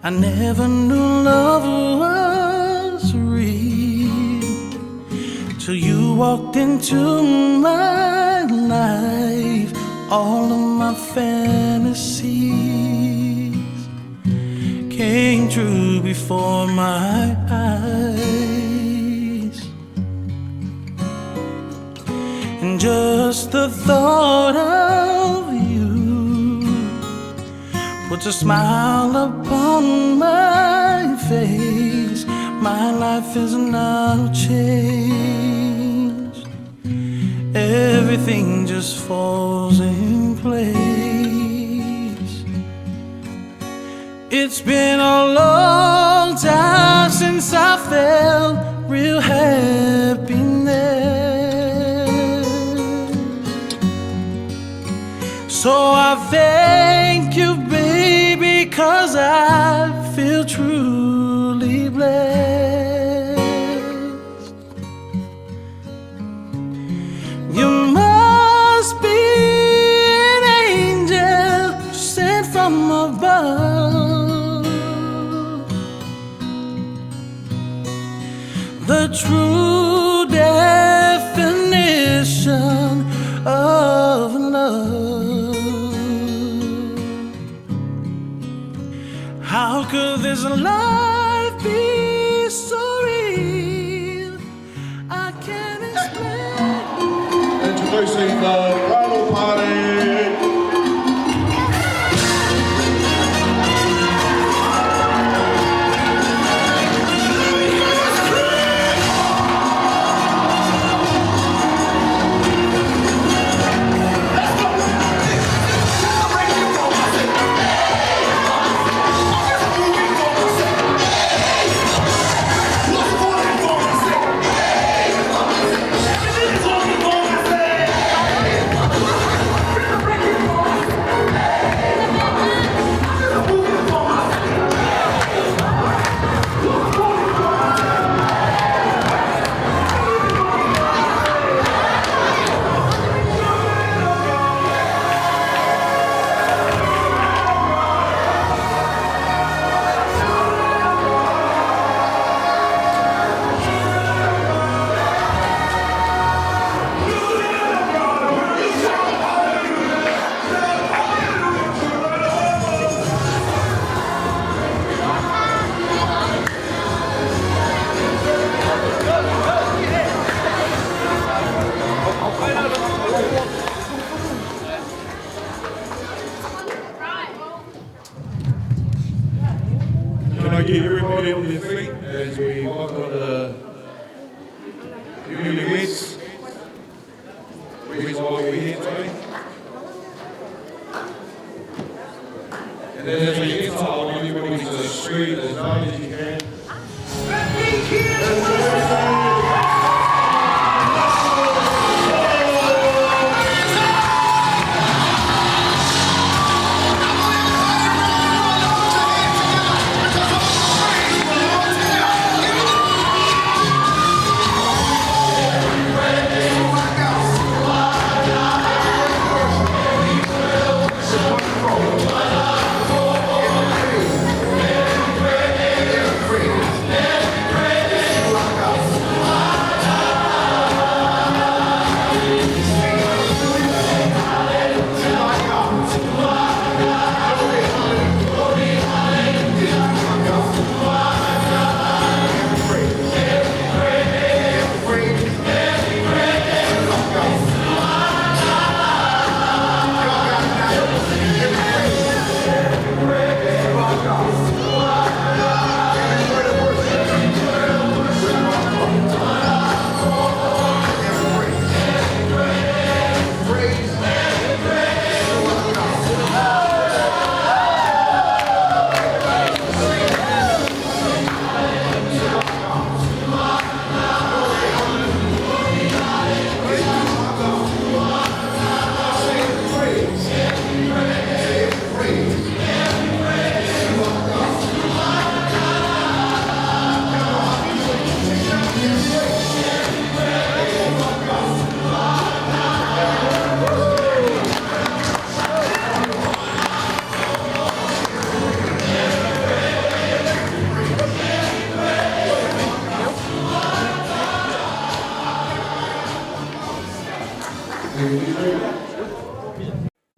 I never knew love was real till you walked into my life. All of my fantasies came true before my eyes. And just the thought of you puts a smile upon my face. My life is now changed. Everything just falls in place. It's been a long time since I felt real happiness. So I thank you, baby, 'cause I feel truly blessed. You must be an angel sent from above. The true definition of love. How could this life be so real? I can't explain. Introducing the bridal party. Can I get everybody on their feet as we welcome the newlyweds? Reason why we're here today. And then as we enter, I want everybody to scream as loud as you can.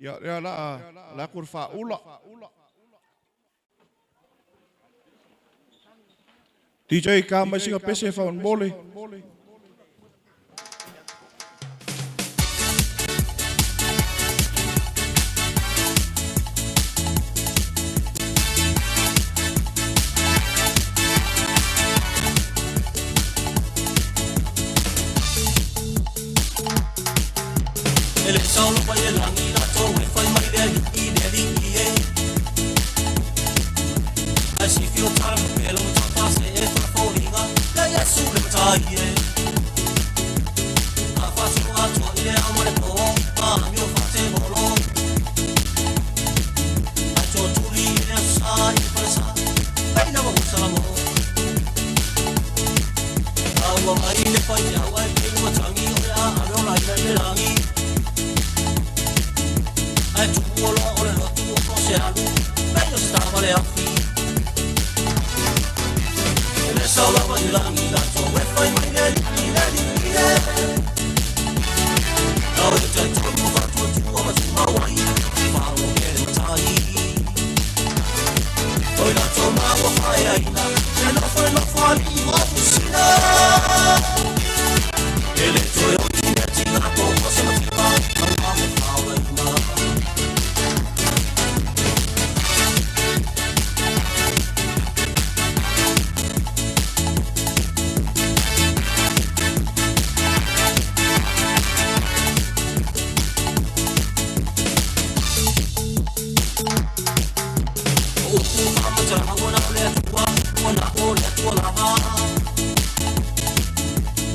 Ia, lea la la ku faaula. DJ ka mai singa pese faamolemole.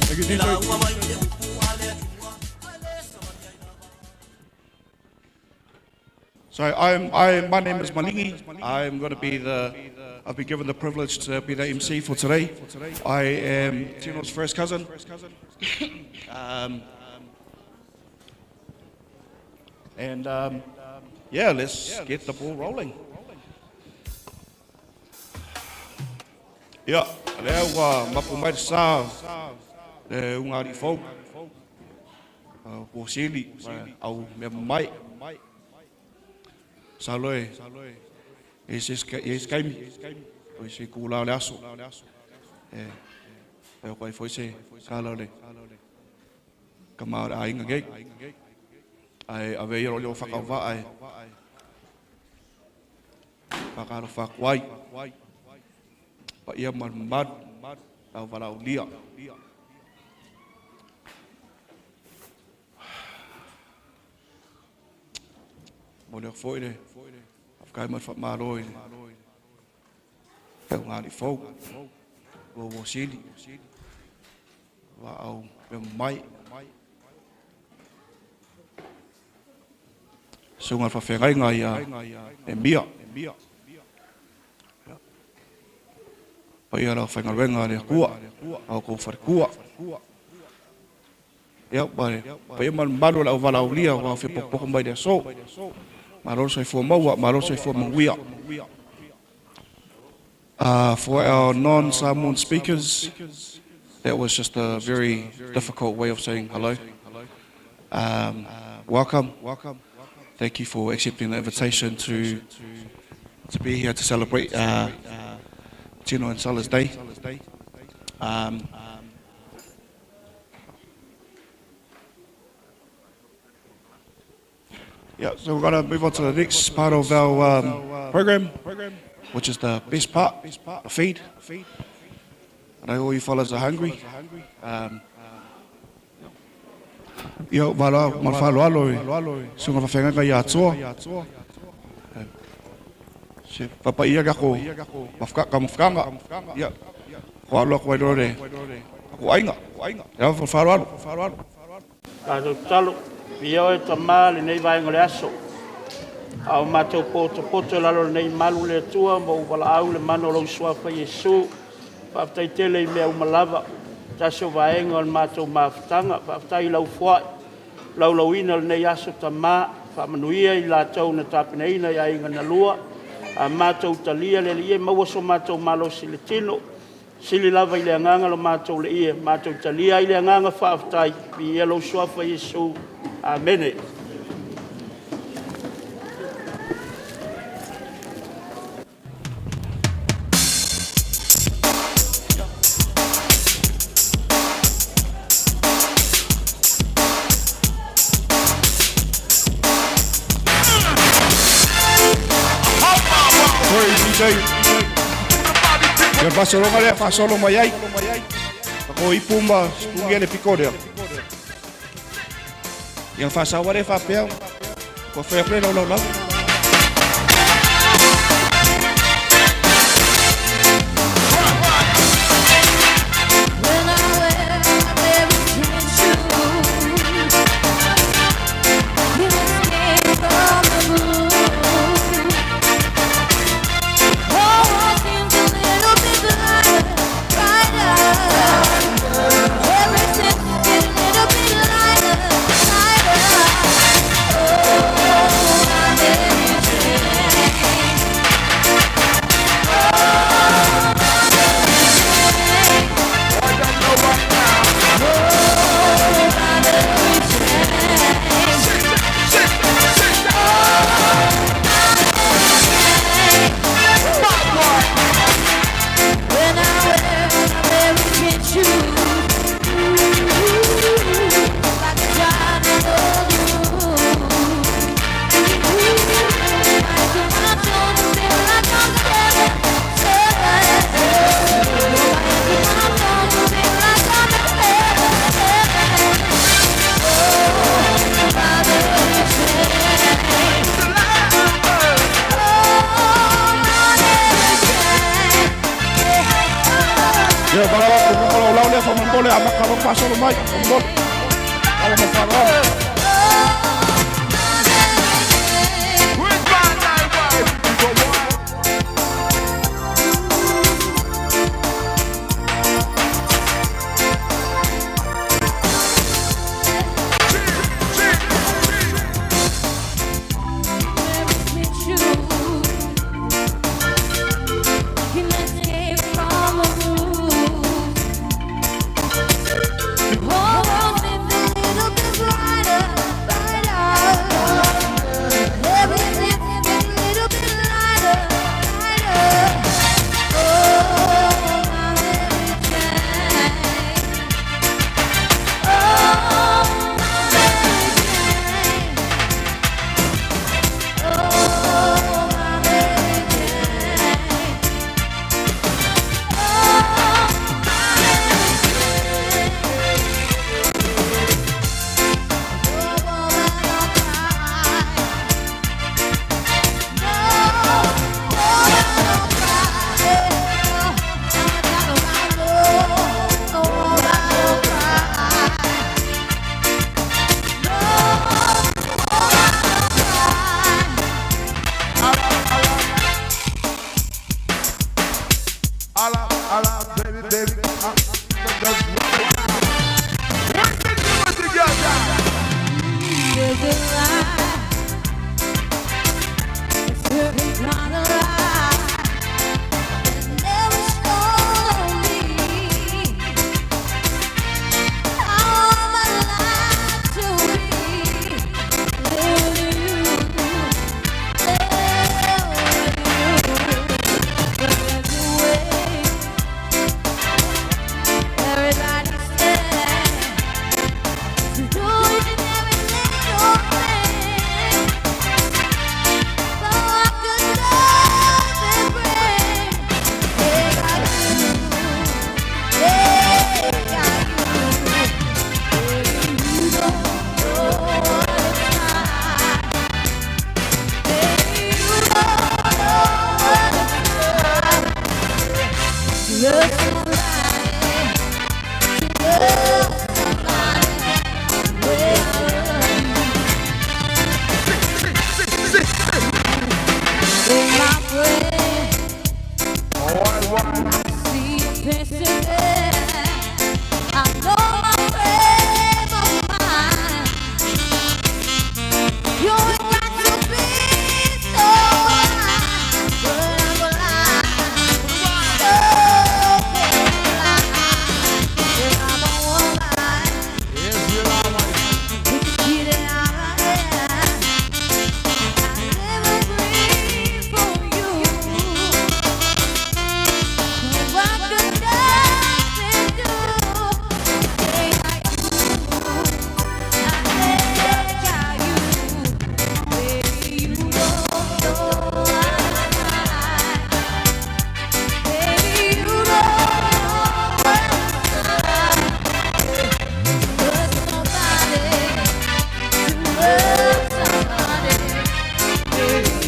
Thank you, DJ. So my name is Malingi. I'm going to be I've been given the privilege to be the MC for today. I am Tino's first cousin. Yeah, let's get the ball rolling. Ia, lea ua mapu mai le sa le ugaalii fou, ua sili au mea mamae. Masalo e i ai se taimi, o se itula o le aso, e fai atu ai foi se tala o le tama o le aiga nei. Ae ave ia lou leo faatauvaa e faatalofa atu ai, paia ma le mamalu, lau valaaulia. Momoli atu foi le faafetai ma le faamalo i le ugaalii fou, ua sili, vaau mea mamae. Susuga i le faafeagaiga ia Emia. Paia lau faigaluega a le Atua, au kou faletua. Ia, paia ma le mamalu o le auvalaaulia ua fia popopo mai le aso. Malo le soifua maua, malo le soifua manuia. For our non-Samoan speakers, that was just a very difficult way of saying hello. Welcome. Thank you for accepting the invitation to be here to celebrate Tino and Sala's Day. Yeah, so we're going to move on to the next part of our program, which is the best part, the feed. I know all you fellas are hungry. Ia, vala, ma le faaaloalo i susuga faafeagaiga ia Atoa. Se papaia le ako mafutaga. Ia, ko alo atu ai loa le ako aiga. Ia, ma le faaaloalo. Tatou tatalo. Viia oe Tama lenei vaega o le aso. A o matou potopoto i lalo o lenei malu le Atua ma ou valaau le mana o lou suafa Iesu. Faafetai tele i mea uma lava. Tasi o vaega o le matou mafutaga. Faafetai i lau foai, laulauina o lenei aso Tama. Faamanuia i latou na tapenaina i aiga na lua. A matou talia le Alii e maua so matou malosi i le tino. Sili lava i le agaga lo matou le ia, matou talia ai le agaga faafetai, viia lou suafa Iesu. Amene. Oi, DJ. Ia faasologa lea faasolo mai ai. Ko ipu ma sipugia le piko lea. Ia faasaua lea faapea. Ua fai atu le laulaulau. When I wear my very tennis shoes, you escape from the moon. Oh, it seems a little bit brighter, brighter. Everything's getting a little bit lighter, lighter. Oh, my Mary Jane. Oh, my Mary Jane. When I wear my Mary Jane shoes, ooh, like a child in the moon. Ia valaau atu i luga o laulau lea faamolemole amata loa ona faasolo mai. Faamolemole. Alo ma le faaaloalo. Everybody said to do every little thing. So I could love and pray. Hey, got you. Hey, got you. Baby, you don't know what it's like. Baby, you don't know what it's like. To love somebody, to love somebody the way I love you. In my brain, I see a picture there. I know my frame of mind. You ain't got to be so blind, but I'm blind, so blind. And I'm a woman. We can get it out of here. I live and breathe for you. So I could die.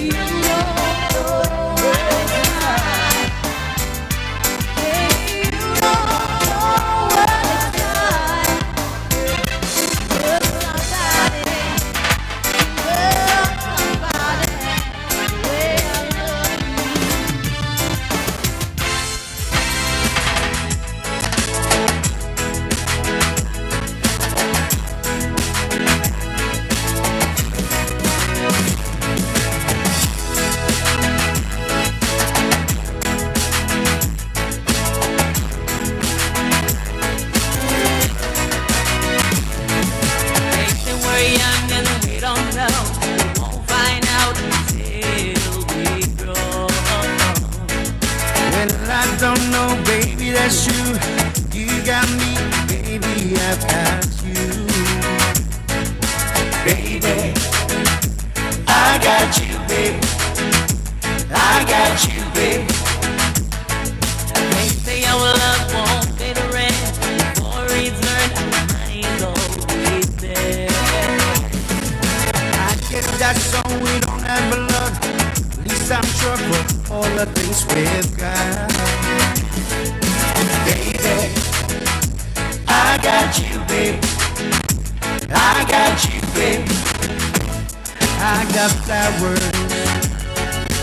You don't know what it's like. Baby, you don't know what it's like. Love somebody, love somebody the way I love you. They say we're young and we don't know. We won't find out until we grow. Well, I don't know, baby, that's you. You got me, baby, I've got you. Baby, I got you, baby. I got you, baby. They say our love won't pay the rent. Before it's earned, our money's always there. I guess that's so we don't have blood. At least I'm sure for all the things we've got. Baby, I got you, baby. I got you, baby. I got flowers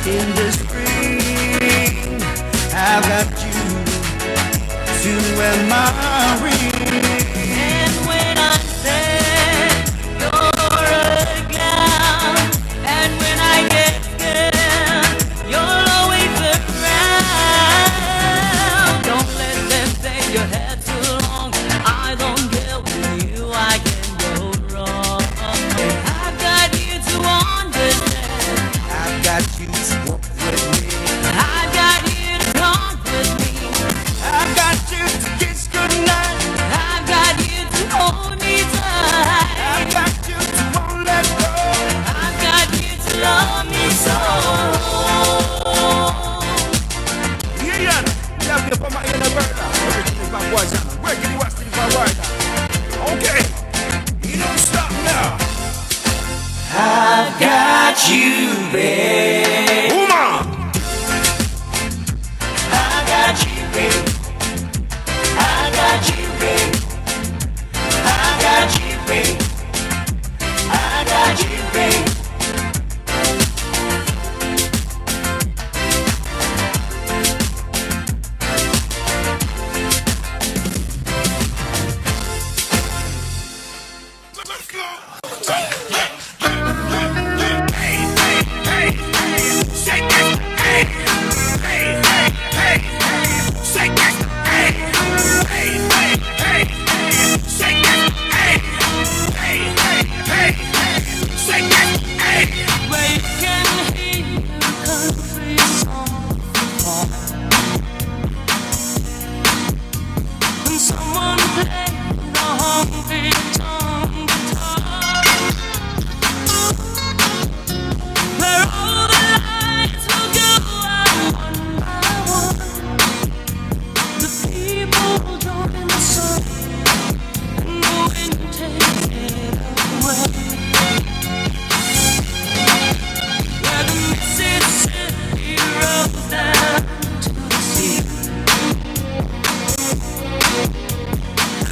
in the spring. I've got you to wear my ring. And when I'm sad, you're a clown. And when I get scared, you're always around. Don't let them say your hair too long. I don't care with you, I can go wrong. I've got you to understand. I've got you to walk with me. I've got you to talk with me. I've got you to kiss goodnight. I've got you to hold me I've tight. got you to won't let go. I've got you to love me so. Yeah, we have the Pama in Alberta. Originally from Guayama. Where can you watch the Okay, you don't stop now. I've got you, babe. Woman! I got you, babe. I got you, babe. I got you, babe. I got you, babe. Shake it, hey, hey, hey, hey, shake it, hey, hey, hey, hey, shake it, hey, hey, hey, hey, shake it, hey. Where you can hear the country song and someone play the honky tonk guitar. Where all the lights will go out one by one. The people join the song and the wind takes it away. Where the Mississippi rolls down to the sea.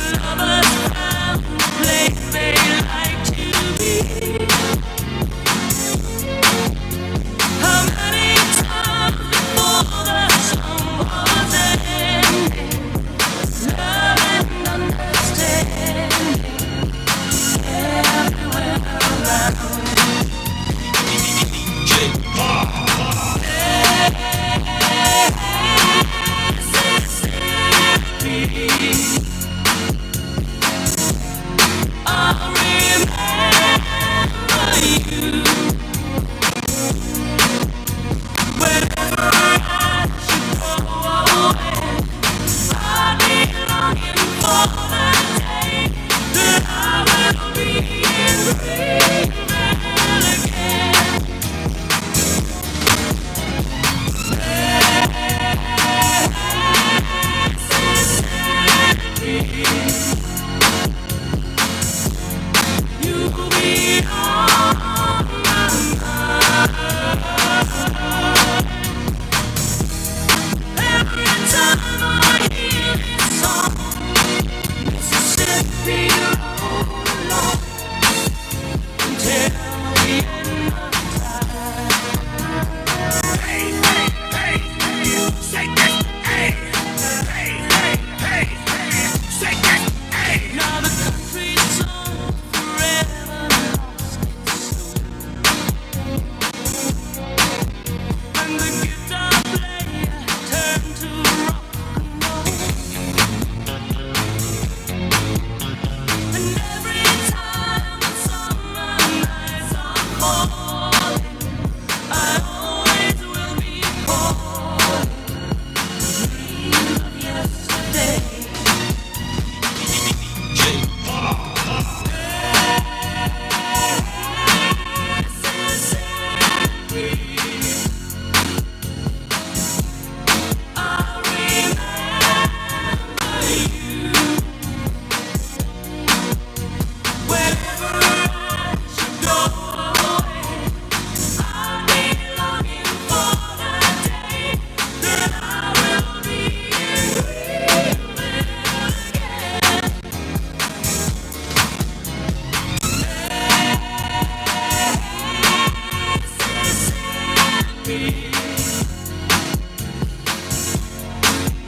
Lovers found the place they like to be. How many times before the song was ending? Love and understanding everywhere around. Mississippi, I'll remember you whenever I should go away. I'll be longing for the day that I will be in Greenville again.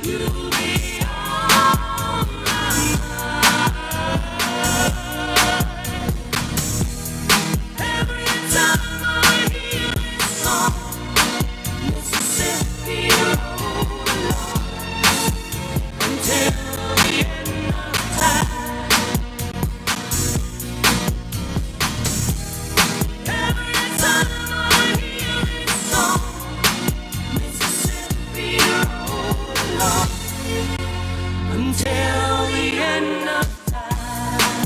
You'll be on my mind. Every time I hear this song, Mississippi roll along until the end of time. Every time I hear this song, Mississippi roll along until the end of time.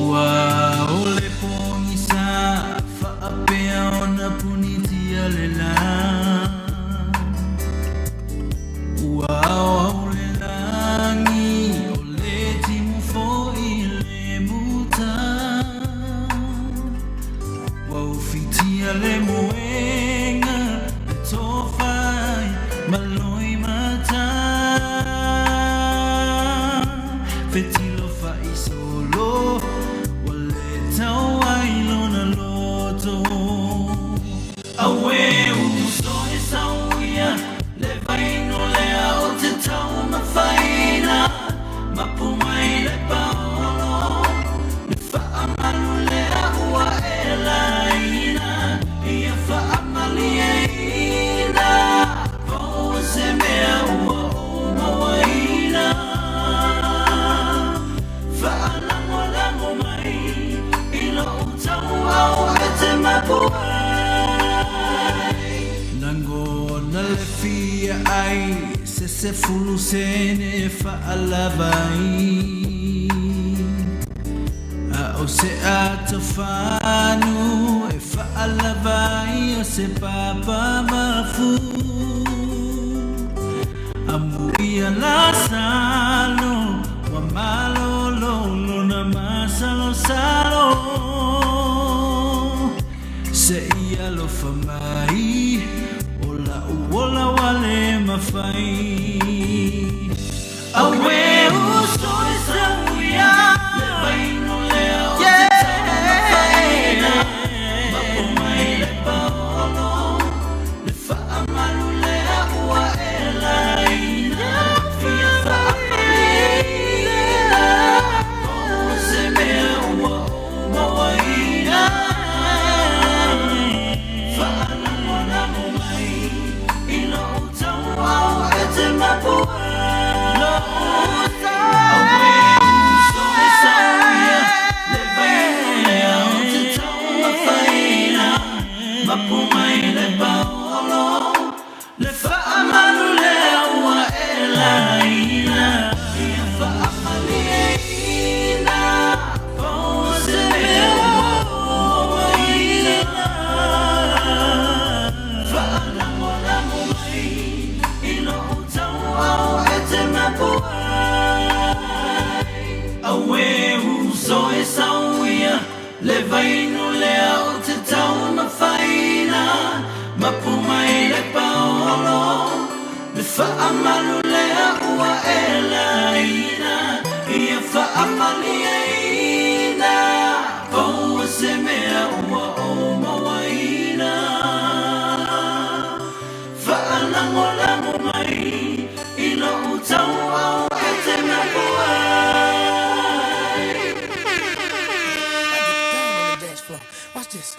Ua ole pogisa faapea ona punitia le la. Ua aoao le lagi o le timu foi le muta. Ua ufitia le moega e tofai ma loimata. Fetilo faisolo ua le tau ai lona loto. Auē uso e sauia le vaino lea o te taumafaina mapu mai le paolo le faamalu lea ua e laina ia faamalieina pau se mea ua ou mauaina faalagolago mai i lou tauau e te mapuai. Lagona le fia ai se sefulu sene faalava ai. A o se atofanu e faalava ai o se papa mafu. Amuia la salo, wa malolo na masalo salo. Se i alofa mai, o la uola wale mawhai. Awe uso e sauia, le vaino lea o te taumafaina. Mapo mai le paolo, le faamalu lea ua e laina. Ia faamalieina, o se mea ua ou mauaina. Faalagolago mai i lou tauau e te mapua. Auē uso e sauia le vaino lea o te taumafaina. Mapu mai le paolo le faamalu lea ua e laina. Ia faamalieina pau se mea ua ou mauaina. Faalagolago mai i lou tauau e te mapuai. Auē uso e sauia le vaino lea o te taumafaina. Mapu mai le paolo le faamalu lea ua e laina. Ia faamalieina pau se mea ua ou mauaina. Faalagolago mai i lou tauau e te mapuai. I get down on the dance floor. Watch this.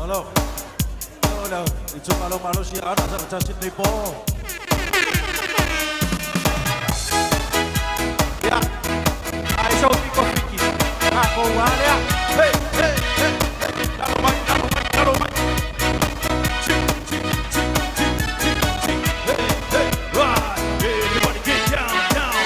Malo. Lau itumalo malosi ana sa sa Sydney po. sou pito fiki. Tatou a lea. Hey, hey, hey, hey. Lalo mai, lalo mai, lalo mai. Chi, chi, chi, chi, chi, chi. Hey, hey, right. Everybody get down, down.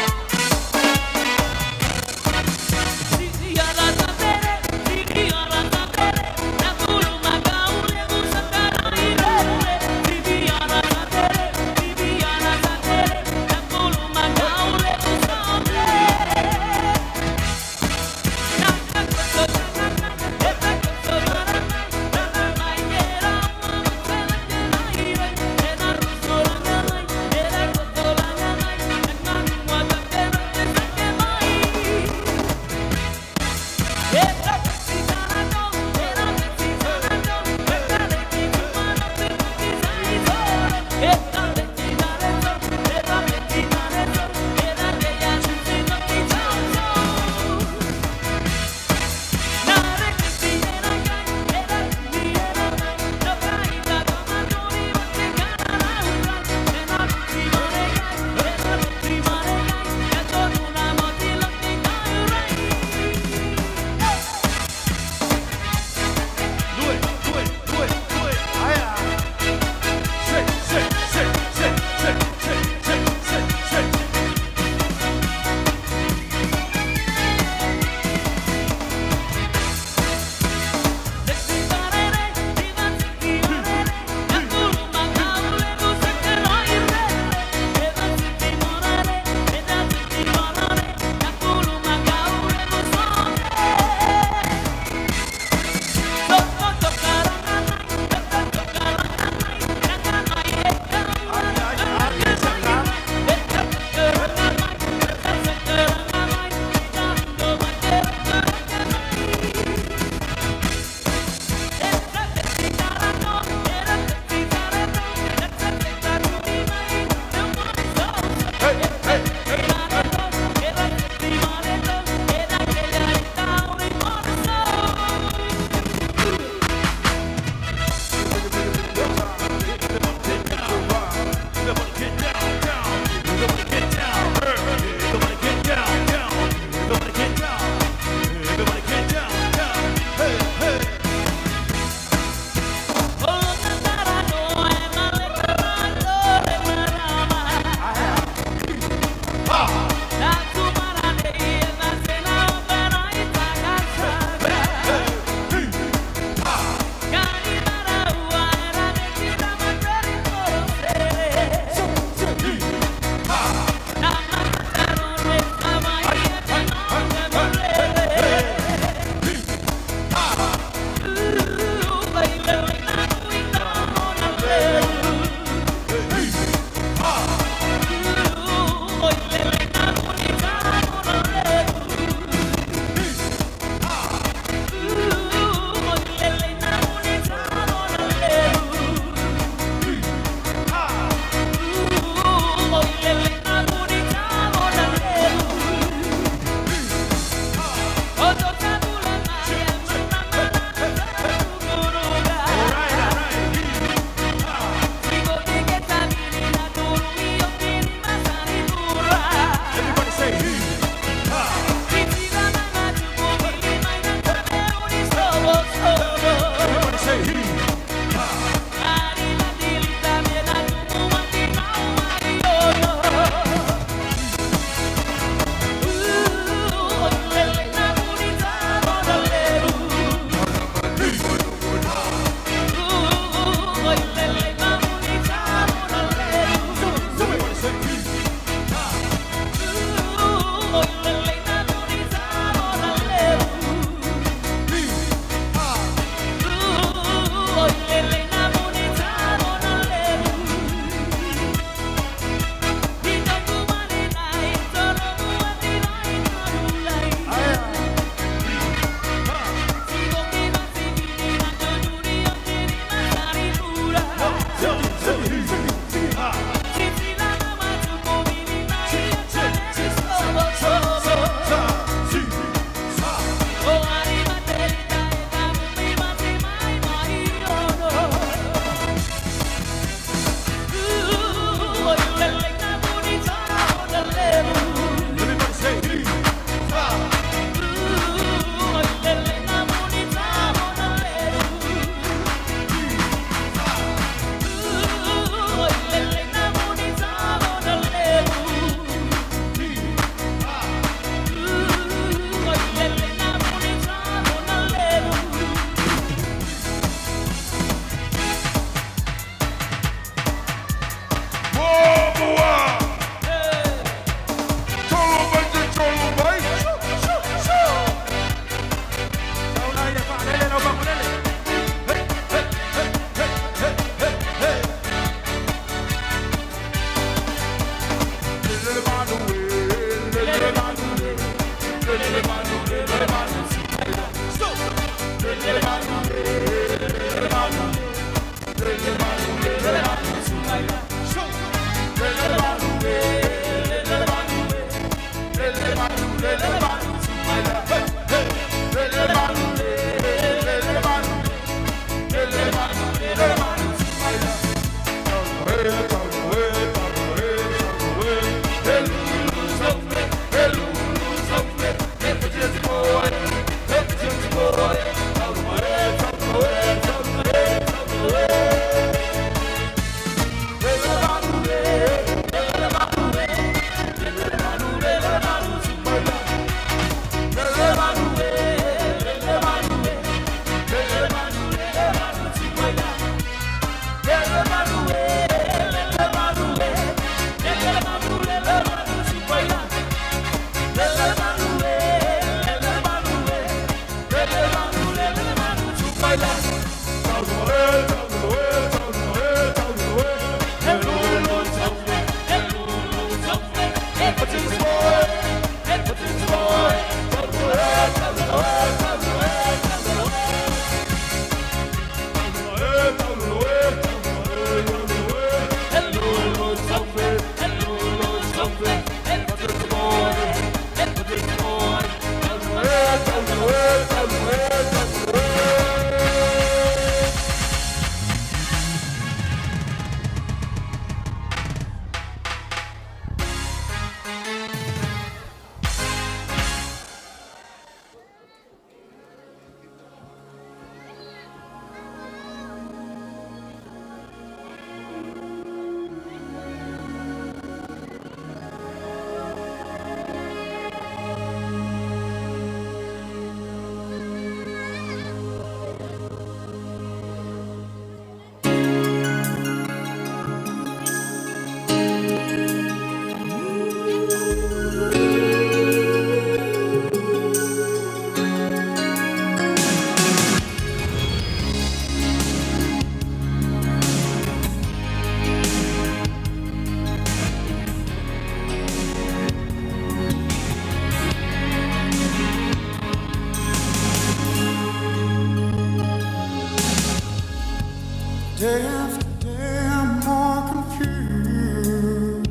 Day after day, I'm more confused.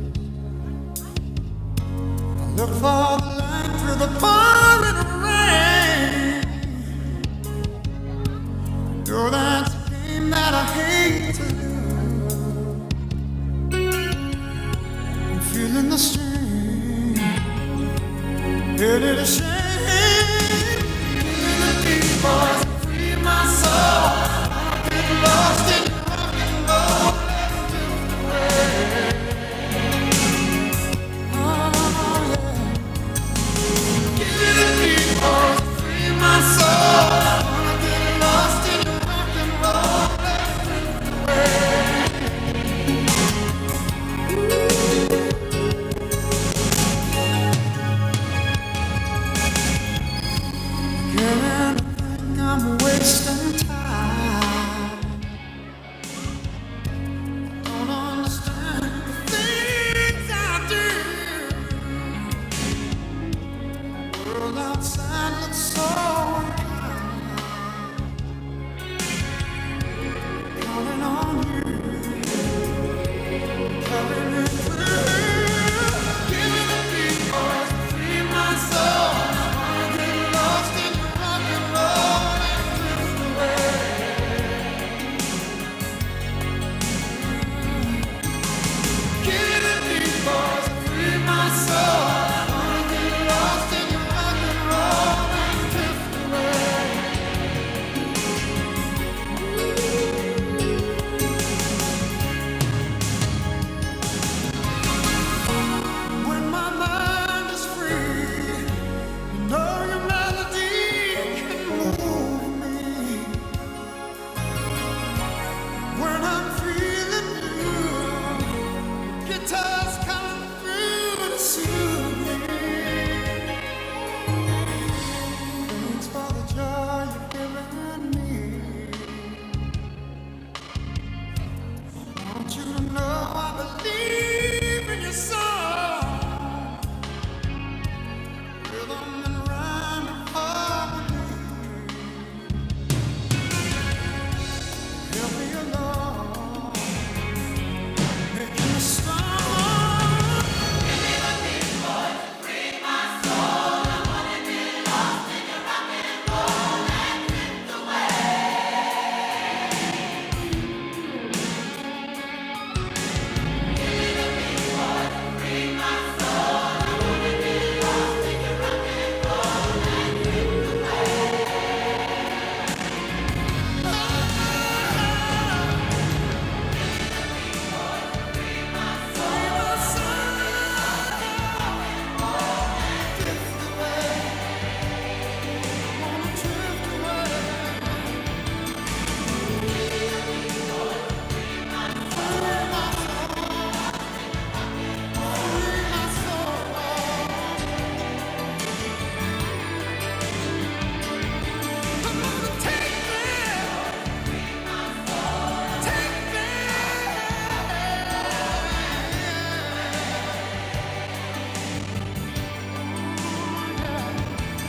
I look for the light through the pouring rain. Know that's a game that I hate to lose. I'm feeling the strain. It is a shame. Give me the deep voice, free my soul. I've been lost in rock and roll. Oh, yeah. Give me the deep voice, free my soul. I wanna get lost in rock and roll. Girl, I think I'm wasting time. Don't understand the things I do. World outside looks so unkind. Calling on you, carry me through. Give me the deep voice, free my soul. I wanna get lost in your rock and roll and drift away. Give me the deep voice, free my soul. I wanna get lost in your rock and roll and drift away. When my mind is free, you know your melody can move me. When I'm feeling blue, guitars come through to soothe me. Thanks for the joy you've given me. Want you to know I believe in your song. Rhythm and rhyme and harmony. Help me along, making me strong. Drift away, wanna drift away. Free my soul, free my soul. Come on and take me, take me.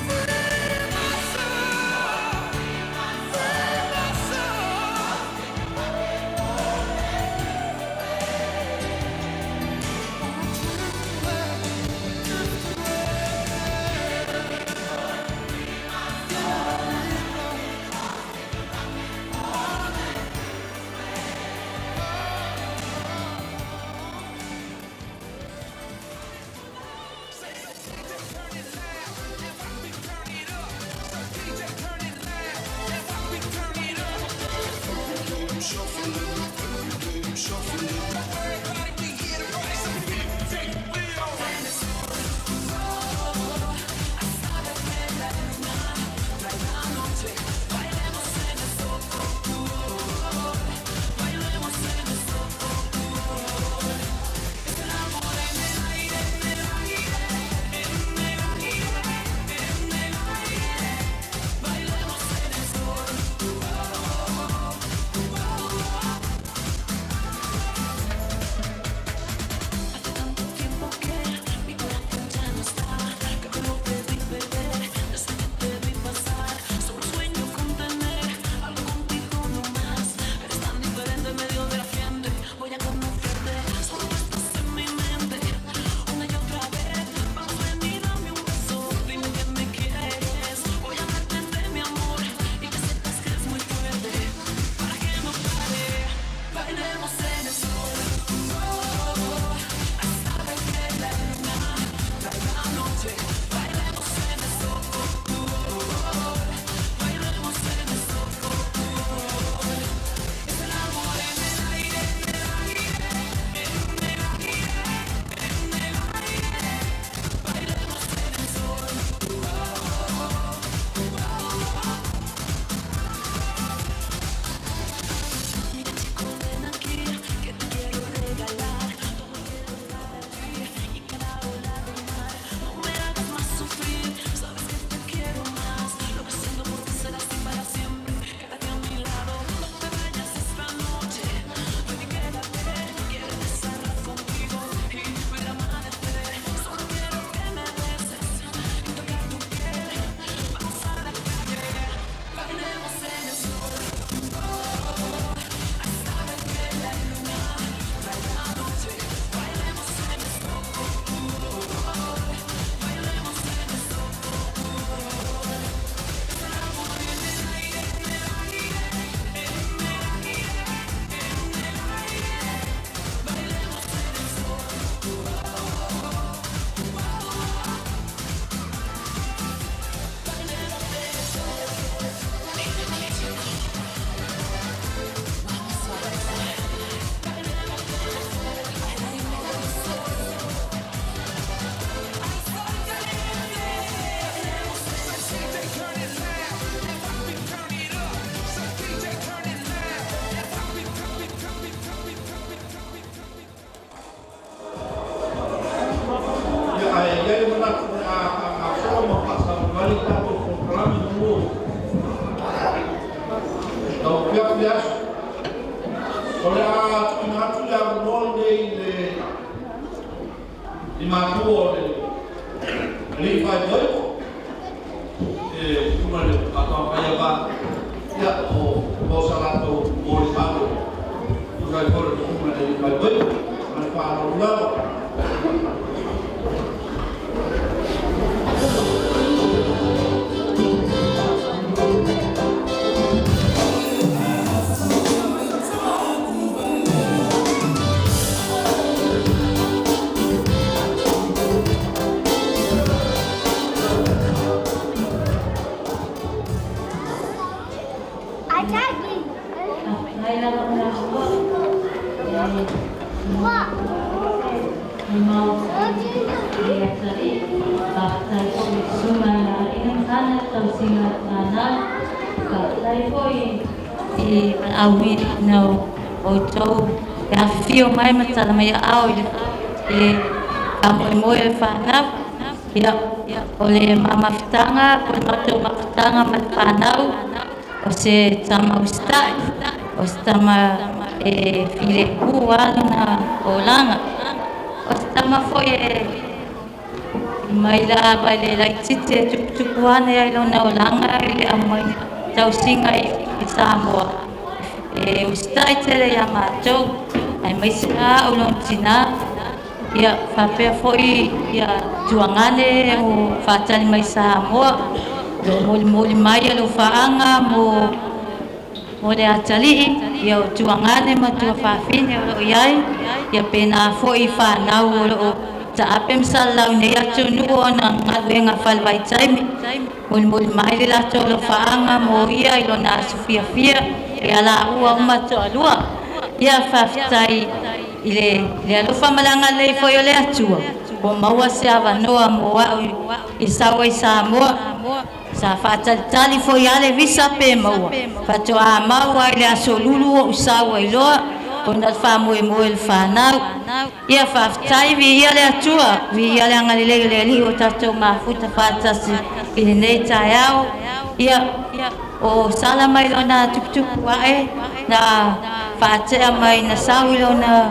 Free my soul, free my soul. Wanna drift away, drift away. tuuina atu le avanoa lenei i le i matua o le alii faaipoipo e tuna le faatoafaia va ia o mo sa latou molimau e tusa ai foi le tuuga i le alii faaipoipo. Ma le faaaloalo lava. Outou e afifio mai ma tala mai aao i le faamoemoe o le fanau. Ia, o le mafutaga, o le matou mafutaga ma le fanau, o se tama usitai, o se tama e filemu lava lona olaga. O se tama foi e mai lava i le laitiiti e tuputupu ane ai lona olaga i le aumai tausiga i Samoa. E usitai tele ia matou, aemaise lava au lona tinā. Ia, faapea foi ia tuagane o faatali mai Samoa, o lo o molimoli mai alofaaga mo le atalii, ia o tuagane ma tuafafine o loo i ai, ia pena foi fanau o loo taape ma salalau nei atunuu ona galuega faalevaitaimi. Molimoli mai le latou alofaaga mo ia i lona aso fiafia e alaua uma toalua. Ia, faafetai i le alofa ma le agalelei foi o le Atua ua maua se avanoa mo au i sau ai Samoa. Sa faatalitali foi lava le visa pe maua, faatoa maua i le aso Lulu ou sau ai loa ona le faamoemoe o le fanau. Ia, faafetai, viia le Atua, viia le agalelei o le Alii ua tatou mafuta faatasi i lenei taeao. Ia, o sala mai lona tuputupu ae na faatea mai na sau i lona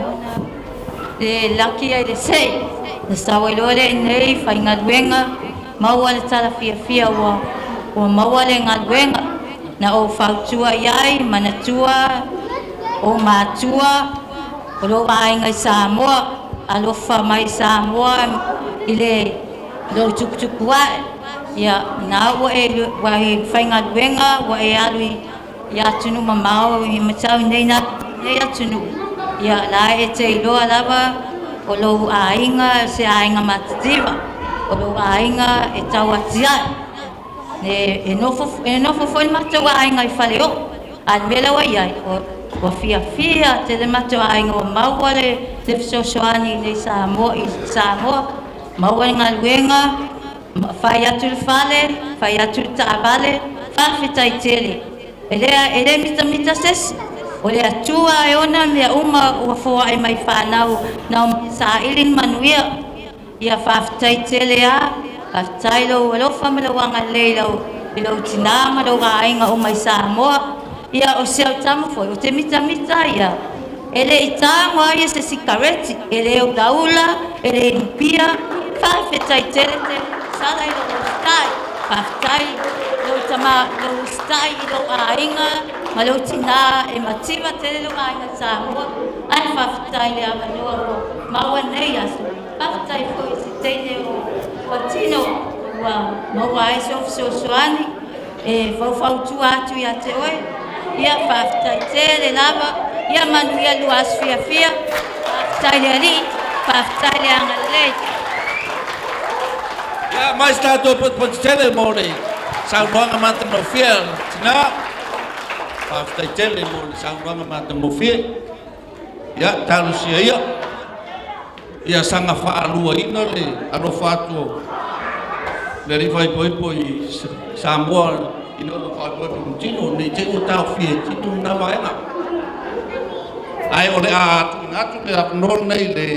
le laki ai le sei na sau ai loa le nei faigaluega maua le tala fiafia ua maua le galuega na ou fautua i ai manatua o matua o lou aiga i Samoa, alofa mai Samoa i le lou tuputupu ae. Ia, na ua e ua e faigaluega ua e alu i atunuu mamao i matau nei na nei atunuu. Ia, la e te iloa lava o lou aiga se aiga matitiva, o lou aiga e tau atiae. E nofo foi le matou aiga i Faleoo, a le mea la ua i ai, ua fiafia tele matou aiga ua maua le fesoasoani i Samoa, i Samoa maua le galuega, fai atu le fale, fai atu le taavale. Faafetai tele. E le mitamita sesi, o le Atua e ona mea uma ua foai mai fanau na saili le manuia. Ia, faafetai tele a, faafetai lou alofa ma lou agalelei i lou tinā ma lou aiga uma i Samoa. Ia, o si au tama foi o te mitamita ia, e le i tago a ia se sikareti, e le ulaula, e le inupia. Faafetai tele tele sala i lou usitai. Faafetai lou tama, lou usitai i lou aiga ma lou tinā e mativa tele lou aiga i Samoa. Ae faafetai le avanoa ua maua nei aso. Faafetai foi i se teine o patino ua maua ai se fesoasoani e faufautua atu ia te oe. Ia, faafetai tele lava. Ia, manuia lua aso fiafia. Faafetai le Alii, faafetai le agalelei. Ia, mai se tatou potopoto tele mo le saunoaga matagofie a le tinā. Faafetai tele mo le saunoaga matagofie. Ia, talosia ia ia saga faaluaina le alofa atu o le alii faaipoipo i Samoa ina ua faaipoipo ma tino nei te ua taofia e tino lena vaega. Ae o le a tuuina atu le avanoa lenei le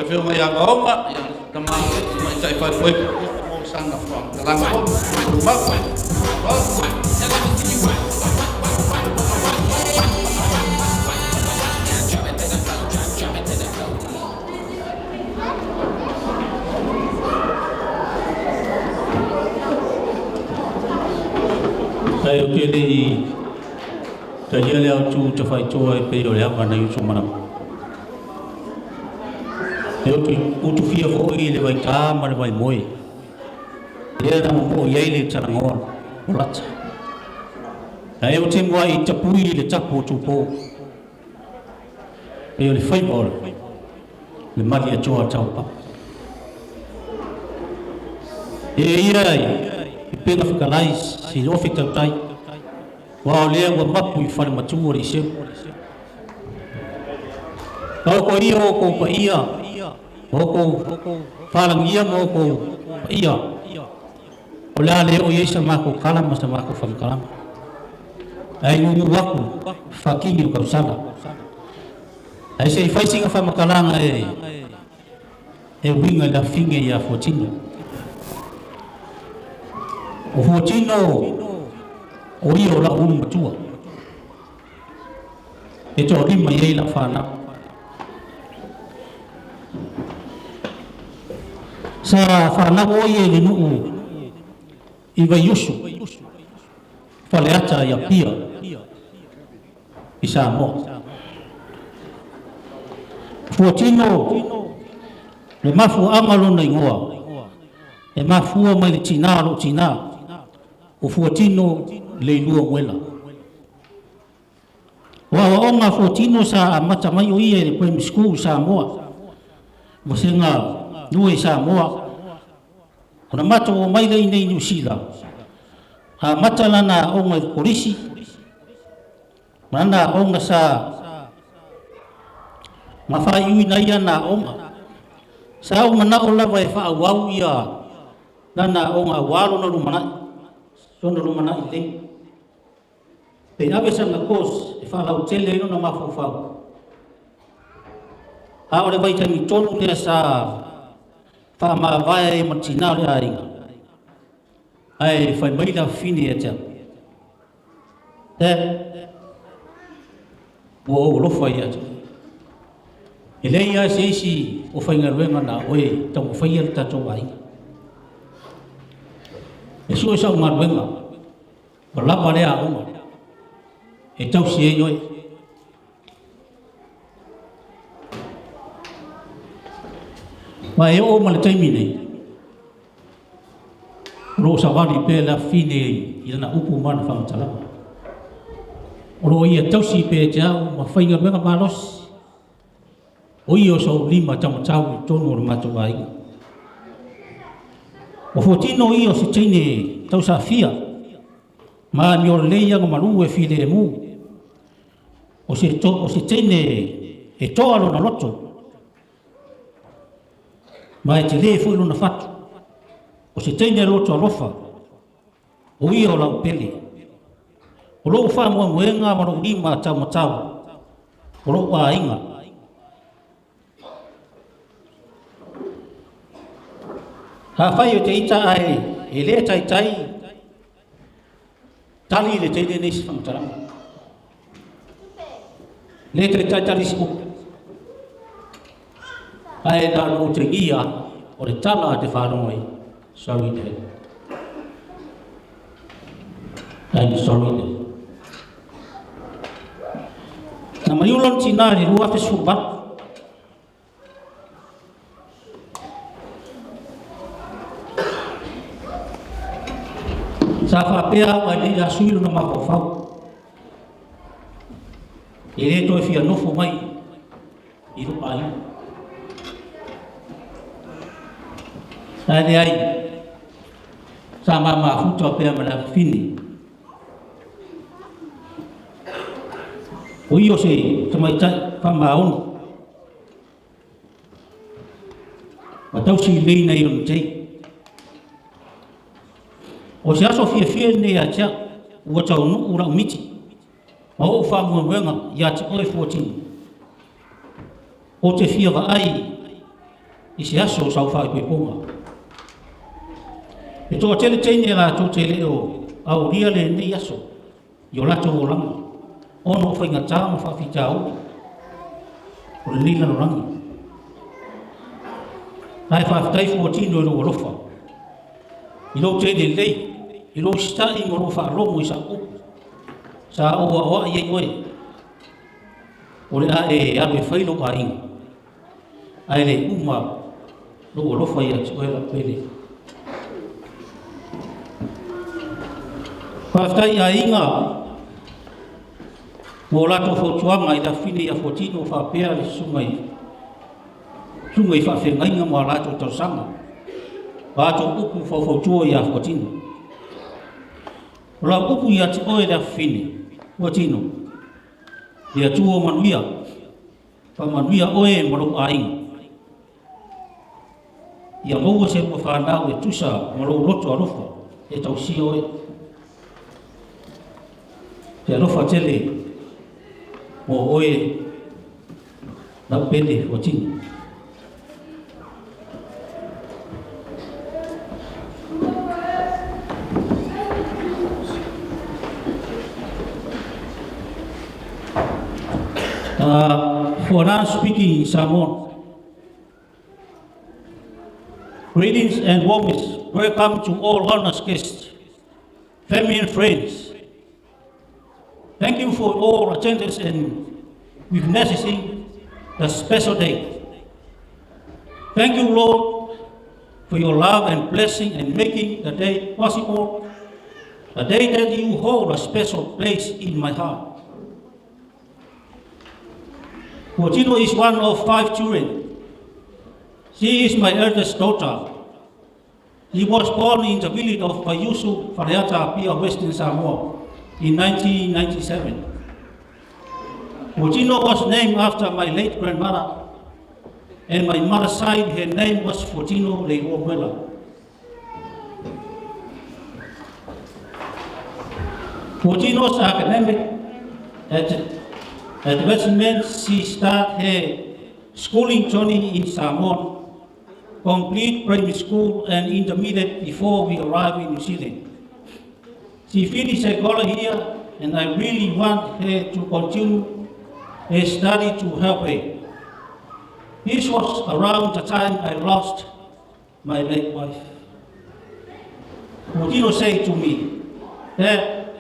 afioga ia Vaoga, ia tama tamaitai faaipoipo mo sana faamatalaga foi. Utafaitoa e pei o le ava nai uso manama. E utufia foʻi le vaitā ma le vaimoe. Lea na momoʻo i ai le talagoa o lata. Ae ou te muai tapui i le tapu o Tupō. Pei o le faiva o le mali atoa a Taupapa. E ia i pega fetalai si ofi tautai, ua o lea ua mapu i fale matua o le Iseu. Taoko ia o kou paia, o kou falagia ma o kou paia, o le a le oo i ai sa makou kala ma sa makou faamatalaga. Ae gugu aku fakigi o kausala. Ae se i fai sina faamatalaga e e uiga i le afine ia Fuatino. O Fuatino o ia o lau ulu matua. E toalima i ai lau fanau. Sa fanau o ia i le nuu i Vaiusu, Faleata i Apia, i Samoa. Fuatino le mafuaaga lona igoa, e mafua mai le tinā o lou tinā, o Fuatino Leilua Uela. O aoaoga a Fuatino sa amata mai o ia i le Primary School i Samoa, vasega lua i Samoa, ona matou omai lea iinei i Niu Sila, amata lana aoga i le kolisi, ma lana aoga sa ma faaiuina ai ana aoga. Sa ou manao lava e faaauau ia lana aoga aua lona lumanai, sona lumanai lelei. Pe ave sana course e faalautele ai lona mafaufau. A o le vaitaimi tonu lea sa faamavae ai ma tinā o le aiga, ae fai mai le afafine ia te au, Dad, ua ou alofa ia te oe. E leai lava se isi o faigaluega na oe e taumafaia le tatou aiga. E sue sau galuega, ua lava lea aoga e tausi ai oe. Ma e oo ma le taimi nei, o lo o savali pea le afafine i lana upu ma lana faamatalaga. O lo o ia tausi pea ia te au ma faigaluega malosi. O ia o sou lima taumatau i totonu o le matou aiga. Ua fuatino ia o se teine tausafia, ma amio lelei ana malu e filemu. O se, to, o se teine e toa lona loto, ma e telē foi lona fatu. O se teine loto alofa, o ia o lau pele. O lou faamoemoega ma lou lima taumatau, o lou aiga. Afai o te ita ae e le taitai tali le teine nei se faamatalaga. Le taitai tali se upu. Ae na ona ou tegia o le tala a te faalogo ai. Sorry Dad. I'm sorry Dad. Na maliu lona tinā i le 2018. Sa faapea au ae le i asui lona mafaufau. E le toe fia nofo mai i lou aiga. Ae leai, sa ma mafuta pea ma le afafine. O ia o se tamaitai faamaoni. Ma tausi lelei nai ona tei. O se aso fiafia lenei ia te au, ua taunuu lau miti, ma ou faamoemoega ia te oe Fuatino. Ou te fia vaai i se aso o sau faaipoipoga. E toatele teine latou te le o aulia lenei aso i o latou olaga, ona o faigata ma faafitauli o lenei lalolagi. Ae faafetai Fuatino i lou alofa, i lou teine lelei, i lou usitai ma lou faalogo i sau upu sa ou aoai ai oe. O le a e alu e fai lou aiga, ae le uma lou alofa ia te oe lau pele. Faafetai i aiga mo latou fautuaga i le afafine ia Fuatino faapea le susuga i susuga i faafeagaiga ma latou talosaga, ma atou upu faufautua ia Fuatino. O lau upu ia te oe le afafine, Fuatino, le Atua o manuia, faamanuia oe ma lou aiga. Ia maua se lua fanau e tusa ma lou loto alofa e tausia oe. Te alofa tele mo oe lau pele Fuatino. For now speaking in Samoan. Greetings and warmest welcome to all honors guests, family and friends. Thank you for all attendance and witnessing the special day. Thank you, Lord, for your love and blessing and making the day possible, a day that you hold a special place in my heart. Fuatino is one of 5 children. She is my eldest daughter. He was born in the village of Vaiusu, Faleata, Apia, Western Samoa in 1997. Fuatino was named after my late grandmother, and my mother's side, her name was Fuatino Leiloa. Fuatino's academic advancement, she started her schooling journey in Samoa, complete primary school and intermediate before we arrived in New Zealand. She finished her college here, and I really want her to continue her study to help her. This was around the time I lost my late wife. Fuatino said to me that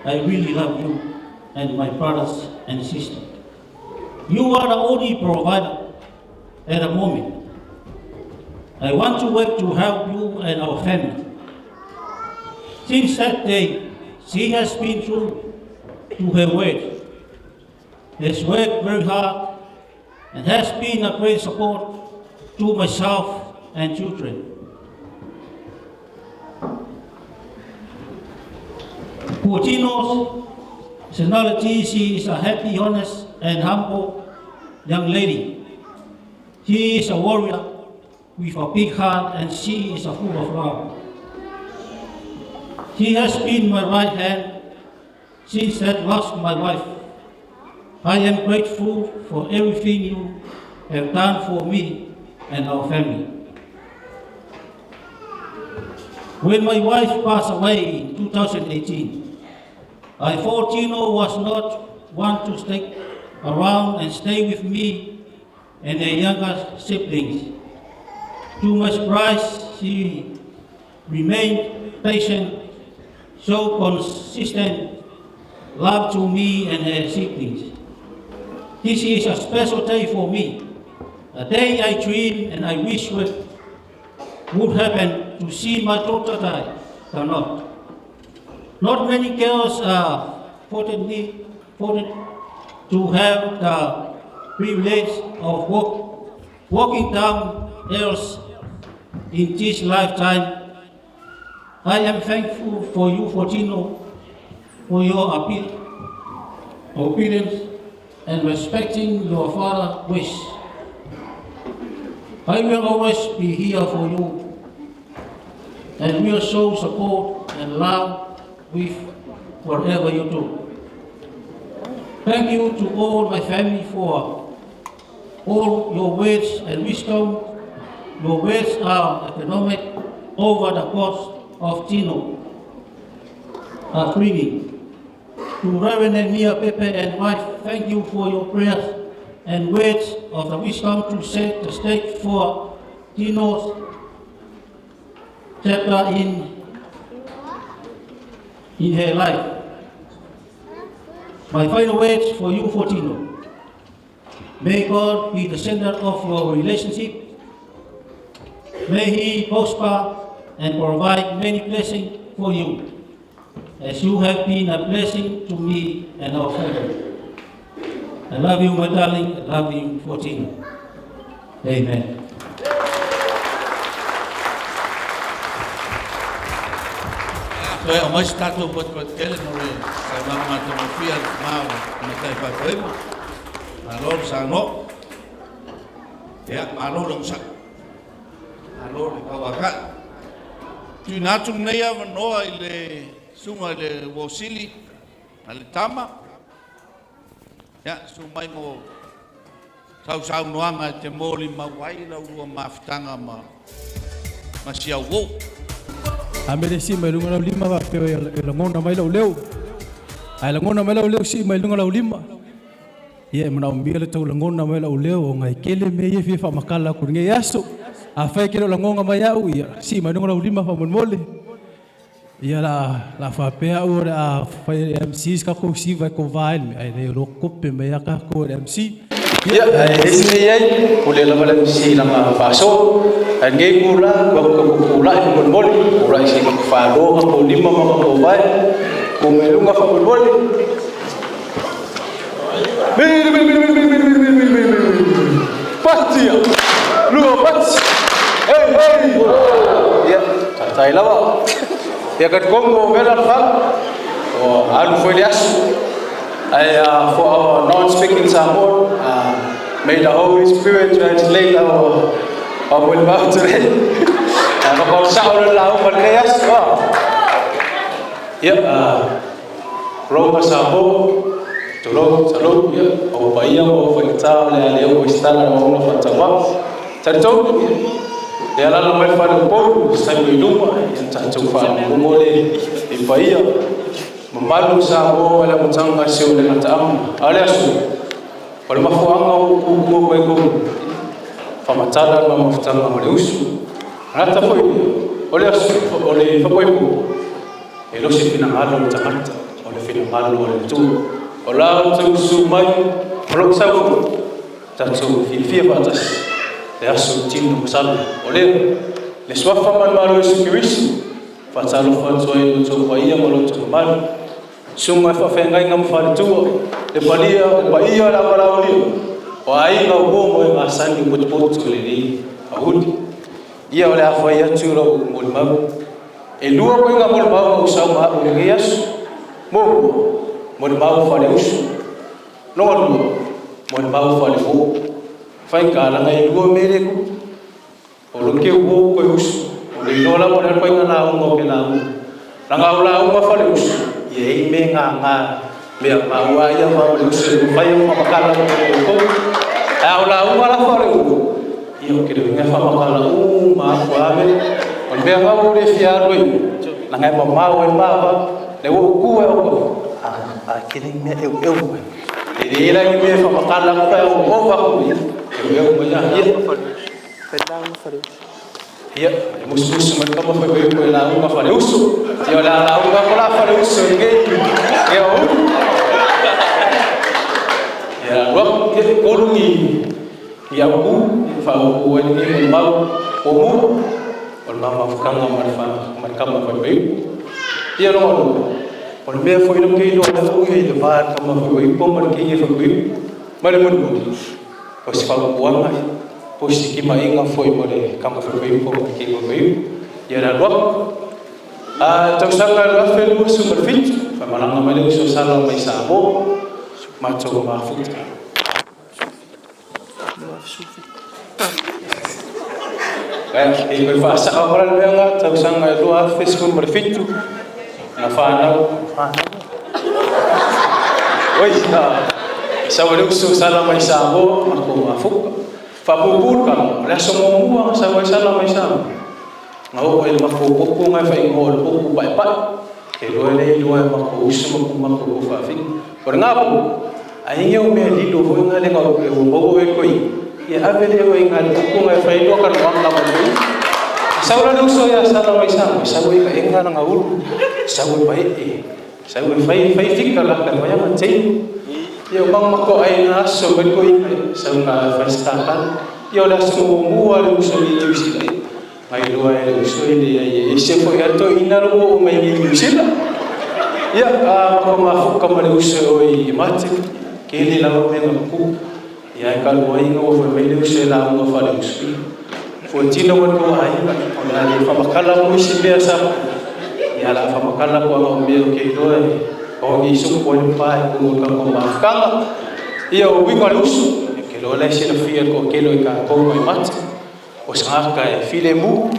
I really love you and my brothers and sisters. You are the only provider at the moment. I want to work to help you and our family. Since that day, she has been true to her word, has worked very hard, and has been a great support to myself and children. Fuatino's personality, she is a happy, honest, and humble young lady. She is a warrior with a big heart, and she is a full of love. She has been my right hand since I lost my wife. I am grateful for everything you have done for me and our family. When my wife passed away in 2018, I thought Tino was not one to stick around and stay with me and her younger siblings. To my surprise, she remained patient, so consistent love to me and her siblings. This is a special day for me, a day I dream and I wish would happen to see my daughter die or not. Not many girls are fortunate to have the privilege of walking down aisles in this lifetime. I am thankful for you, Fuatino, for your obedience and respecting your father's wish. I will always be here for you and will show support and love with whatever you do. Thank you to all my family for all your words and wisdom. Your words are economic over the cost of Tino upbringing. To Reverend Mia Pepe and wife, thank you for your prayers and words of the wisdom to set the stage for Tino's chapter in her life. My final words for you, Fotino. May God be the center of your relationship. May He prosper and provide many blessings for you, as you have been a blessing to me and our family. I love you, my darling. I love you, Fotino. Amen. Toe aumai se tatou potopoto tele mo le saunoaga matagofie a le tama o le Tamaitai Faatoema. Malo le saunoa. Ia, malo le onosai. Malo le tauatai. Tuuina atu lenei avanoa i le susuga i le Uo Sili a le Tama. Ia, susu mai mo sau saunoaga e te molimau ai lau lua mafutaga ma ma si au uo. A me le sii mai luga lau lima faapea e lagona mai lou leo. A e lagona mai lou leo sii mai luga lau lima. Ia e manaomia le tau lagona mai lou leo ona e tele mea ia e fia faamatala atu i lenei aso. Afai e te le o lagoga mai au, ia sii mai luga lau lima faamolemole. Ia la la faapea au o le a fai e le MC se tatou siva e kova ai le mea, ae le o lo kope mai lava tatou e le MC. Ia, ae le isi mea i ai, pule lava le MC i lana faasoa. Ae lenei itula, ua tatou tutulai faamolemole, tutulai se i tatou falo tatou lima ma tatou vae, tu mai luga faamolemole. Mili, mili, mili, mili, mili, mili, mili, mili, mili, mili. Pati ia! Lua pati! Hei, hei! Ia, taitai lava. Ia ka tonu o vela le fala. Ua alu foi le aso. Ae for our non-speaking Samoan, may the Holy Spirit translate our our molimau today. Ka sao le lauga lenei aso. Ia, Roma Samoa, tulou, tulou, ia, o paia ma o faigata o le a le oo i se tala ma ona faatauvaa. Talitonu, ia, le alaala mai le fale o Upolu, se taimi i luma, ia na tatou faalogologo le i paia mamalu o Samoa mai le amataga se o le gataaga. A o le aso, o le mafuaaga o ou kukua mai kou faamatala le mamafutaga ma le usu. Gata foi lea, o le aso, o le fapoipopo, E le o se finagalo o le tagata, o le finagalo o le Atua. O la outou susu mai, o lou sau foi, tatou fiafia faatasi, le aso tino masalo. O lea, le Suafa ma le Malo Iesu Keriso, faatalofa atu ai i lo outou paia ma lo outou mamalu, susuga i faafeagaiga ma faletua, le palia, le paia o le Avalaolia, o aiga o uo ma e masani o potopoto i lenei aoauli. Ia o le a fai atu lou molimau. E lua koe ngā molimau ma ou sau ma au i lenei aso. Muamua, molimau faale-usu. Longa lua, molimau faale-uo. Faigalaga e lua mea le ku. O lo ke uo koe usu. O le iloa lava o le koe ngā lauga o ke lauga. Langa o lauga faale-usu, ia ei me ngā ngā mea maua ia ma o le usu e mafai ona whamakala mo le koukou. Ae a o lauga la faale-uo, Ia o ke le uiga e faamakala uma aku a me o le mea ngau o le fia alu ai langa e mamao ai ma va le ua uku ai o a a ke le mea eu eu mai e le la ni mea faamakala aku pa o ova aku ia eu eu mai ia ia e musumusu mai kama fai mai ko e lauga fale usu ia o le a lauga ko la fale usu i nge ia o ia lua ia kolu ni I au ku, e whaoku ai lenei molimau o mua, o le mamafutaga ma le ma le kama faipaiupu. Ia longa lua, o le mea foi lo kei loa le au ia i le va le kama faipaiupu ma le kei e faipaiupu, ma le mulimuli, o se fautuaga po o se timaiga foi mo le kama faipaiupu ma le kei faipaiupu. Ia le alu aku. A tausaga 2027, whaimalaga mai le uso sala mai Samoa, matou mafuta. E koe faasao kola le mea nga tausaga e 2017 na whanau. Oi, sau e le uso sala mai Samoa, ma ko mafuka. Whapupu le kanga, o le aso muamua nga sau ai sala mai Samoa. Nga oo ai le mako popo nga e whaingoa o le popo paepae. Ke loa le iloa e mako uso ma ku mako ko whaawhina. O le ngapo, a inge o mea lilo foi nga le ngau e ua maua e koe ia ave le oe nga le popo nga e whailoa ka wanga mo koe. A sau la le uso ia sala mai sa, sau e ka enga na nga ulu, sau e pae e. Sau e fai fai fika la ka fai ma tei. Ia o mang mako ai na aso mai ko inga sau nga fai stakal. Ia o le aso muamua le uso i Niu Sila. Ngai loa e le uso e le ai e ese foi a toeaina lou oo mai i Niu Sila. Ia a mako mafuka ma le uso e oe i mate. Kele lava mea nga ku. Ia e kalu ai nga ua fai mai le uso e lauga faale-uso. Ia fuatino ma le tou aiga o le a le faamakala mo isi mea sa ia la faamakala ko anga o mea o ke iloa e o ni suku ai le pa e kumu ka ko mafukanga. Ia o uiga o le uso e ke loa lai silafia ko kelo i kākou mai mate o sangaka e filemu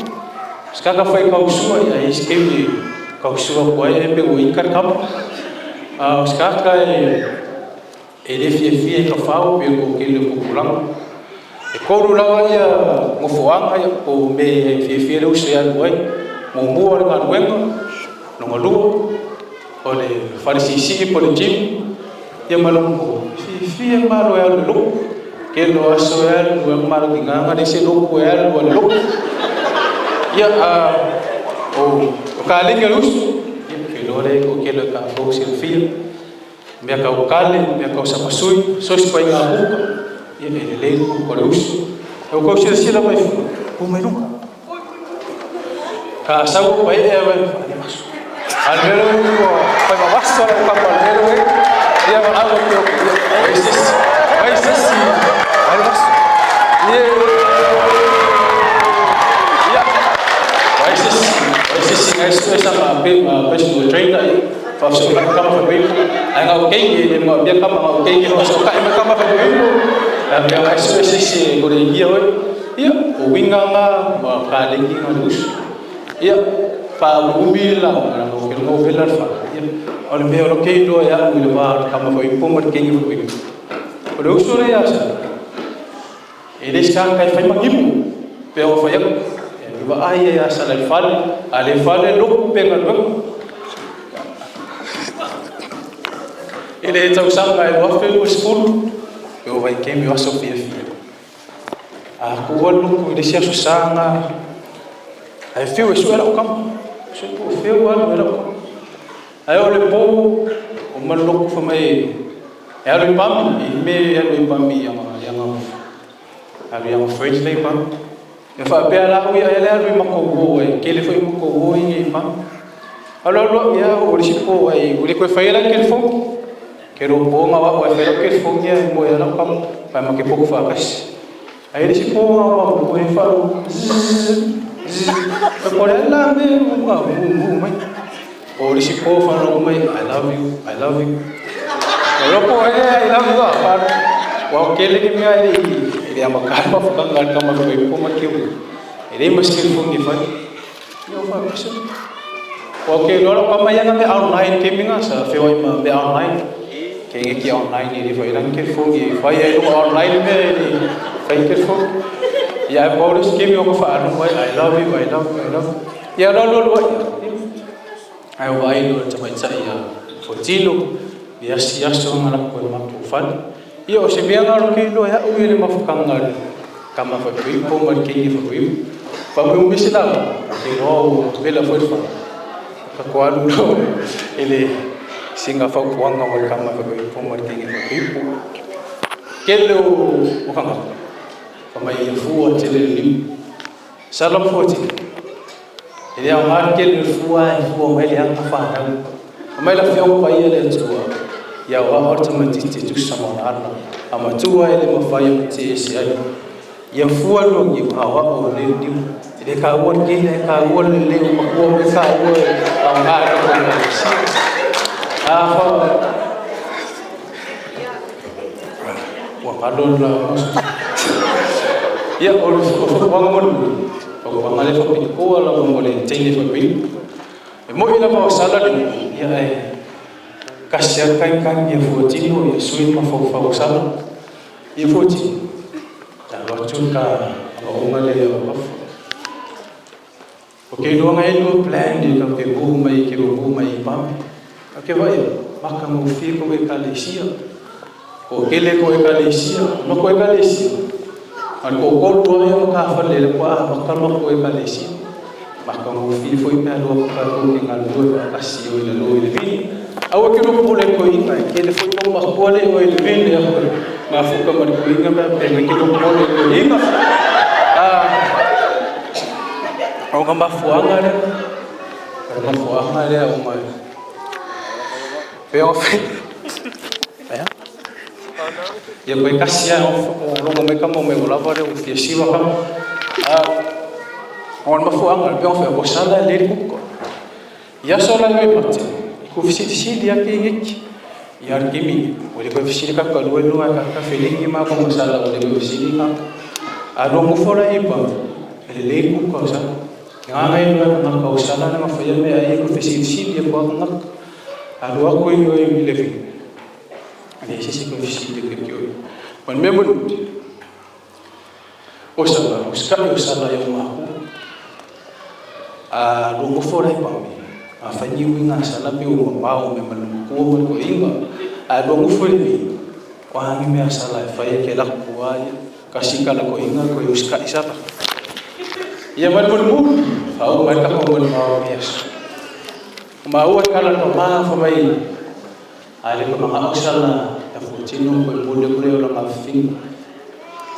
sakaka fai kausua ia e skemi kausua ko ai e pe o ika kama a o sakaka e E le fiafia i ka fao pe ko kele o pupulaga. E kolu lava ia nofoaga ia po o me e fiafia le uso e alu ai. Muamua o le galuega, longa lua o le fale siisii po o le gym, ia ma lona tolu, e fiafia malo e alu i le lotu. Kele o aso e alu e malo tigaga le isi lotu e alu a le lotu. Ia a o kalegi a le uso, ia ke iloa lea ko kele o tatou silafia. Mea kau kale, mea kau sapasui, sosi pai ngā puka, ia e lelei le puka o le uso. E o kau silasila mai fua, pu mai luga. Ka sau o pai e wai whai maso. A le mea ua whai mawasa o kapa le mea e, ia ma au ki oku, ia, wai sisi, wai sisi, wai maso. Ia, ia, wai sisi, wai sisi, ngai sui sa ma pe ma personal trainer, ia. Faafesotai kama fai ai ngau keiki e mo bia kama ngau keiki faafesotai ma kama fai ai bia ai sue sisi e kore ia oi ia o winga nga ma ka lengi nga le usu ia fa umi la na no ke no vela fa ia o le mea o lo kei loa ia u le va kama fai po ma keiki fai o le usu le ia sa e le sa kai fai mangimu pe o fai aku e va ai ia sa le fale a le fale loku pe nga I le tausaga e 2020, e ova i kemi o aso fiafia. A ku alu loku i le isi aso saga, ae fiu e sue lau kama. Sue po fiu alu e lau kama. Ae o le po, o ma loku fa mai e alu i pami, i me e alu i pami i anga, i anga, alu i anga fridge le i pami. E faapea la ui ai le alu i makou o ai, kele foi makou o i i pami. Alu alu au ia o le isi po ai, ua le koe faia la telefoni. Ke ro po nga wa e faia lau telefoni ia e moe ai lau kama, pai ma ke poku faakasi. Ai le isi po nga wa mo e faru zzz zzz. E ko le la me nga mu mu mai. O le isi po faru mai I love you, I love you. O lo po e I love you a faru. Wa o kele ke mea e i le ama kama whakanga kama koe po ma ke E le mas telefoni e whai. Ia o whakasa. Wa ke loa lau kama ia nga mea online ke minga sa wheoi ma mea online. Ke nge ki online i le whai rangi ke phone i whai ai lunga online mea i le whai ke phone. Ia e paulus ke mi o ka whaanu mai I love you, I love you, I love you. Ia loa loa loa ia. Ai o ai loa tamaitai ia Fotilo i asi aso nga lako e matou fale. Ia o se mea nga ro ke iloa e a'u ia le mafukanga le kama faipoipo ma le keiki faipoipo. Fa mo umi se lava, ke iloa ua vela foi le fale. Ka ko alu loa e le singa fautuaga mo le kama faipoipo ma le keiki faipoipo. Kele o kangaka, fa mai ia fua tele le limu. Salam 40. E le aoga tele le fua e fua mai le aga whanau. Mai la whionga paia le atua. Ia o ao le tamaitiiti e tusa ma ona ala. A matua e le mawhai o te ese ai. Ia fua loa ki o ao ao o leo niu. E le ka ua le keina e ka ua le leo makua me ka ua e aoga e ka ua le si. A wha ua ngalo la Ia, o le whakapuanga mo le whakapuanga le whapitokoa lava mo le teine whapito. E moi lava o sala le ia e kasi a kai kai ia fuatino ia sui ma whauwhau sala. Ia fuatino. Ta loa ka onga le o afu. O ke loa ngai lua plan i ka ke hu mai ke hu mai i pame. Ka ke vai, maka mo fie ko ekalesia. Ko kele ko ekalesia, ma ko ekalesia. A ko ko lua ia ka whale le kwa maka ma ko ekalesia. Maka mo fie fo i pea lua ka ko ke ngā lua ka kasi o i le lua i le vini. Aua ke lua pole ko inga ke le foi mo makua le o le vele a ko mafuka ma le ko inga me pe ke lua pole ko inga. Ah. O ka mafuanga le. O mafuanga le o mai. Pe o fe. Ya. Ia koe kasi a o longo mai ka mo me o lava le o fia siwa ka. Ah. O mafuanga le pe o fe o sala le kuko. Ia so la le pati. Ku fisili ya ke ngeki. Ia kimi o le ko fisili ka ka lue lua ka ka felingi ma ko masala o le ko fisili ka. A lo mo fora i pa. Le le ku ka sa. Nga ngai lua ka ka usala na ma fa me ai ko fisili ya ko nga. A lo ko i o i le fi. Ale se se ko fisili ke ki o. Man me mun. O sa o ska o sala ya ma ku. A lo mo fora i pa. A whanyi winga sala pe o mapao me maluku ma ko inga. A lo mo fora i o hangi me sala e whai ke lak pua ia. Kasi kala ko inga ko uska isala. Ia mai mun mu. Au mai ka ko mun ma mias. Ma ua kala no ma fa mai. A le ko mga osala ya futino ko mule kule o la finga.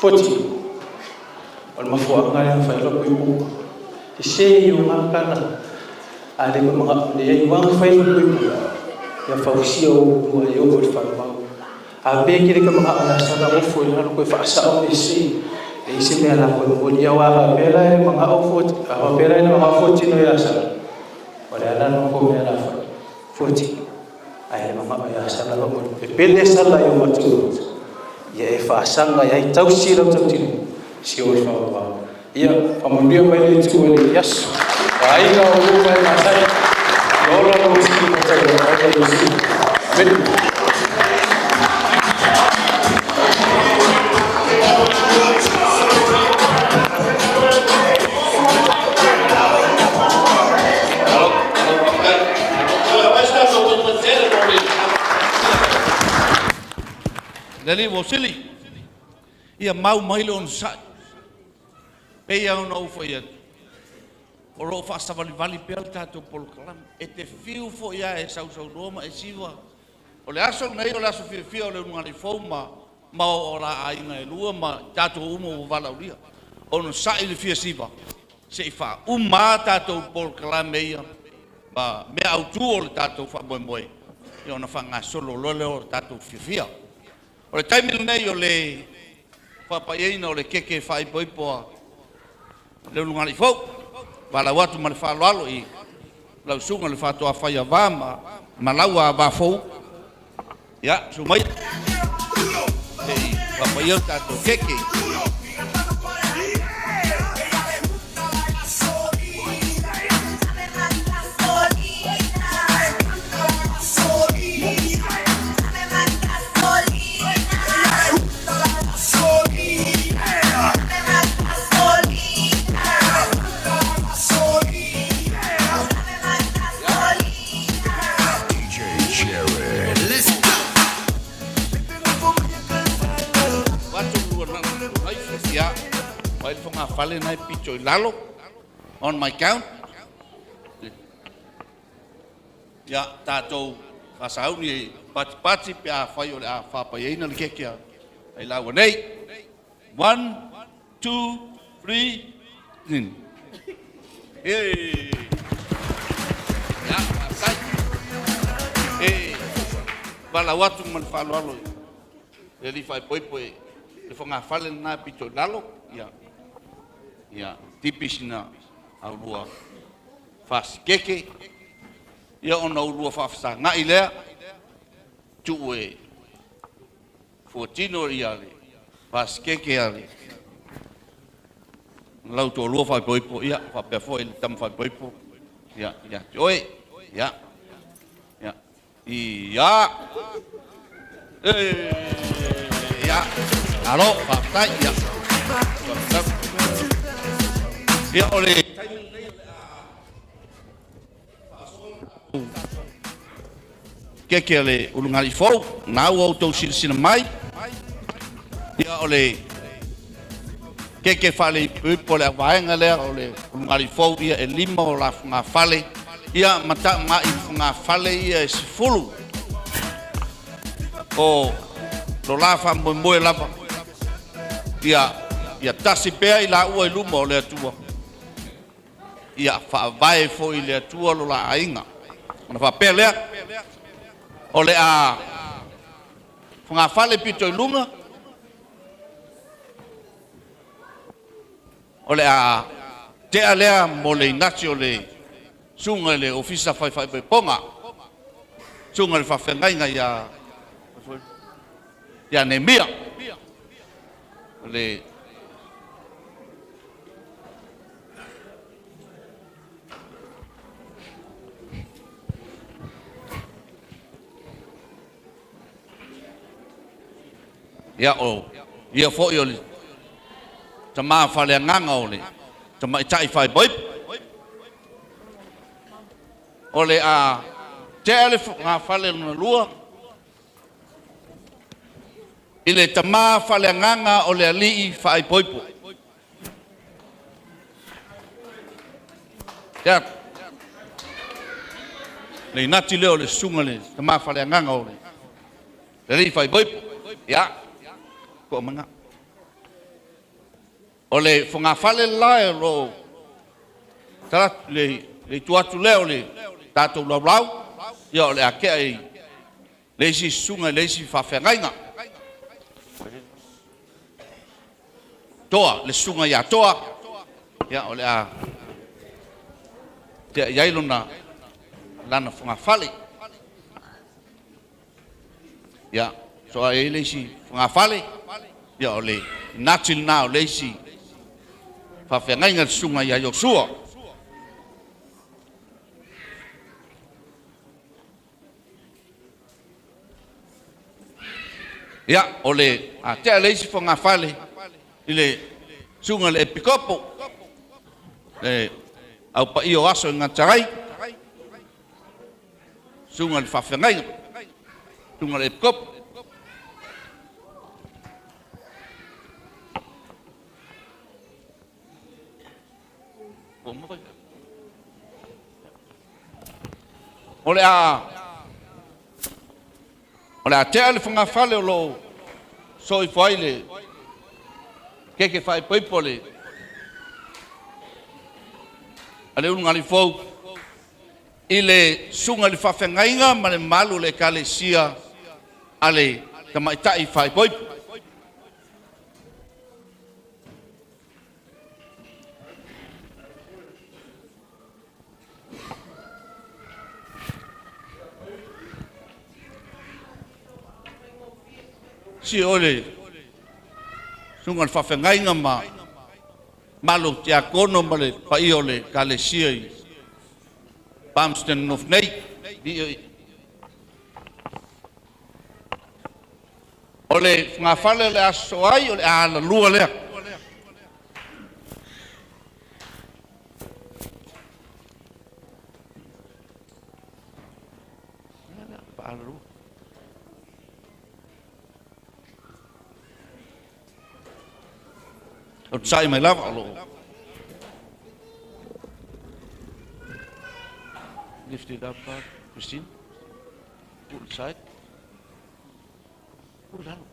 Foti. O le mafuanga ya whai lo ko ipu. Te se i o ngā kala. A le ko mga le i wanga whai lo ko ipu. Ya fausia o lua e o le whanau. A pe ki le ka mga ala sala o fo i lalo koe whaasa o me se. E isi mea la koe mo nia wa ka pela e mga o fo, a ka pela e mga fo tino ia sala. O le ala no ko mea la fo. Foti. A e mga o ia sala lo mo. E pele sala i o matu. Ia e whaasanga ia i tausi lau tautino. Si o le whaapā. Ia, whamanua mai le tu o le yasu. Wa ainga o luma e masai. Ia ola lo tiki matau o aina i si. Amen. Le alii ua sili, ia mau mai le onosai. Pei lava ona ou fai atu, o lo o faasavalivali pea le tatou polokalame. E te fiu foi lava e sausaunoa ma e siva. O le aso lenei o le aso fiafia o le ulugalifou ma ma o la aiga e lua ma tatou uma ua valaaulia. Onosai le fia siva, se i faauma a tatou polokalame ia ma mea autu o le tatou faamoemoe, ia ona faagasolo loa lea o le tatou fiafia. O le taimi lenei o le faapaiaina o le keke faaipoipo a le ulugalii fou. Valaau atu ma le faaaloalo i lau susuga le faatoafai ava ma ma lau ava fou. Ia, susu mai se i faapaia le tatou keke. Ia, mai le fogafale na e pito i lalo, on my count. Ia, tatou faasauni e patipati pe afai o le a faapaiaina le keke a ai laua nei. One, two, three, in. E. Ia, faafetai. E valaau atu ma le faaaloalo i le alii faaipoipo e le fogafale lena e pito i lalo. Ia, ia, tipi sina aulua fasikeke. Ia ona ulua faafesagai lea, tuu e fuatino ia le fasikeke a le lau toalua faaipoipo, ia faapea foi le tama faaipoipo, ia ia te oe. Ia, ia, ia, e, ia, alo, faafetai, ia, faafetai. Ia, o le keke a le ulugalii fou, na ua outou silasila mai. Ia, o le keke faaleipoipo le auvaega lea o le ulugalii fou, ia e 5 o la fogafale. Ia, ma taʻumaʻi fogafale ia e 10. O lo la faamoemoe lava ia ia tasi pea i laua i luma o le Atua, ia faavae foi i le Atua lo la aiga. Ona faapea lea, o le a fogafale pito i luga, o le a tea lea mo le inati o le susuga i le Ofisa Faifaipoipoga, susuga i le faafeagaiga ia Neemia. Le Ia o ia foi o le tama faaleagaga o le tamaitai faaipoipo. O le a tea le fogafale lona lua i le tama faaleagaga o le alii faaipoipo. Ia, le inati lea o le susuga le tama faaleagaga o le alii faaipoipo. Ia, toamaga. O le fogafale la e o lo o le itu atu lea o le tatou laulau, ia o le a tea i le isi susuga i le isi faafeagaiga. Toa, le susuga ia Toa, ia o le a tea i ai lona lana fogafale. Ia, so ai ai le isi fogafale, ia o le nati lena o le isi faafeagaiga le susuga ia Iosua. Ia, o le a tea le isi fogafale i le susuga i le Epikopo, le au paia o aso i Gatarai, susuga i le faafeagaiga, susuga i le Epikopo. O le a tea le fogafale o lo o soifo ai le keke faaipoipo le a le Ulugalifou i le susuga i le faafeagaiga ma le mamalu o le Ekalesia a le tamaitai faaipoipo. Si o le susuga i le faafeagaiga ma malo tiakono ma le paia o le Ekalesia i Palmerston North nei. O le fogafale o le a sosoo ai, o le a alalua lea. O te sai mai lava o loo lift it up, Christine. Pull aside. Pull lalo.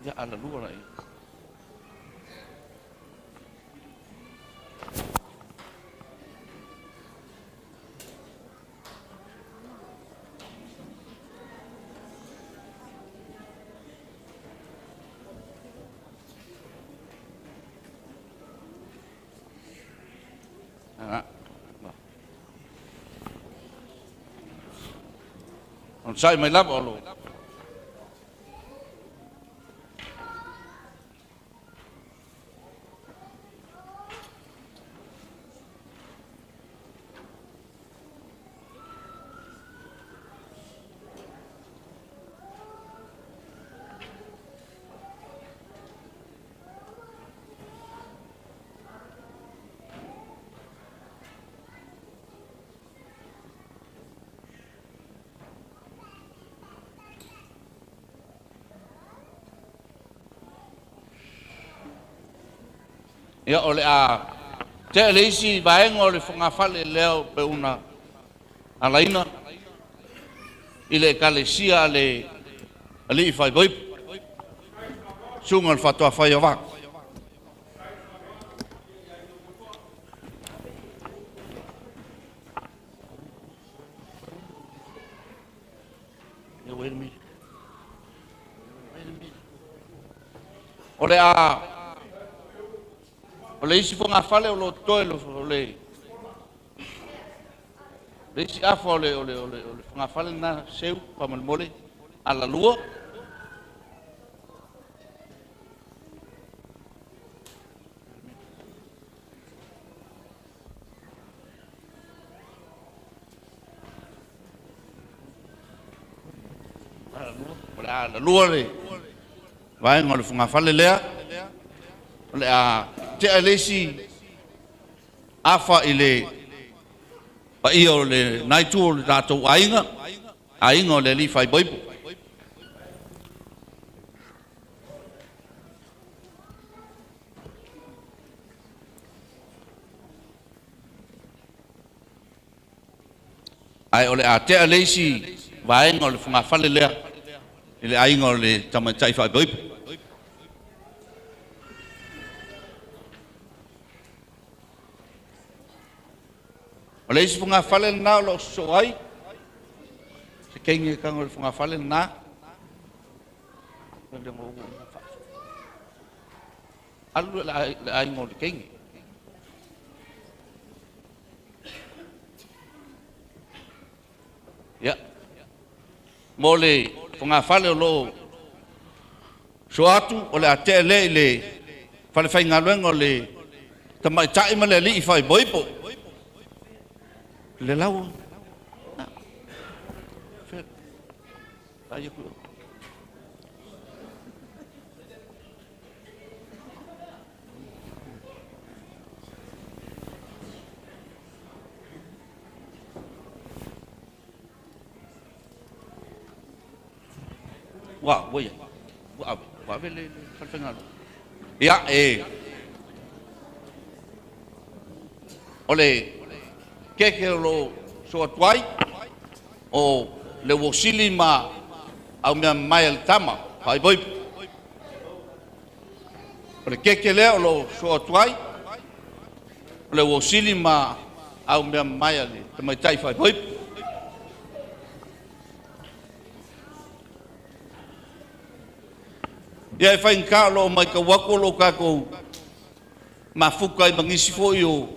Ia alalua la ia. Onosai mai lava o lo Ia o le a tea le isi vaega o le fogafale lea o pe una alaina. i le ekalesia a le alii faaipoipo, susuga i le faatoafai o vaa. Wait a minute. O le a o le isi fogafale o lo o totoe o le le isi afa o le o le o le o le fogafale lena seu faamolemole alalua. O le a alalua le vaega o le fogafale lea. O le a tea le isi afa i le paia o le naitu o le tatou aiga, aiga o le alii faaipoipo. Ae o le a tea le isi vaega o le fogafale lea i le aiga o le tamaitai faaipoipo. O le isi fogafale lena o lo o sosoo ai, se keigi e tago i le fogafale lena. Alu le aiga o le keigi. Ia. Mo le fogafale o lo o so atu, o le a tea lea i le falefaigaluega o le tamaitai ma le alii faaipoipo. Le lau. Ua, ua ia. Ua ave, ua ave le falefaigaluega. Ia, e o le keke o lo so atu ai, o le uosili ma au mea mamae a le tama, faaipoipo. O le keke lea o lo so atu ai, o le uosili ma au mea mamae a le tamaitai faaipoipo. Ia e faigata o lo o matau atu o lo o tatou mafuta ai ma nisi foi o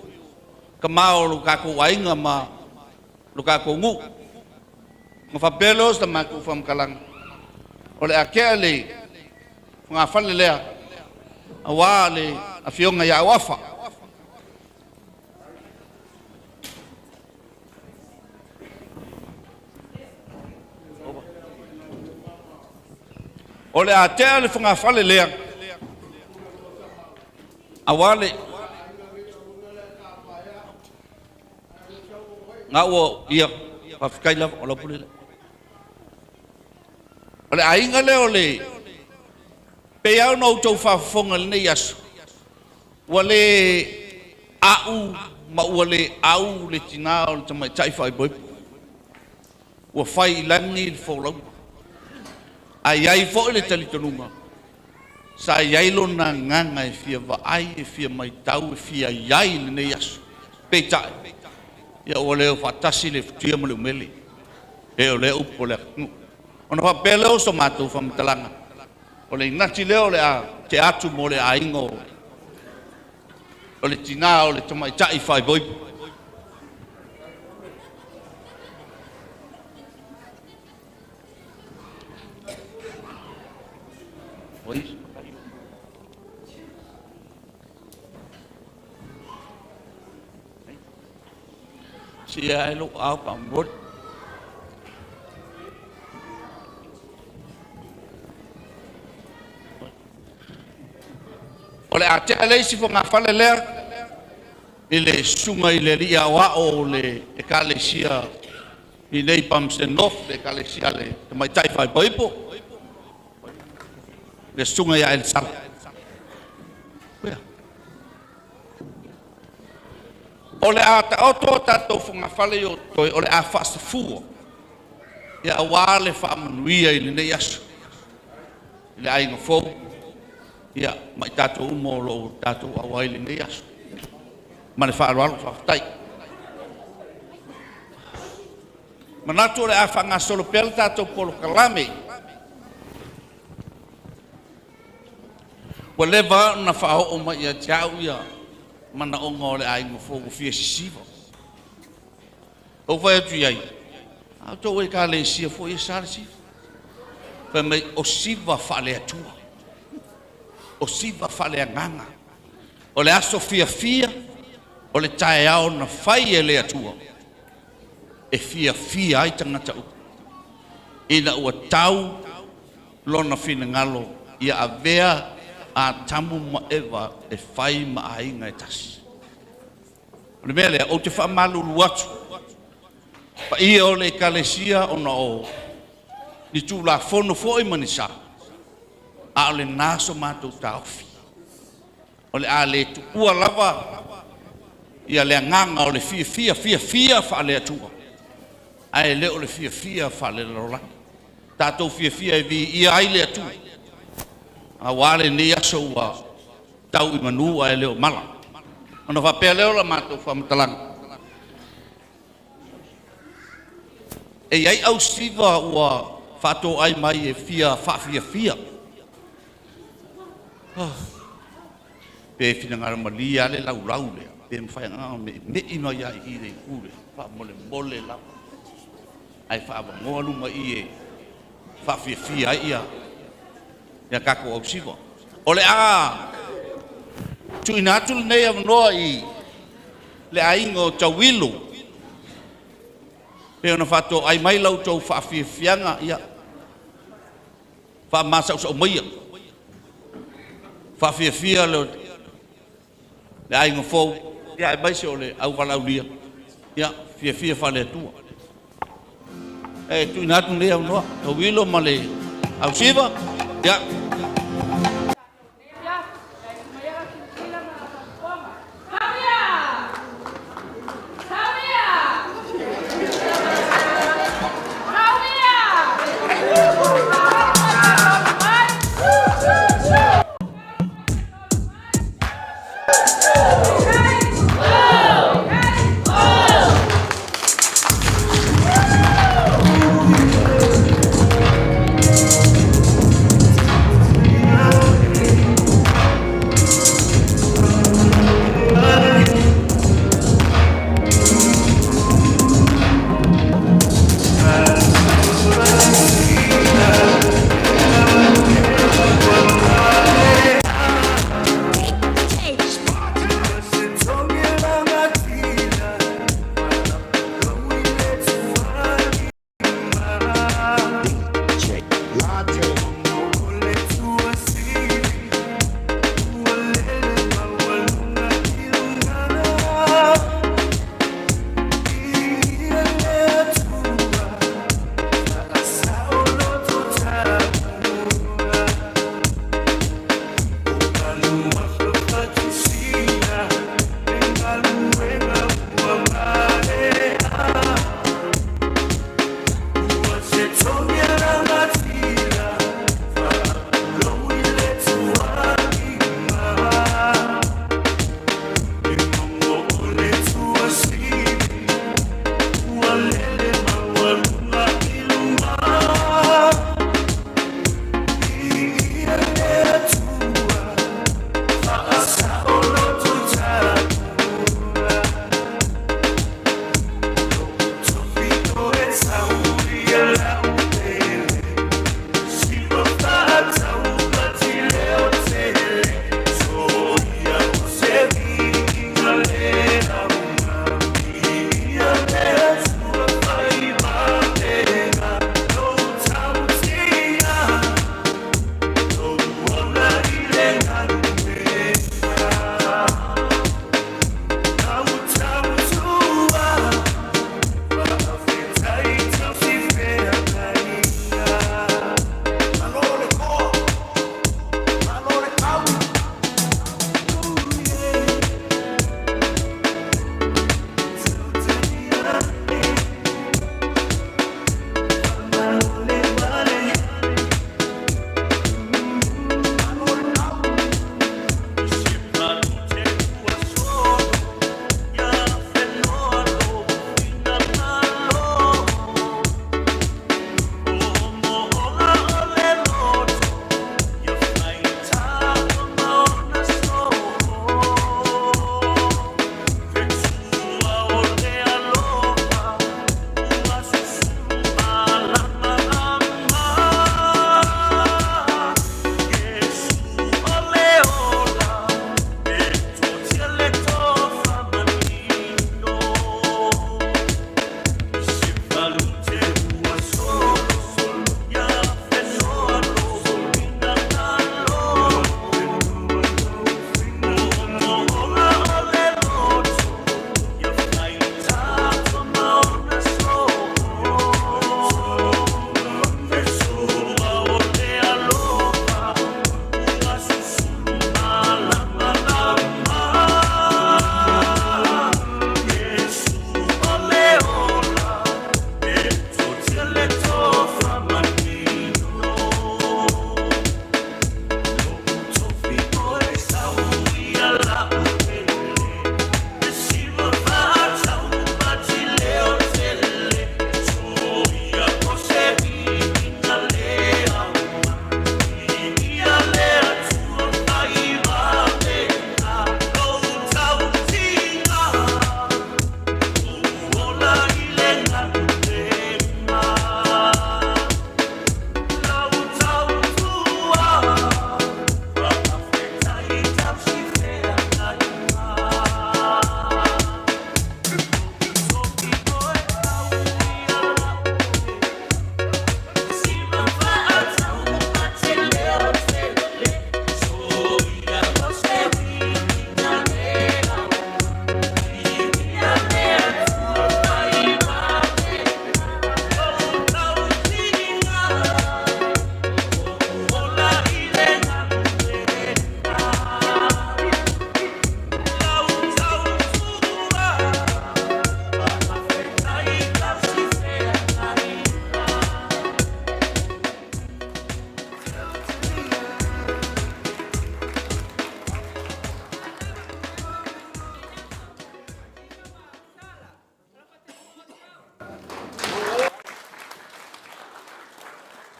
tama o lo tatou aiga ma lo tatou nuu. Ma faapea lea o se matou faamatalaga, o le a tea le fogafale lea auā le afioga ia Auafa. O le a tea le fogafale lea auā le ngā ua ia faafetai lava o lau pule lea. O le aiga lea o le pei lava ona outou faafofoga i lenei aso, ua le a'u ma ua le au le tinā o le tamaitai faaipoipo. Ua fai i lagi le folauga. Ae i ai foi le talitonuga, sa i ai lona agaga e fia vaai, e fia matau, e fia i ai i lenei aso. Peitai, ia ua le o faatasi le futia ma le umele. E o lea upu o le atunuu. Ona faapea lea o so matou faamatalaga, o le inati lea o le a tea atu mo le aiga o le tinā o le tamaitai faaipoipo. Sia e lou ao faamolemole. O le a tea le isi fogafale lea i le susuga i le alii aoao o le ekalesia i nei Palmerston North, le ekalesia a le tamaitai faaipoipo, le susuga ia Elisala. O le a taoto a tatou fogafale i o toe, o le a faasafua. Ia auā le faamanuia i lenei aso i le aiga fou ia ma i tatou uma o lo o tatou auai i lenei aso. Ma le faaaloalo faafetai. Manatu o le a faagasolo pea le tatou polokalame. Ua leva ona faaoo mai ia te au ia manaoga o le aiga fou ua fia sisiva. Ou fai atu i ai, a outou ekalesia foi e sa le siva. Fai mai, o siva faale-Atua, o siva faale-Agaga, o le aso fiafia, o le taeao na fai e le Atua, e fiafia ai tagata uma, ina ua tau lona finagalo ia avea Atamu ma Eva e fai ma aiga e tasi. O le mea lea, ou te faamalulu atu, paia o le Ekalesia ona o ni Tulafono foi ma ni sa, a o lena so matou taofi. O le a le tuua lava ia le agaga o le fiafia, fiafia faale-Atua, ae le o le fiafia faale-lalolagi. Tatou fiafia e viia ai le Atua, aua lenei aso ua tau i manu ae le o mala. Ona faapea lea o la matou faamatalaga, e i ai ausiva ua faatoai mai e fia faafiafia. Pe finagalo malie lava le laulau lea, pe mafai ona meimei mai lava i i le itu lea, faamolemole lava. Ae faavanoa luma i i e faafiafia ai ia tatou ausiva. O le a tuuina atu lenei avanoa i le aiga o Tauilo, pei ona faatoai mai la outou faafiafiaga, ia faamasausau maia, faafiafia le aiga fou, ia aemaise o le auvalaaulia, ia fiafia faale-Atua. E tuuina atu lenei avanoa, Tauilo ma le ausiva, ia.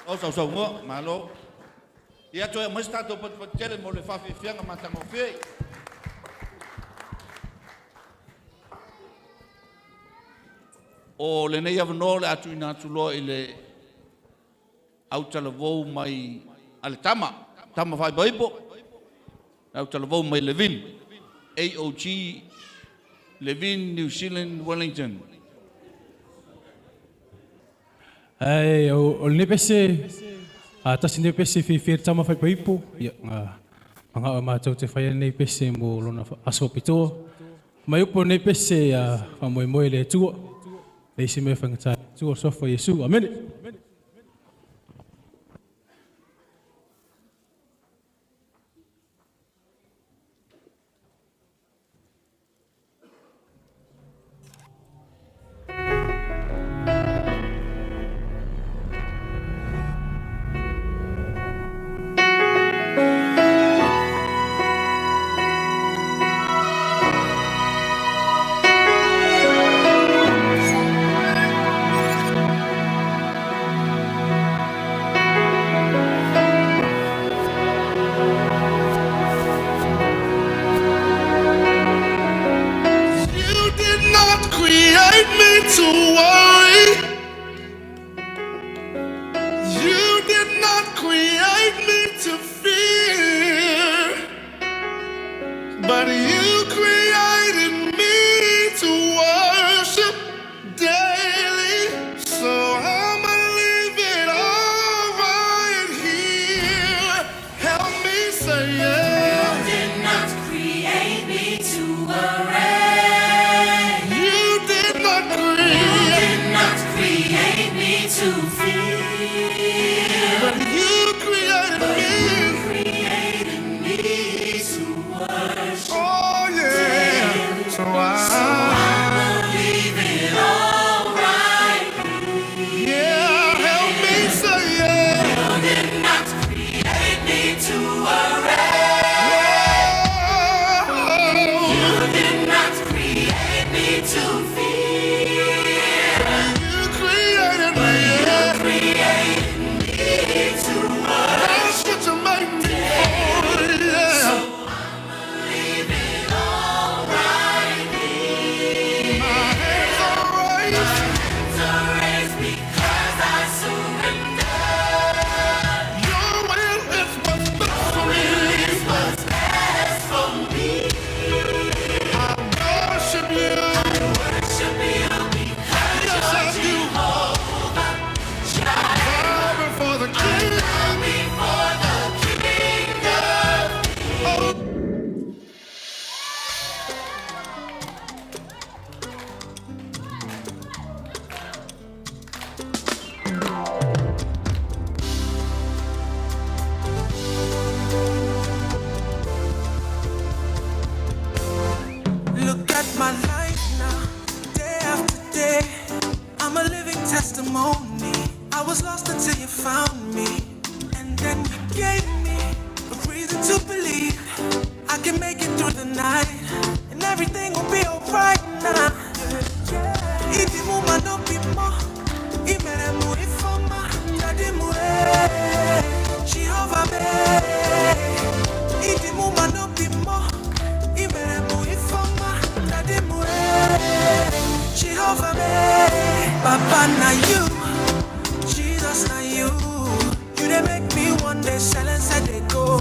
O sausaunoa, malo. Ia toe aumai se tatou patupatu tele mo le faafiafiaga matagofie. O lenei avanoa o le a tuuina atu loa i le autalavou mai a le tama, tama faaipoipo, le autalavou mai Levin, AOG Levin, New Zealand, Wellington. Ai o lenei pese a tasi nei pese fiafia i le tama faipaipo ia nga mangao e matou te faia lenei pese mo lona aso pitoa. Mai upu o lenei pese a faamoemoe i le Atua. Le isi mea faigata i le Atua o le Suafa o Iesu. Amene. You did not create me to worry. You did not create me to fear. But you created me to worship daily. So I'ma leave it all right here. Help me say yeah. You did not create me to worry. You did not create. You did not create me to fear. But you created me. You created me to worship. Oh yeah. So I. Yeah, help me say yeah. You did not create me to worry. You did not create me to fear. You created me. You created me to worship. That's what you made me for. Yeah. So leave it all right here. My hands are raised. My hands are raised because I surrender. Your will is what's best for me. Is what's best for me. I worship you. I worship you because yes, I do. I bow before the King. I bow before the King of Oh. Look at my life now, day after day. I'm a living testimony. I was lost until you found me. And then you gave me a reason to believe I can make it through the night. And everything will be alright now. Idimu manopimo, imeremu ifoma, dadimu eh, Jehovah me. Idimu manopimo, imeremu ifoma, dadimu eh, Jehovah me. Papa na you, Jesus na you. You dey make me one day silence and they go.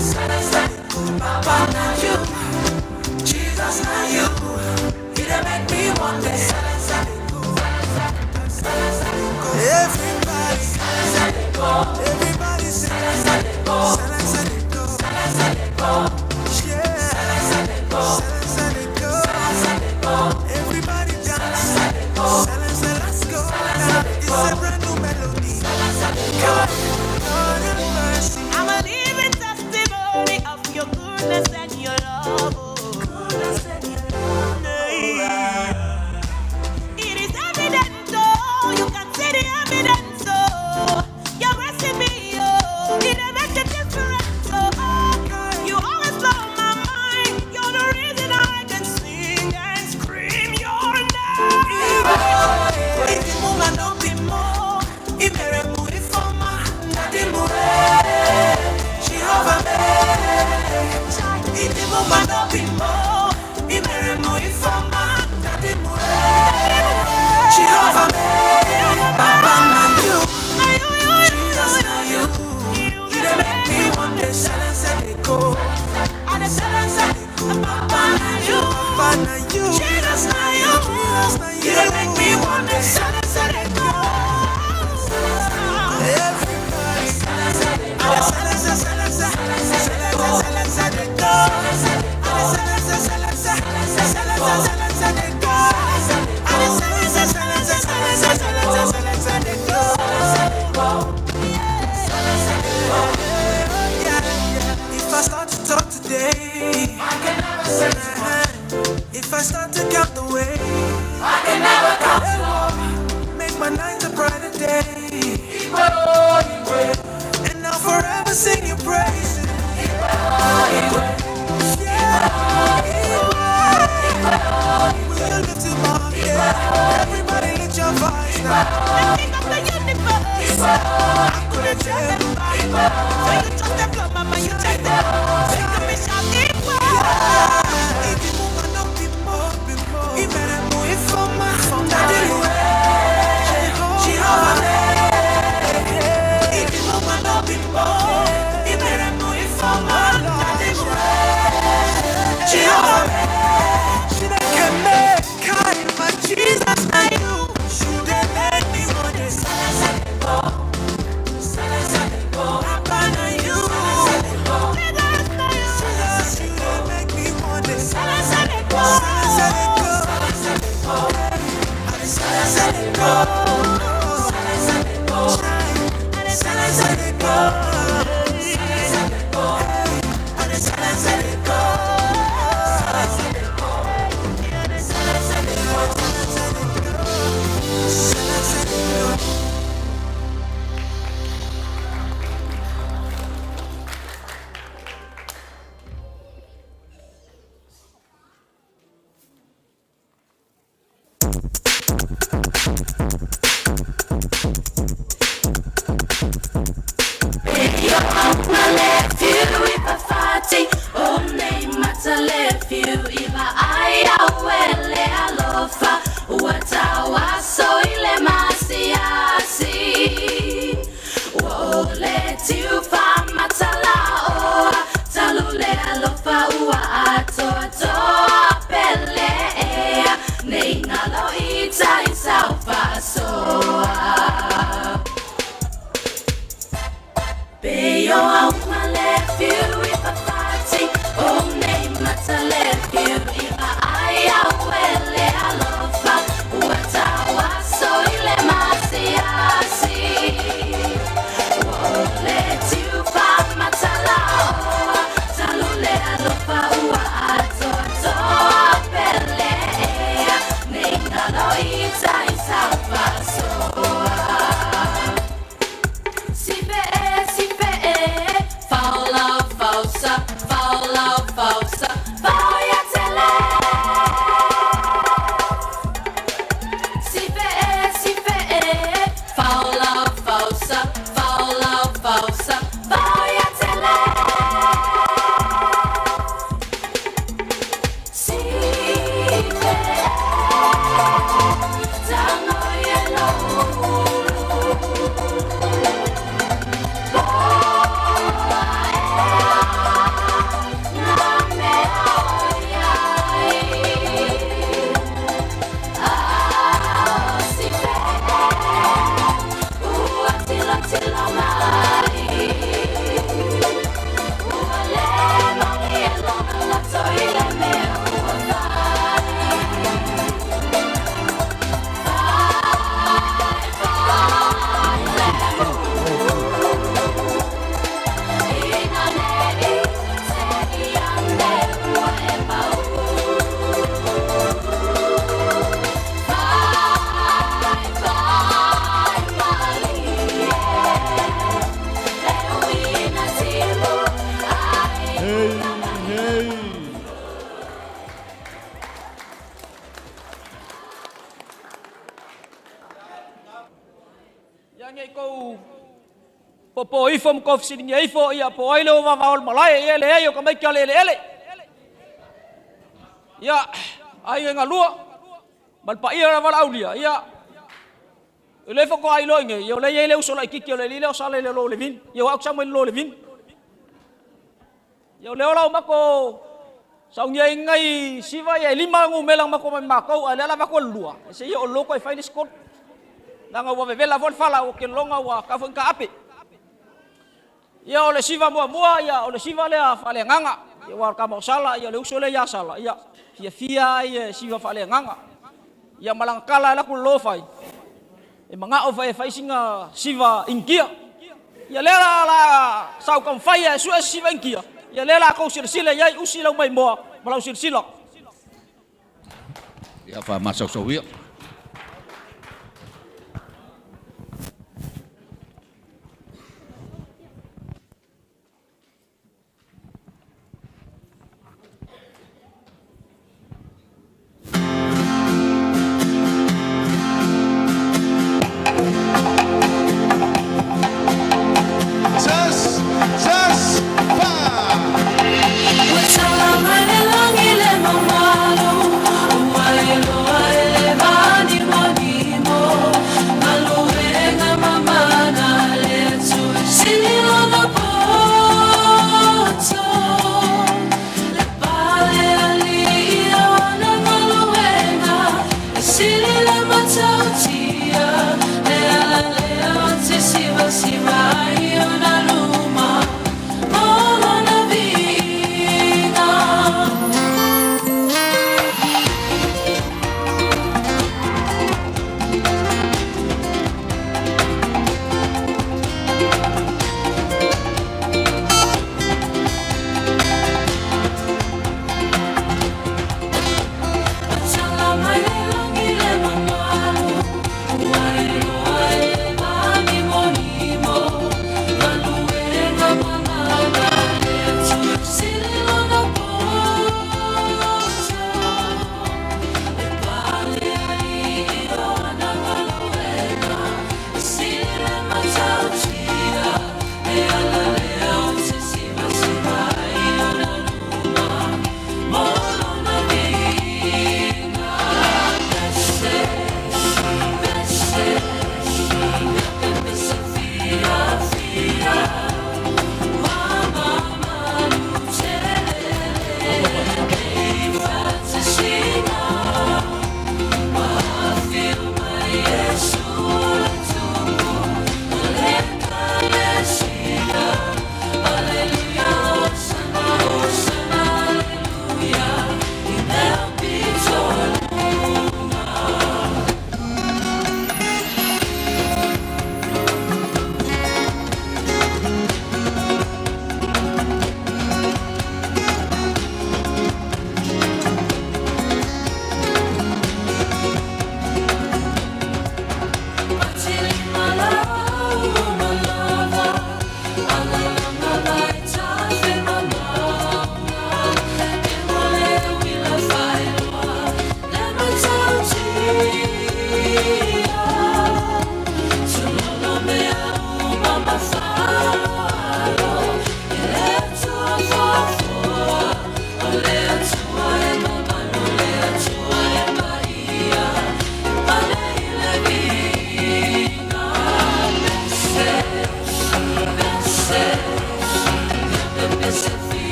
Silence and they go. Papa na you, Jesus na you. You dey make me one day silence and they go. Everybody, everybody say, silence and they go. Yeah, silence and they go. Everybody dance, silence and let's go. Now it's a brand new melody. God, God have mercy. I'm a living testimony of your goodness and your love. oh. Goodness and your love. Yeah. It is evident, oh, you can see the evidence, oh. Your recipe, oh, it makes a difference, oh. oh. You always blow my mind. You're the reason I can sing and scream your name. go. Papa na you, Papa na you. Jesus na you, you dey make me wanna go. Everybody, If I start to talk today, I can never say too much. If I start to count the way, I can never count too much. Make my night a brighter day. And I'll forever sing your praises. Yeah. Will you lift him up? Yeah. Everybody lift your voice now. The king of the universe. I couldn't tell everybody. So you trust the blood, mama, you take the Take the mission equal. Jesus, now you should let me want it. Papa, now you. Jesus, you dey make me want it. Ia nei kou popo ifo ma kou fesiligia ifo, ia po ai le ua vavao o le malae, ia e leai o ka maiki a le eleele. Ia, aiga e galua, ma le paia o le valaaulia, ia, o lea faatoa iloa i nei, ia o lea e i ai le uso laitiiti o le alii lea o Sala i le lo o Levini, ia o au sa mai le lo o Levini. Ia o lea o la o matou saunia i siva ia e 5 numera na matou mai matou, ae lea la avatu e le 2, e seia o le 2 toe fai le isi 3. Leaga ua vevela foi le fala, ua te lagona ua tau foi ina taape. Ia o le siva muamua, ia o le siva lea faaleagaga. Ia aua o le tama o Sala, ia o le uso lea ia Sala, ia fiafia ai e siva faaleagaga. Ia ma lana tala e alu atu lolo fai, e manao foi e fai sina siva Initia. Ia lea la la sa ou taumafai e sue se siva Initia, ia lea la tou silasila i ai, usi lau maimoa ma lau silasila. Ia faamasausau ia. Ua tala mai le lagi le mamalu, ua iloa e le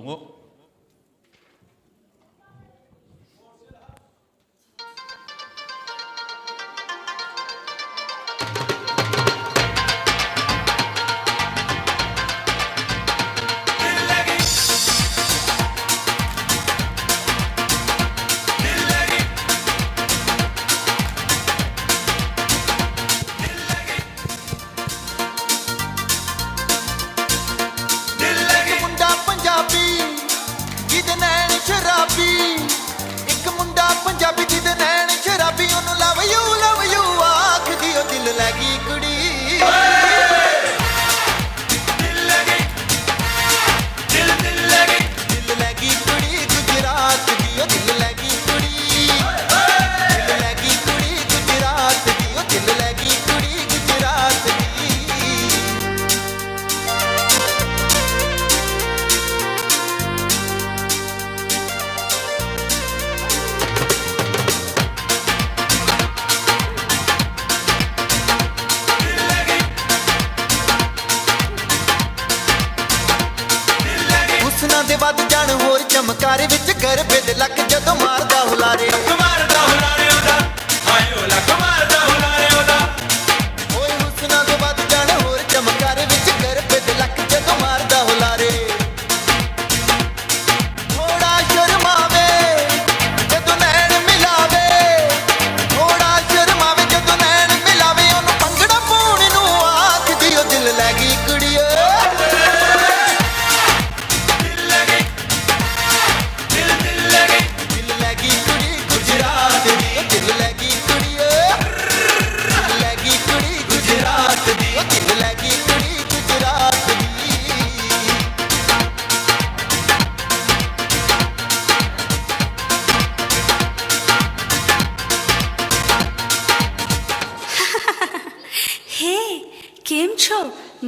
Logo. ਇੱਕ ਮੁੰਡਾ ਪੰਜਾਬੀ ਜਿਹਦੇ ਨੈਣ ਸ਼ਰਾਬੀ, ਇੱਕ ਮੁੰਡਾ ਪੰਜਾਬੀ ਜਿਹਦੇ ਨੈਣ ਸ਼ਰਾਬੀ, ਉਹਨੂੰ love you love you ਆਖਦੀ, ਉਹ ਦਿਲ ਲੈ ਗਈ ਕੁੜੀ। ਦਿਲ ਲੈ ਗਈ, ਦਿਲ ਦਿਲ ਲੈ ਗਈ, ਦਿਲ ਲੈ ਗਈ ਕੁੜੀ ਗੁਜਰਾਤ ਦੀ, ਉਹ ਦਿਲ ਲੈ ਗਈ ਕੁੜੀ। ਦਿਲ ਲੈ ਗਈ ਕੁੜੀ ਗੁਜਰਾਤ ਦੀ, ਉਹ ਦਿਲ ਲੈ ਗਈ ਕੁੜੀ ਗੁਜਰਾਤ ਦੀ। ਹੁਸਨਾਂ ਦੇ ਵੱਧ ਜਾਣ ਹੋਰ ਚਮਕਾਰੇ, ਵਿੱਚ ਗਰਬੇ ਦੇ ਲੱਕ ਜਦੋਂ ਮਾਰਦਾ ਹੁਲਾਰੇ, ਮਾਰਦਾ ਹੁਲਾਰੇ ਉਹਦਾ, ਹਾਏ ਉਹ ਲੱਕ ਮਾਰਦਾ ਹੁਲਾਰੇ ਉਹਦਾ। ਓਏ ਹੁਸਨਾਂ ਦੇ ਵੱਧ ਜਾਣ ਹੋਰ ਚਮਕਾਰੇ, ਵਿੱਚ ਗਰਬੇ ਦੇ ਲੱਕ ਜਦੋਂ ਮਾਰਦਾ ਹੁਲਾਰੇ। ਥੋੜਾ ਸ਼ਰਮਾਵੇ ਜਦੋਂ ਨੈਣ ਮਿਲਾਵੇ, ਥੋੜਾ ਸ਼ਰਮਾਵੇ ਜਦੋਂ ਨੈਣ ਮਿਲਾਵੇ, ਉਹਨੂੰ ਭੰਗੜਾ ਪਾਉਣ ਨੂੰ ਆਖਦੀ, ਉਹ ਦਿਲ ਲੈ ਗਈ ਕੁੜੀਏ। ਦਿਲ ਲੈ ਗਈ ਕੁੜੀ ਗੁਜਰਾਤ ਦੀ, ਉਹ ਦਿਲ ਲੈ ਗਈ ਕੁੜੀਏ। ਦਿਲ ਲੈ ਗਈ ਕੁੜੀ ਗੁਜਰਾਤ ਦੀ, ਉਹ ਦਿਲ ਲੈ ਗਈ ਕੁੜੀ ਗੁਜਰਾਤ ਦੀ। હે, કેમ છો?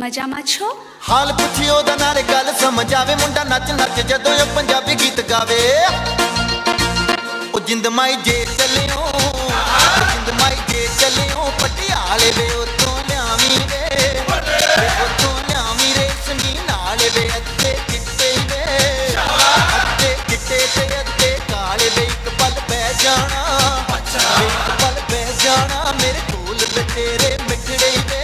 મજામાં છો? ਹਾਲ ਪੁੱਛੀ ਉਹਦਾ ਨਾਲੇ ਗੱਲ ਸਮਝ ਆਵੇ, ਮੁੰਡਾ ਨੱਚ ਨੱਚ ਜਦੋਂ ਉਹ ਪੰਜਾਬੀ ਗੀਤ ਗਾਵੇ। ਉਹ ਜਿੰਦ ਮਾਈ ਜੇ ਚੱਲਿਓ, ਜਿੰਦ ਮਾਈ ਜੇ ਚੱਲਿਓ ਪਟਿਆਲੇ ਵੇ, ਉਤੋਂ ਲਿਆਵੀਂ ਵੇ, ਵੇ ਉਤੋਂ ਲਿਆਵੀਂ ਰੇਸ਼ਮੀ ਨਾਲ ਵੇ, ਅੱਧੇ ਚਿੱਟੇ ਵੇ, ਅੱਧੇ ਚਿੱਟੇ ਤੇ ਅੱਧੇ ਕਾਲੇ ਵੇ। ਇੱਕ ਪਲ ਬਹਿ ਜਾਣਾ ਵੇ, ਇੱਕ ਪਲ ਬਹਿ ਜਾਣਾ ਮੇਰੇ ਕੋਲ ਵੇ, ਤੇਰੇ ਮਿੱਠੜੇ ਵੇ,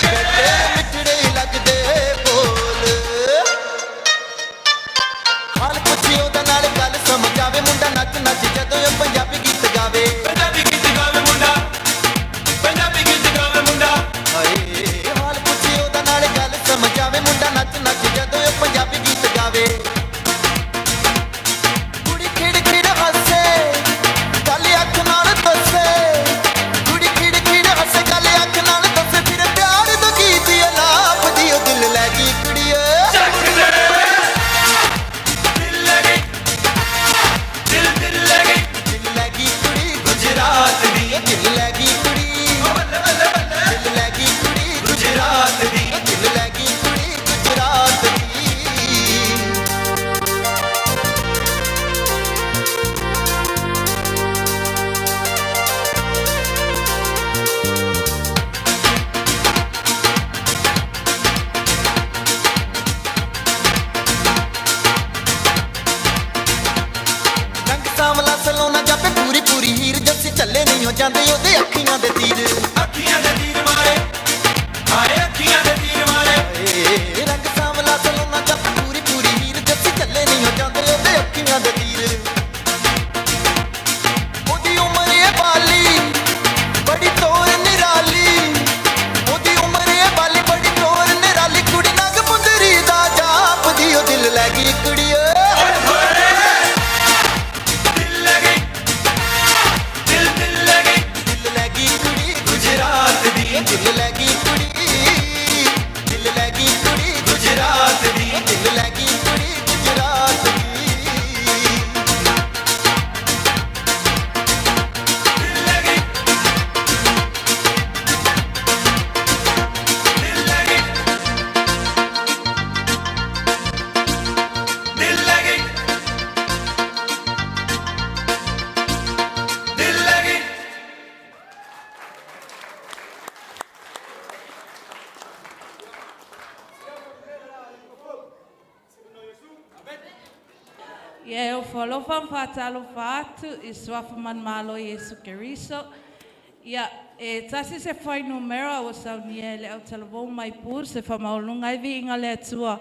ਤੇਰੇ ਮਿੱਠੜੇ ਲੱਗਦੇ ਬੋਲ। ਹਾਲ ਪੁੱਛੀ ਉਹਦਾ ਨਾਲ ਗੱਲ ਸਮਝ ਆਵੇ, ਮੁੰਡਾ ਨੱਚ ਨੱਚ ਜਦੋਂ ਉਹ ਪੰਜਾਬੀ ਗੀਤ ਗਾਵੇ। ਪੰਜਾਬੀ ਗੀਤ ਗਾਵੇ ਮੁੰਡਾ, ਪੰਜਾਬੀ ਗੀਤ ਗਾਵੇ ਮੁੰਡਾ। ਹਾਏ, ਹਾਲ ਪੁੱਛੀ ਉਹਦਾ ਨਾਲ ਗੱਲ ਸਮਝ ਆਵੇ, ਮੁੰਡਾ ਨੱਚ ਨੱਚ ਜਦੋਂ ਉਹ ਪੰਜਾਬੀ ਗੀਤ ਗਾਵੇ। ਕੁੜੀ ਖਿੜ ਖਿੜ ਹੱਸੇ, ਗੱਲ ਅੱਖ ਨਾਲ ਦੱਸੇ, ਕੁੜੀ ਖਿੜ ਖਿੜ ਹੱਸੇ, ਗੱਲ ਅੱਖ ਨਾਲ ਦੱਸੇ, ਫਿਰ ਪਿਆਰ ਦਾ ਗੀਤ ਅਲਾਪਦੀ, ਉਹ ਦਿਲ ਲੈ ਗਈ ਕੁੜੀਏ। ਦਿਲ ਲੈ ਗਈ, ਦਿਲ ਦਿਲ ਲੈ ਗਈ, ਦਿਲ Ia e ofo alofa ma faatalofa atu i suafa manumalo o Iesu Keriso. Ia, e tasi se fuainumera ua saunia e le autalavou mai Pulse e faamaualuga ai viiga o le Atua,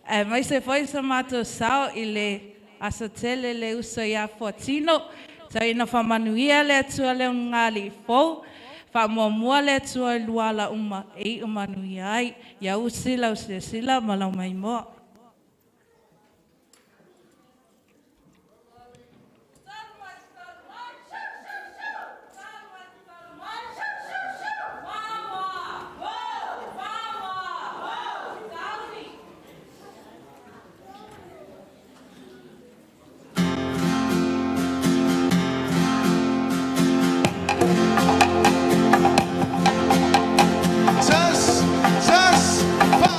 aemaise foi so matou sao i le aso tele le uso ia Fuatino. Tau ina faamanuia le Atua le ulugalii fou, faamuamua le Atua i lua ala uma e iu manuia ai. Ia usi lau silasila ma lau maimoa. Tasi, tasi, fa.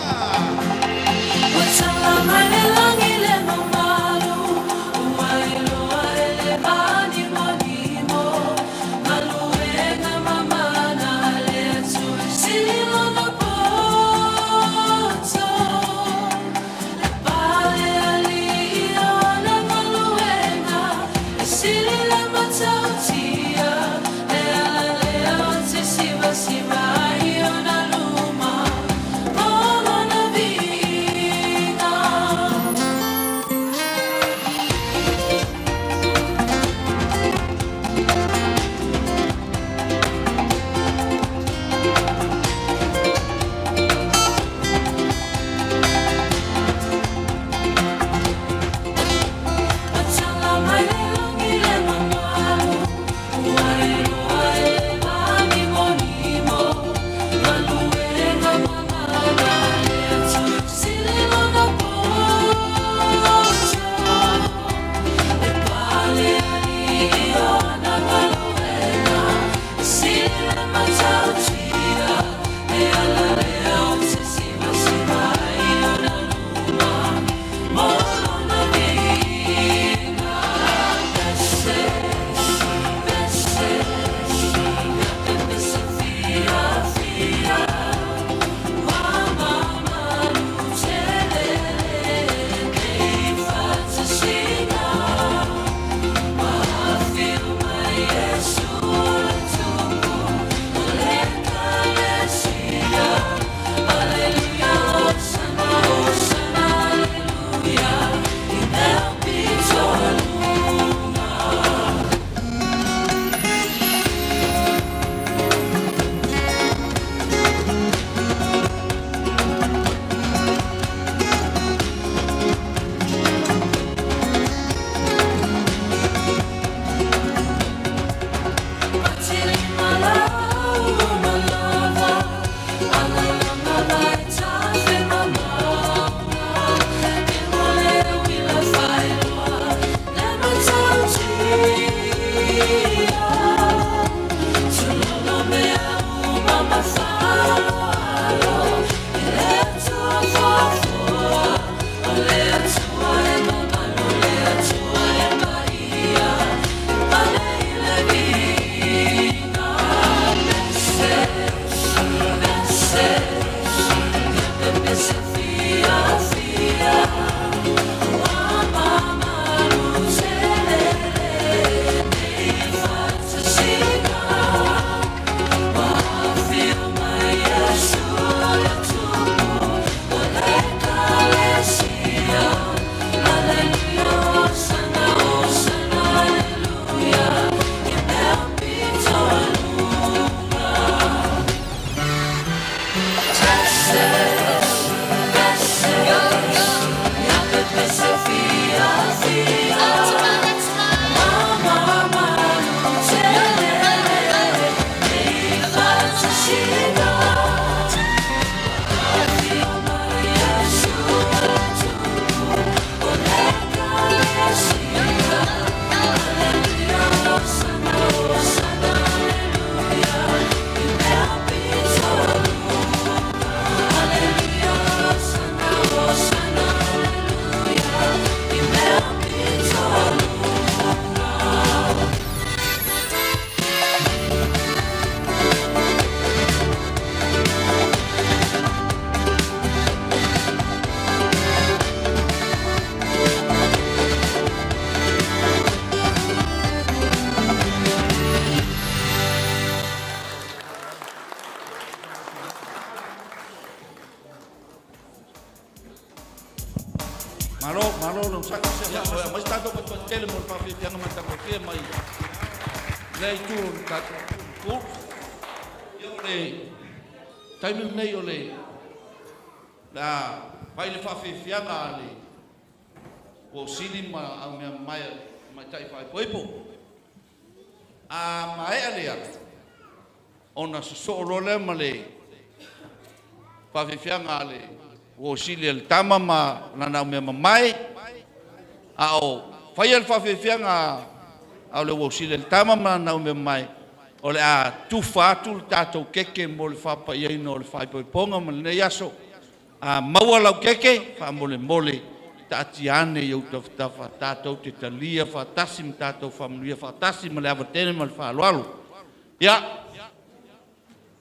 Ia, o mai se tatou patupatu tele mo le faafiafiaga matagofie mai lea itu o le tatou pulu. Ia, o le taimi lenei o le a fai le faafiafiaga a le ua sili ma au mea mamae tamaitai faaipoipo. A maea lea, ona sosoo loa lea ma le faafiafiaga a le ua sili a le tama ma lana au mea mamae, a o faia le faafiafiaga a le ua sili a le tama ma lana au mea mamae, o le a tufa atu le tatou keke mo le faapaiaina o le faaipoipoga ma lenei aso. A maua lau keke, faamolemole taatia ane i ou tafatafa tatou te talia faatasi ma tatou faamanuia faatasi ma le ava tele ma le faaaloalo. Ia,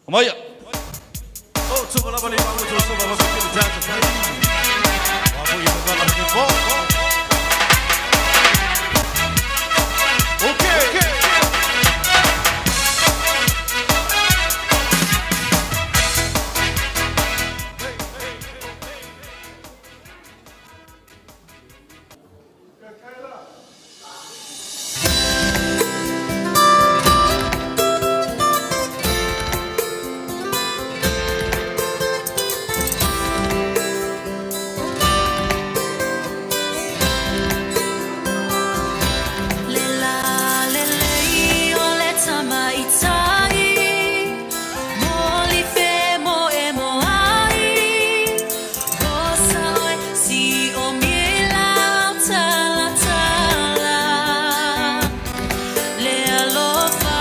omaia. Okay. Le la lelei o le tamaitai, moli fe mo e mo ai, o sa oe si o mila o tala tala. Le alofa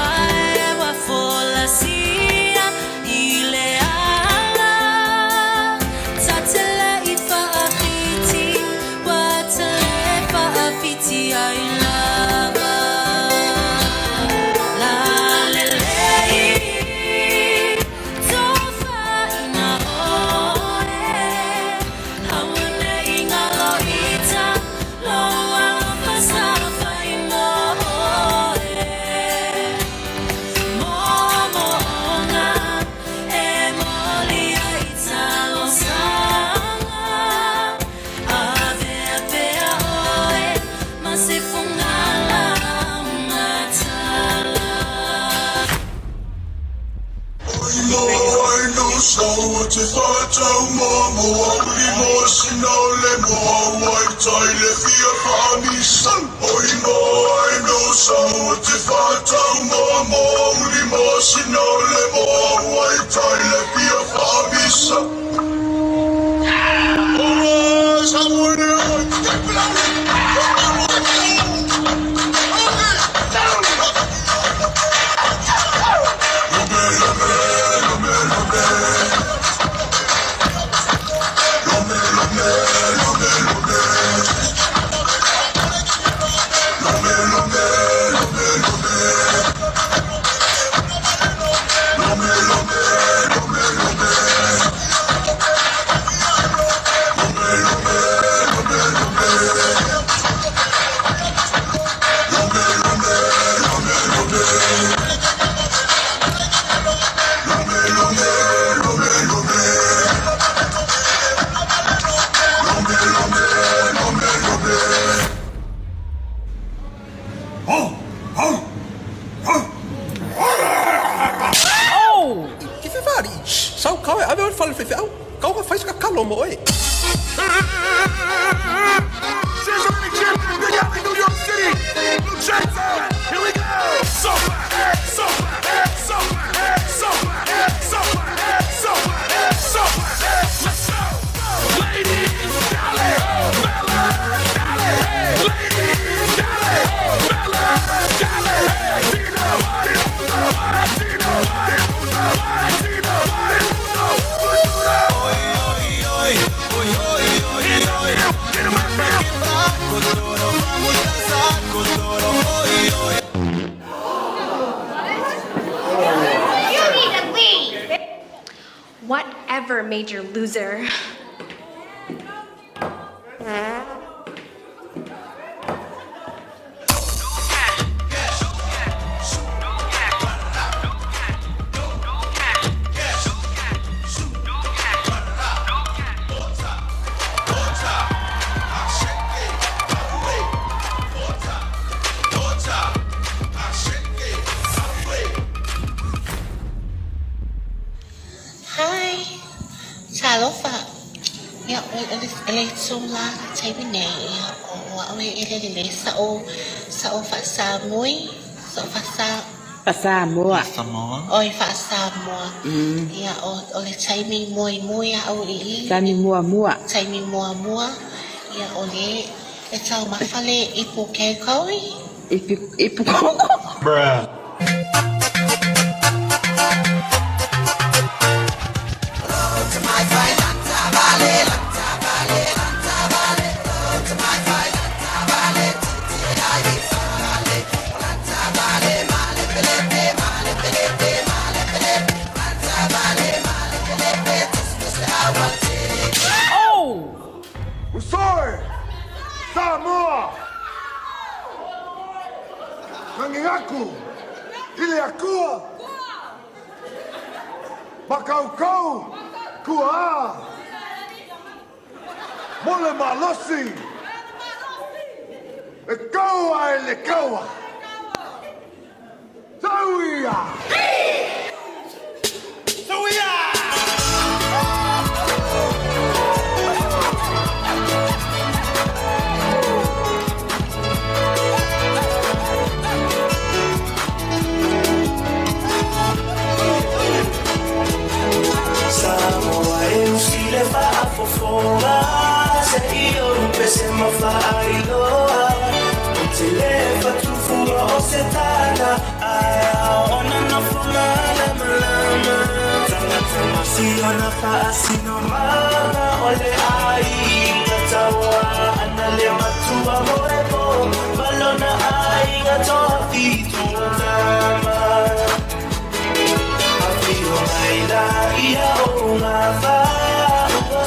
e wa folasia i le ala, tatele i faafiti, wa tele faafiti ai lava. La lelei, tofa ina oe, aua ne i galo ita, lou alofa sa fai mo oe. Mo'omo'oga e moli ai talosaga, avea pea oe ma se fugala matala. Te whātau mamo Auri mō sina o le moa Wai tai le fia whaamisa Oi mai no sau te whātau mamo Auri mō sina o le moa Wai tai le fia whaamisa Ora, sa Oh! Ki fe whāri. Sau kau e ave o le whale whewheau. Kau ka whaisaka kalo mo oe. Big up in New York City. Lucenzo, here we go. So, so, so, so, so, so, so, let's go. Ladies, dale, bella, dale, ladies, dale, bella, dale, Dino, Dino, Dino, Dino, Dino, Oi, oi, oi, oi, oi, oi. Vamos dançar com touro, oi, oi. You need to leave! Whatever, major loser. E le itula le taimi nei, ia, o au e ele lelei sa'u, sa'u faa-Samui, sa'u faa-Sa... Faa-Samoa. Oi, faa-Samoa. Ia, o, o le taimi muaimui a'u i i. Taimi muamua. Taimi muamua, ia, o le e taumafa le ipu kaukau. Ipu, ipu koko. Bruh. Oh! Usoi! Samoa! Nangigaku! Ile Akua! Makaukau! Kua! Mole malosi! E kaua e le kaua! Tauia! Tauia! Samoa e usi le faafofoga se i o se mafaailoa o te lē fatufua o se tala ae aona nofo malamalama tagata masiona faasinomaga o le aiga taua ana le matua moepo malona aiga toafitutama Afio mai la ia o ngā wha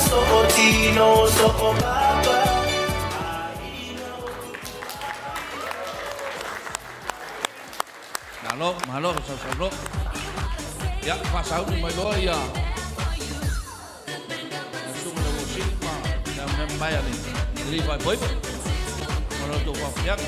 so o tino so o papa. Malo, malo, sausauno. Ia, faasauni mai loa ia. Na suga le vosili ma le mea mai a le le faaipoipo. Ma lo tou faafiaga.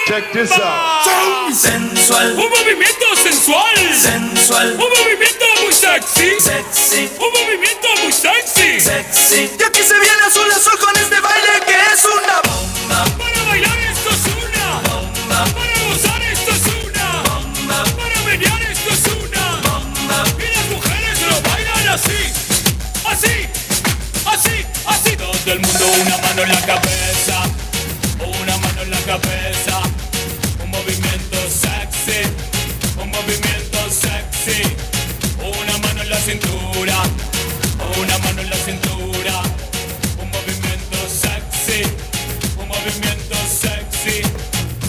Check this out. Sensual. Un movimiento sensual. Sensual. Un movimiento muy sexy. Sexy. Un movimiento muy sexy. Sexy. Y aquí se viene azul azul con este baile que es una bomba. Para bailar esto es una bomba. Para gozar esto es una bomba. Para menear esto es una bomba. Y las mujeres lo bailan así. Así. Así. Así. Todo el mundo una mano en la cabeza. Una mano en la cabeza. Un movimiento sexy, un movimiento sexy. Una mano en la cintura, una mano en la cintura. Un movimiento sexy, un movimiento sexy.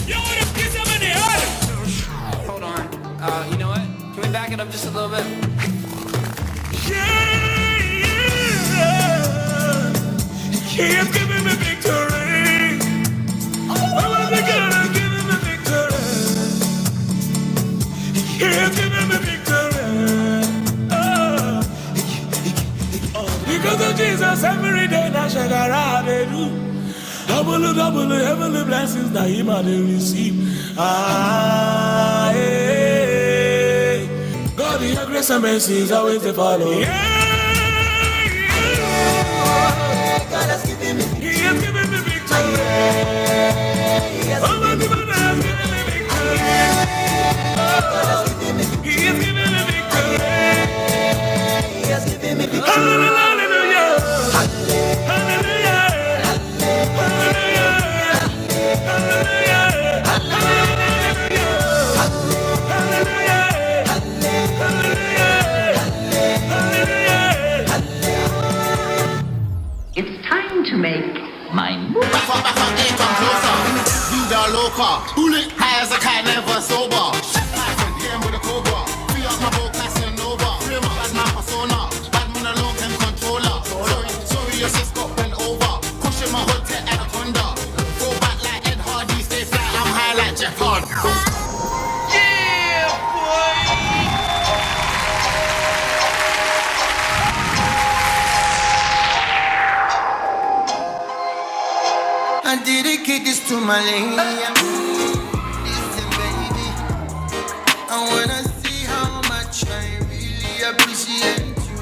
Y ahora empieza a menear. Hold on. You know what? Can we back it up just a little bit? Yeah, he has given me victory. Oh my God, has given me victory. He has given me victory. Oh. Because of Jesus, every day now shakara they do. Double, double, heavenly blessings that him I dey receive. Ah, hey. God, your grace and mercy is always to follow. Yeah. Time to make my move. Back up, back up, here come closer. Vida loca. Bullet. High as a cat, never sober. Python, hit him with a cobra. Free up my boat, Casanova. Bad man persona. Bad man alone can control her. Sorry, sorry, your sis got bent over. Cushion my hood to anaconda. Go back like Ed Hardy, stay flat. I'm high like Jeff Hardy. Yeah, boy. I dedicate this to my lady. Listen, baby, I wanna see how much I really appreciate you.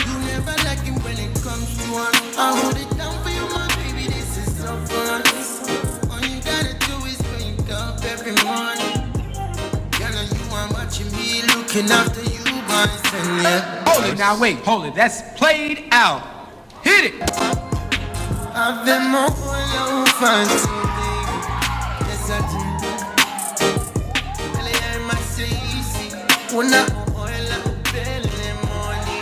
You never like it when it comes to us. I hold it down for you, my baby. This is all for us. All you gotta do is wake up every morning. Girl, you are watching me looking after you, boys, and yeah. Hold it now, wait, hold it. That's played out. Hit it. I've been more fancy, baby. Yes, I do. Well, I am my safety. Una oil, belly, money.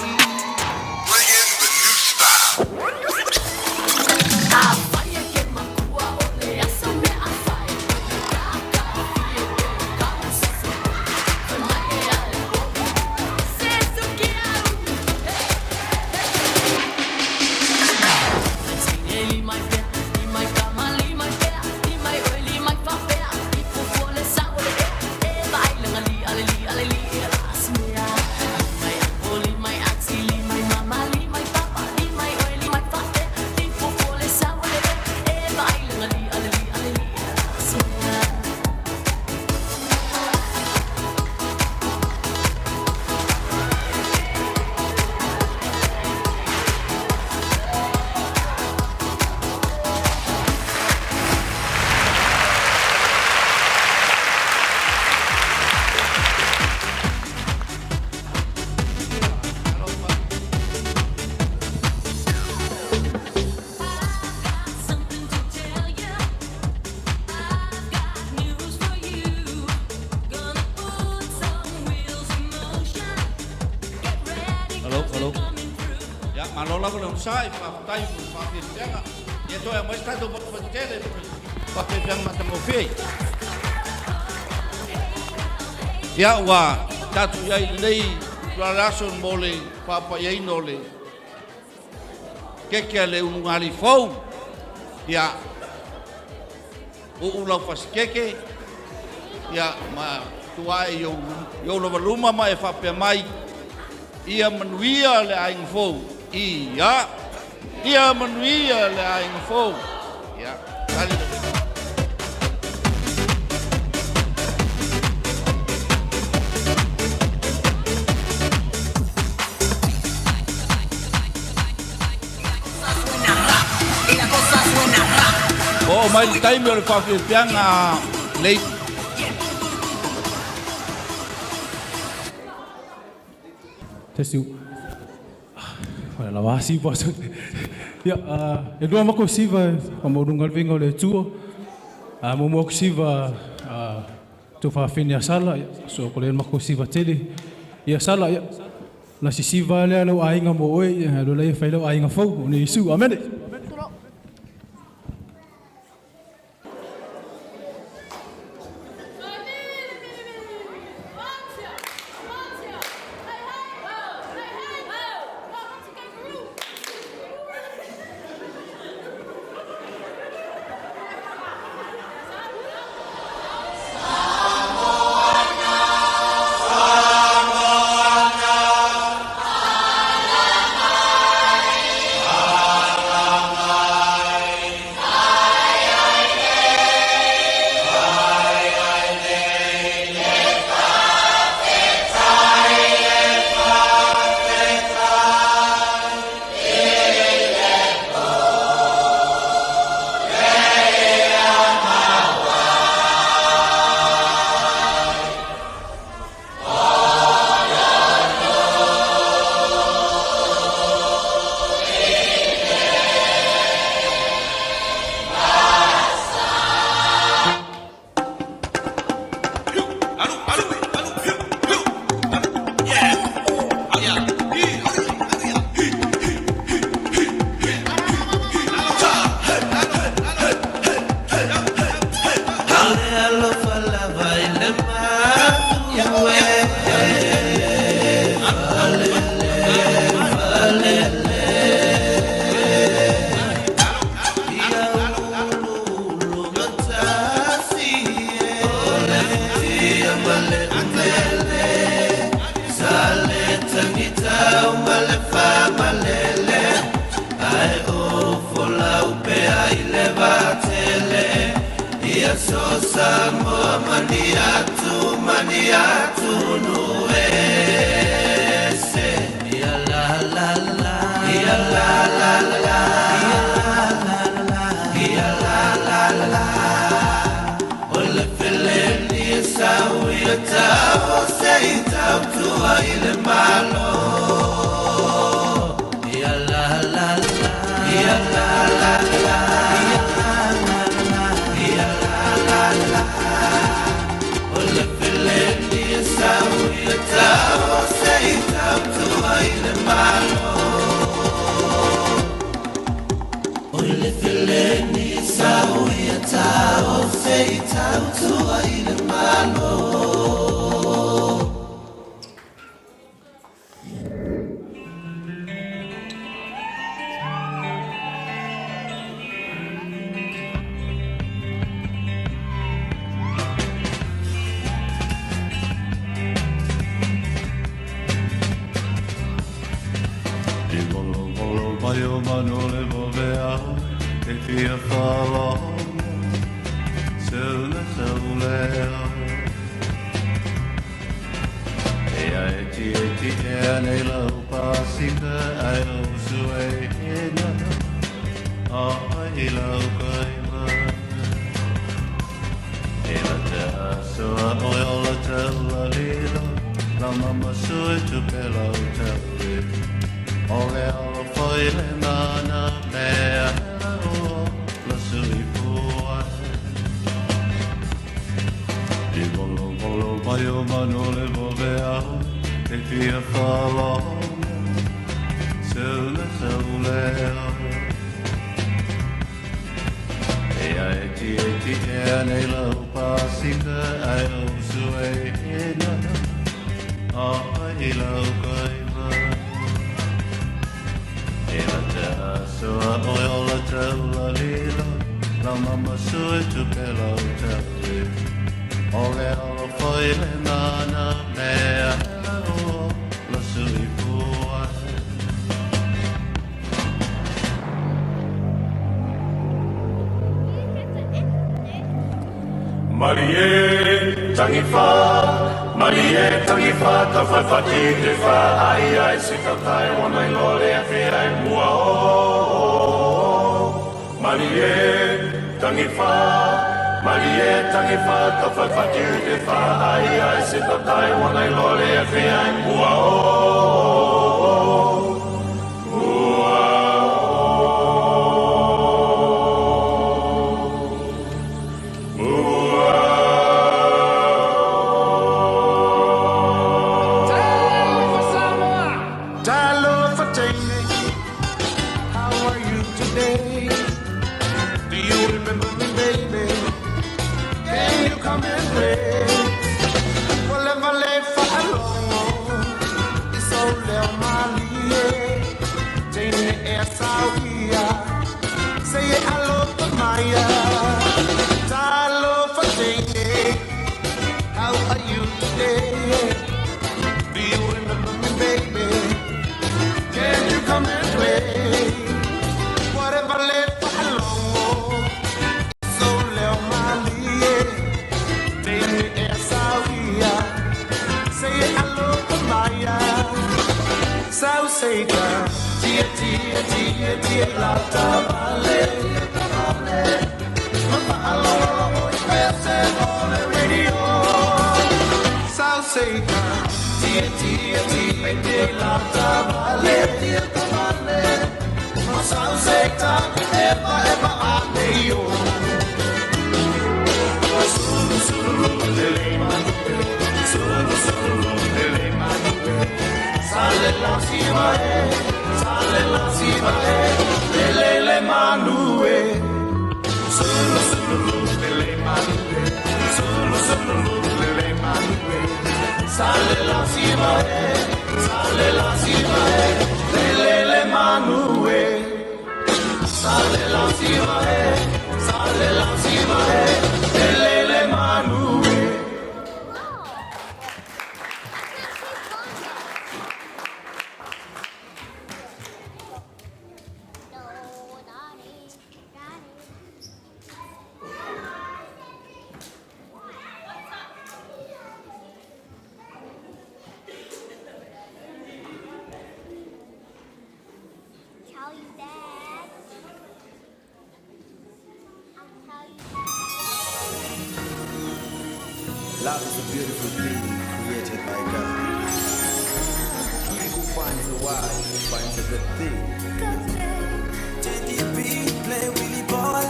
Hello, hello. Ia, malo lava le onosai, faafetai mo le faafiafiaga. Ia toe aumai se tatou motu fatutele mo le faafiafiaga matagofie. Ia, ua tatou i ai i lenei itula o le aso mo le faapaiaina o le keke a le ulugalii fou. Ia, uu lau fasikeke, ia, ma tuu ae i ou lava luma ma e faapea mai, ia manuia le aiga fou. Ia, ia manuia le aiga fou. Ia, tali le Oo mai le taimi o le faafiafiaga a late. Tesi. Wala lava siva. Ia, e lua mako siva e whamaurunga le vinga o le Atua. Mo mo siva tō whawhene a sala, ia, so ko le mako siva tele. Ia sala, ia, la si siva lea lau aiga mo oe, ia, lo lea whai lau aiga fau, o ne Isu. Amene. malele Ae o folau pea i le vatele Ia so Samoa mani atu, mani atu nu ese Ia la la la, ia la la la la Ia la la la la, ia la la la la O le feleni e sau ia tau se i tau tua i le malo Ia la la la, ia la la la la Ia la la la la, ia la la la la O le feleni e sau ia tau se i tau tua i le malo O le feleni e sau ia tau se i tau tua i le malo. I volo volo mai o manu le vovea e fia whalogo se una saulea. E a e ti e ti e anei lau pasika ai o sue hena a ai lau kaima. E la te asoa oe o la te ula lilo la mama sue tu pe lau te uli. O le alo foi le mana mea hela o la sui pua. I volo volo mai o manu le vovea e fia whalogo se una saulea. E a e ti e ti e anei lau pasika ai o sue hena a ai lau kaima. E la te asoa oe o la te ula lilo la mama sue tu pe lau te uli. O le alo foi le mana mea hela o la sui pua. Marie tangiwha, Marie tangiwha, tawhawhati te wha, ai ai se tautai wana i lore a whea e mua o. Marie tangiwha, Marie tangiwha, tawhawhati te wha, ai ai se tautai wana i lore a whea e mua o. Mua o. Mua. Talo Fatene, how are you today? Do you remember me, baby? Can you come and play? Whatever lay for alone, it's all leo malie. Jane e sauia, say alofa maya. Talo Fatene, how are you today? Do you remember me, baby? Can you come and play? Whatever lay for alone, so leo malie. Jane e sauia, say alofa maya. Sau seita, tia tia tia tia la vale. Mapa aloha i pese o le radio. Sau seita, tia tia tia tia la vale. Sau seita, eva eva ane yo. Sulu sulu lele manu, sulu sulu lele manu. Sale la siva e, sale la siva e, lele le manu e. Sulu sulu lele manu, sulu sulu lele manu. Sale la siva e, sale la siva e, lele le manu e. Sale la siva e, sale la siva e, lele le manu e. Love is a beautiful thing created by God. He who finds a wife finds a good thing. JDP play Willie ball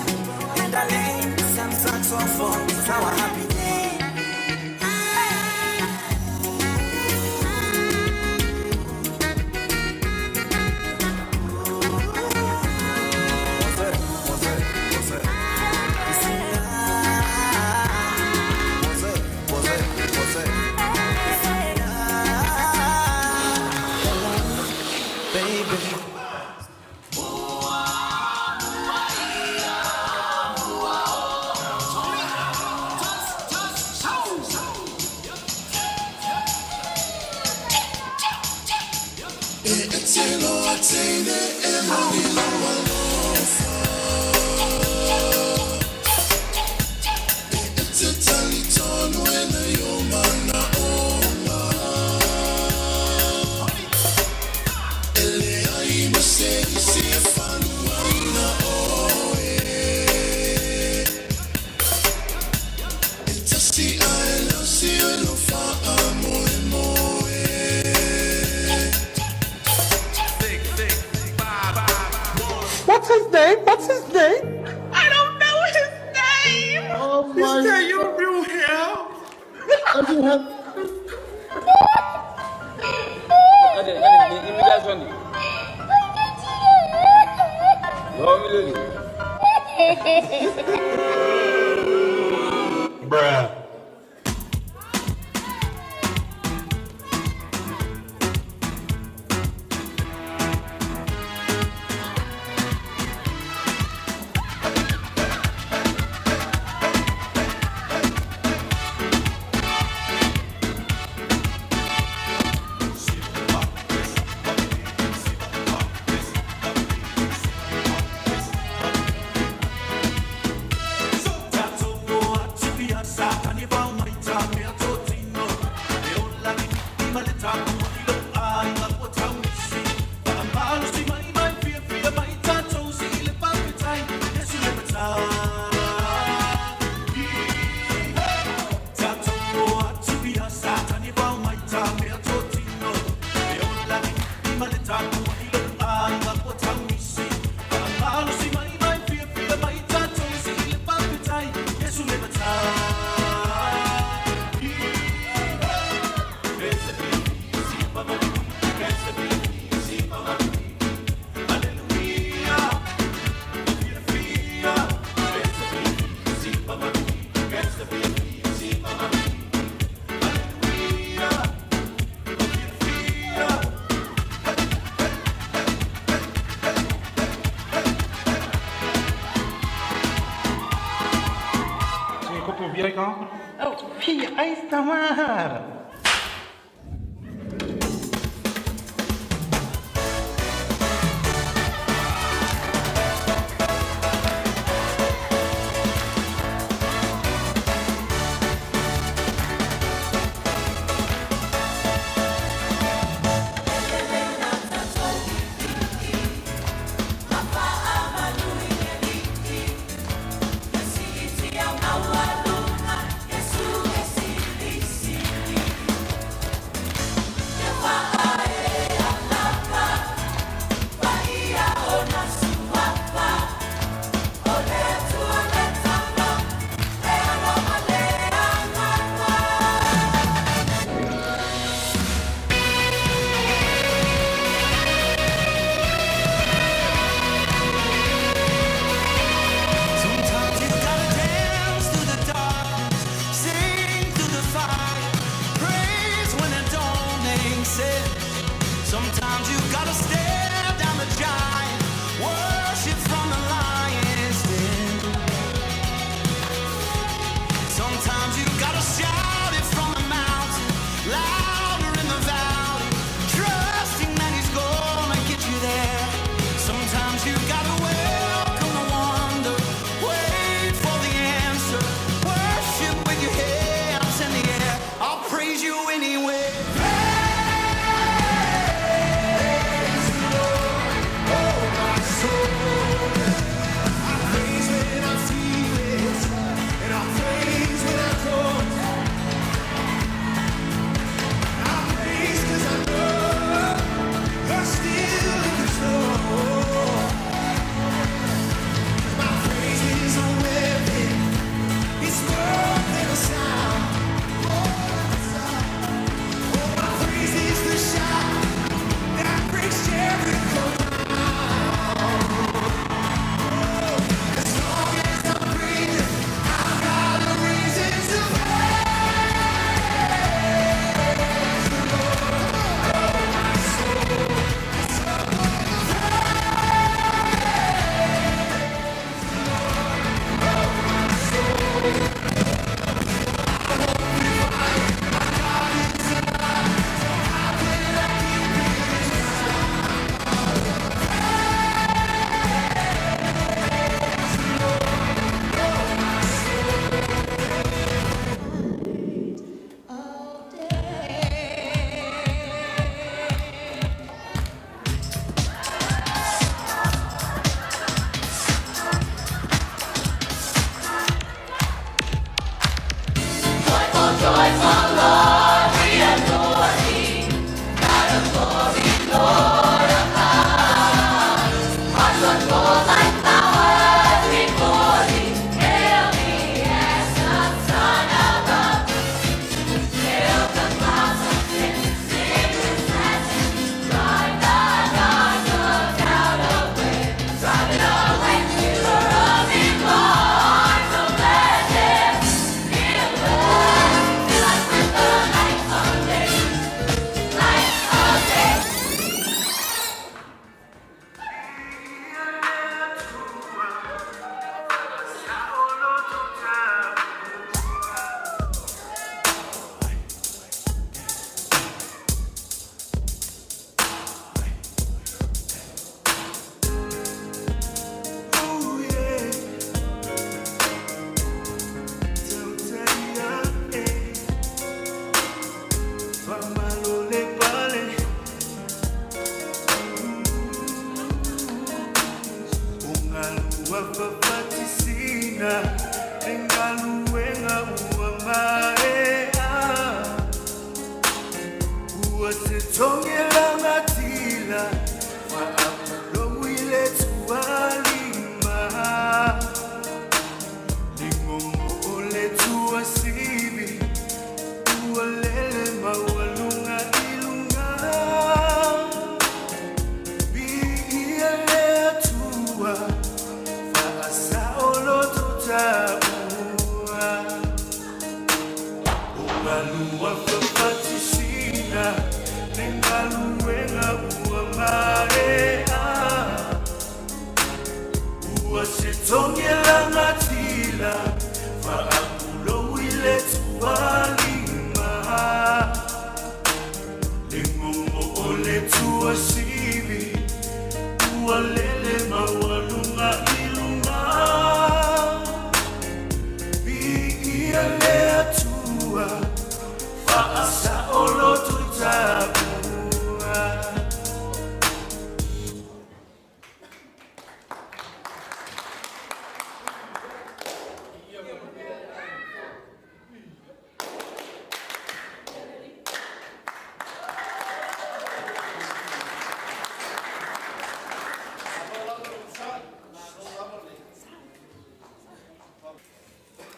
in the lane, some saxophone. It's our happy day. Baby. What's his name? What's his name? I don't know his name. Oh my! Is that your real hair? Does he have? Bruh. Oh, aí está mar. Yes, Ungalua fafatisina Le galuega ua maea Ua se toge lagatila Faapolomu i le tualima Ligogo o le tuasivi Ua lele maualuga i luga Viia le Atua faasaoloto taua O galua fafatisina le galuega ua maea Ua se toge lagatila faapulou i le tualima Legogo o le tuasivi ua lele maualuga i luga Viia le Atua faasaoloto i taua.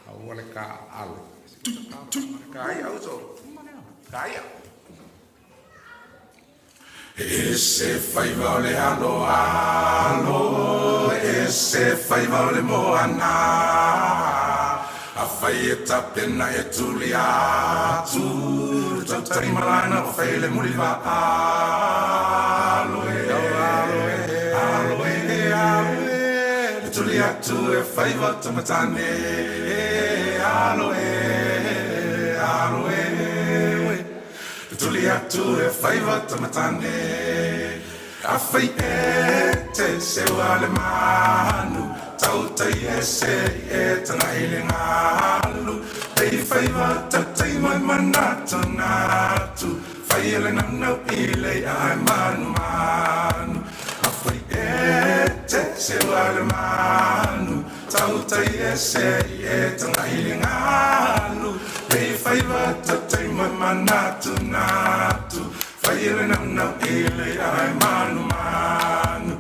Aua le ka ale. Ka ia uso. Ka ia. E se faiva o le alo alo, e se faiva o le moana. A fai e tapena e tuli atu, le tautai malana o fai le muliva alo e, alo e, alo e, alo e. Le tuli atu e faiva tamatane, alo e, alo e, we. Le tuli atu e faiva tamatane. A fai e te sewa le manu, tautai e se e tanga i le ngalu. Pei faiva tatai mai manatu natu, fai e le naunau i le ai manu manu. A fai e te sewa le manu, tautai e se e tanga i le ngalu. Pei faiva tatai mai manatu natu, fai e le naunau i le ai manu manu.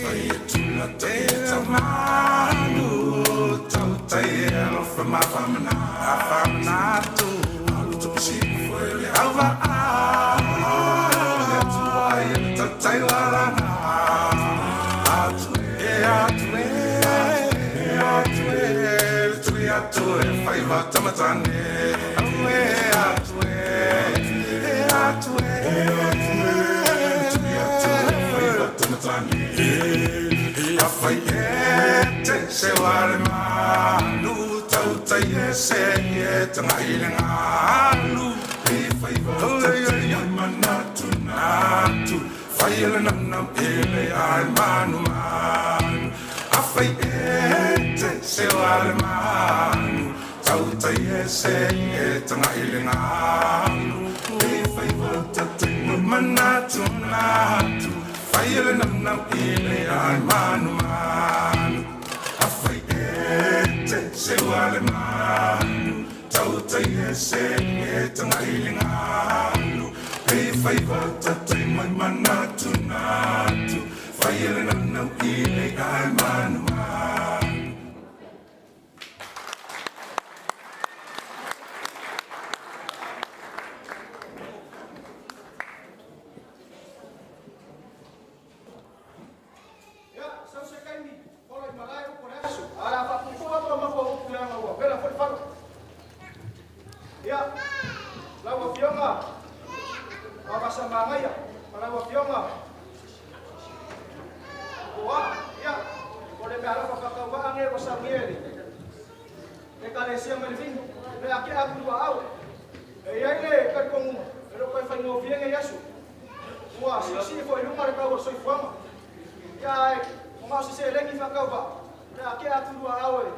Fai e tula te tamanu, tautai e alofa ma whamana, whamanatu. Alu tupu foi le auva a, le atua i le tatai walana. Atu e, atu e, atu e, le tui atu e faiva tamatane. Au e, atu e, atu e, le tui atu e faiva tamatane. A fai e te se wale manu, tautai e se e tanga i le ngalu. Pei faiva tatai ai manatu natu, fai e le namnam e le ai manu manu. A fai e te se wale manu, tautai e se e tanga i le ngalu. Pei faiva tatai ai manatu natu, fai e le namnam e le ai manu manu. A fai e te se wale manu, tautai e se e tanga i le ngalu. Pei faiva tatai mai manatu natu, fai e le namnam i le ai manu manu. Ia, sau se kaimi, ola i malae upu le aso. Ala faapuupuu atu a mafua upu leaga ua vela foi le fala. Ia, lau afioga Vavasamagaia, ma lau afioga Poa, ia, o le meaalofa faatauvaa ge ua saunia e le Ekalesia ma le vini, le ake atuluaau. E iai le talitonuga, e leo toe faigofie nei aso. Ua siisii foi i luga le tau o le soifuaga. Ia ae, o gao se seleni faatauvaa, le ake atuluaau e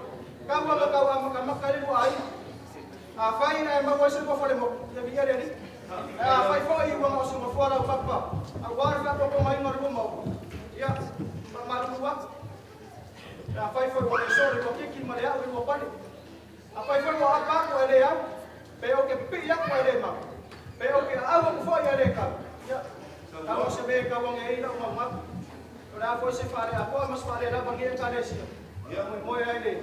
tau aga tau amatamaka ai le lua aiga. Afai na e maua ai se nofoa o le motu, ia viia le Alii. Ae afai foi ua na o se nofoa laupapa aua le faaopoopogaina o le lua maota, ia, faamalulu atu. Pe afai foi ua le soo le tuakiki ma le au i lua pale. Afai foi ua apa atu ae le au, pe ou te pipii atu ae le mau, pe ou te aau atu foi ae le kau, ia, tau o se mea e tau age ai lau maumau. O le a foi se faaleapoa ma se faalelava i lenei Ekalesia, e moemoe ai le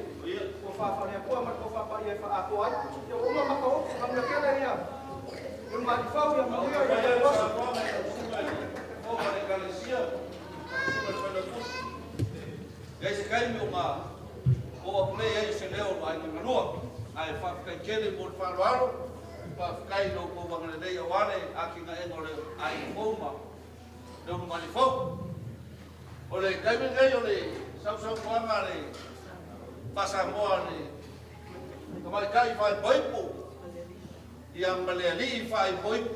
tofa faale-Atua ma le tofa paia e faaatoa ai. Ia ua uma mata upu, manuia tele ia Ulugalifau, ia manuia ia tatou aso. Iai se taimi ona oo atu lea i ai o se leo o Aiga Galua. Ae faafetai tele mo le faaaloalo, faafetai i lo outou agalelei aua le atinaega o le aiga fou ma le ulugalifou. O le taimi lenei o le sausaunoaga a le faa-Samoa a le tamaitai faaipoipo ia ma le alii faaipoipo.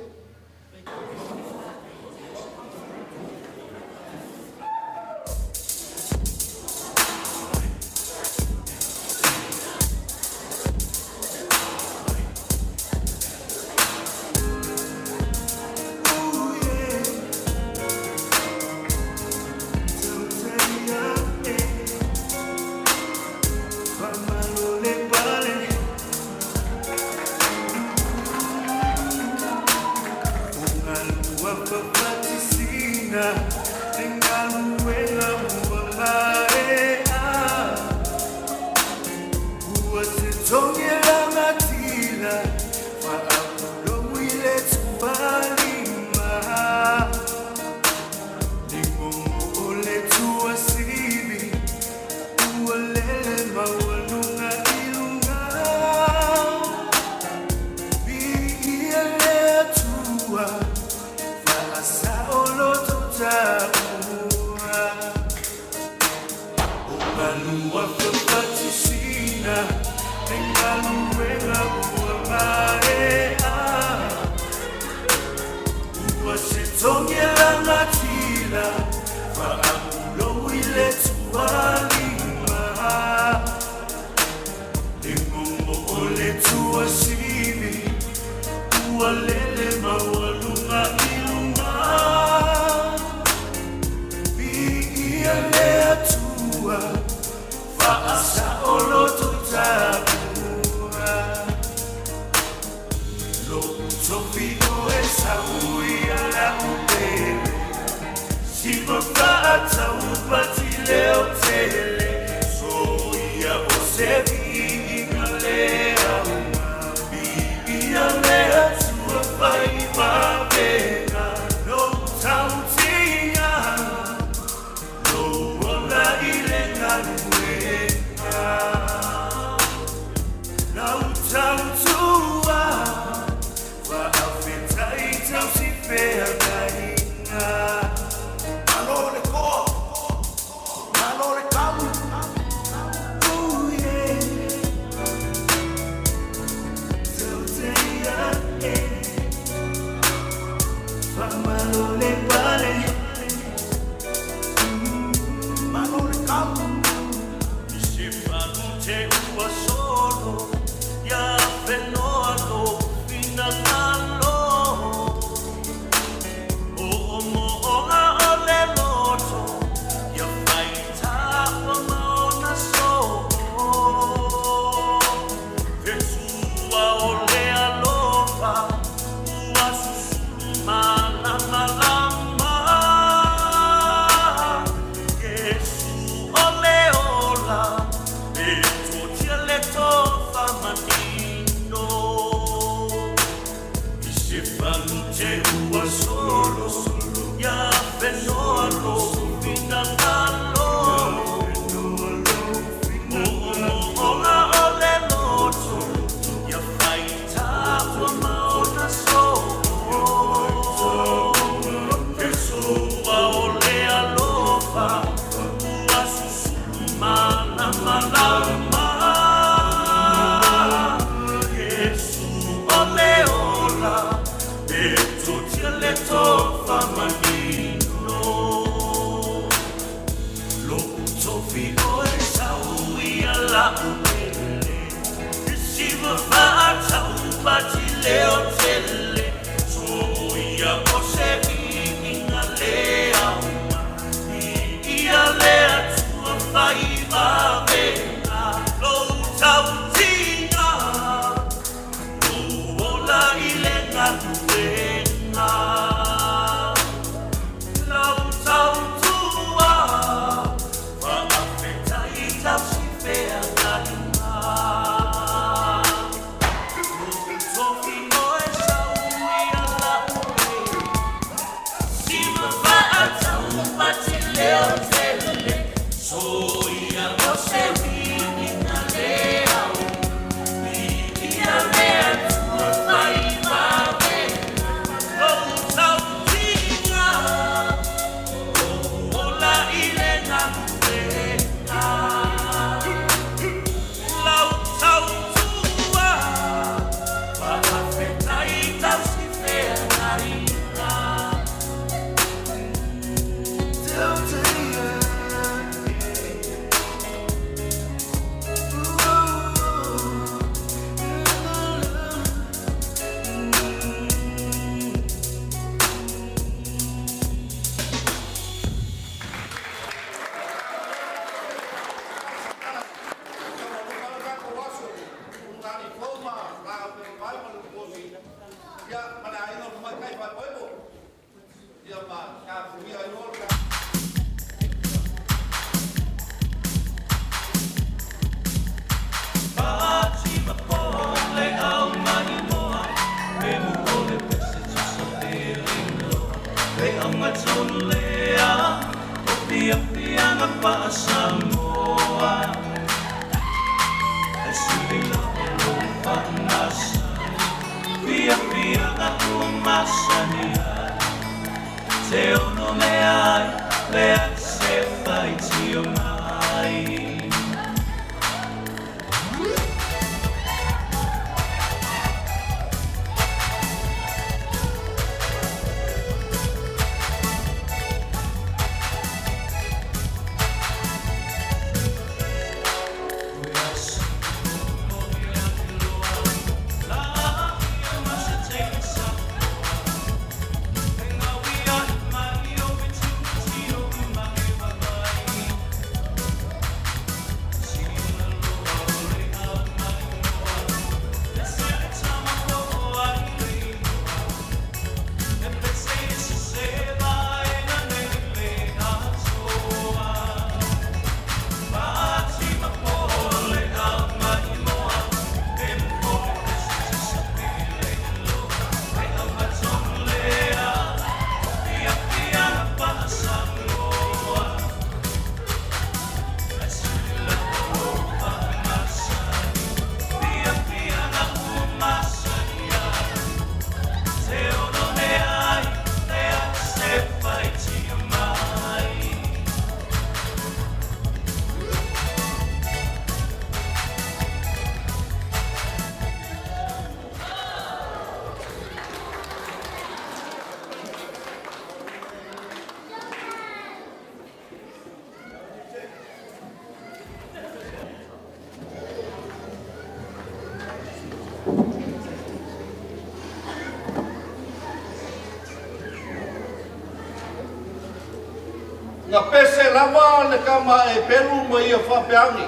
Na pese lava le kama e pelu ma ia whapeangi.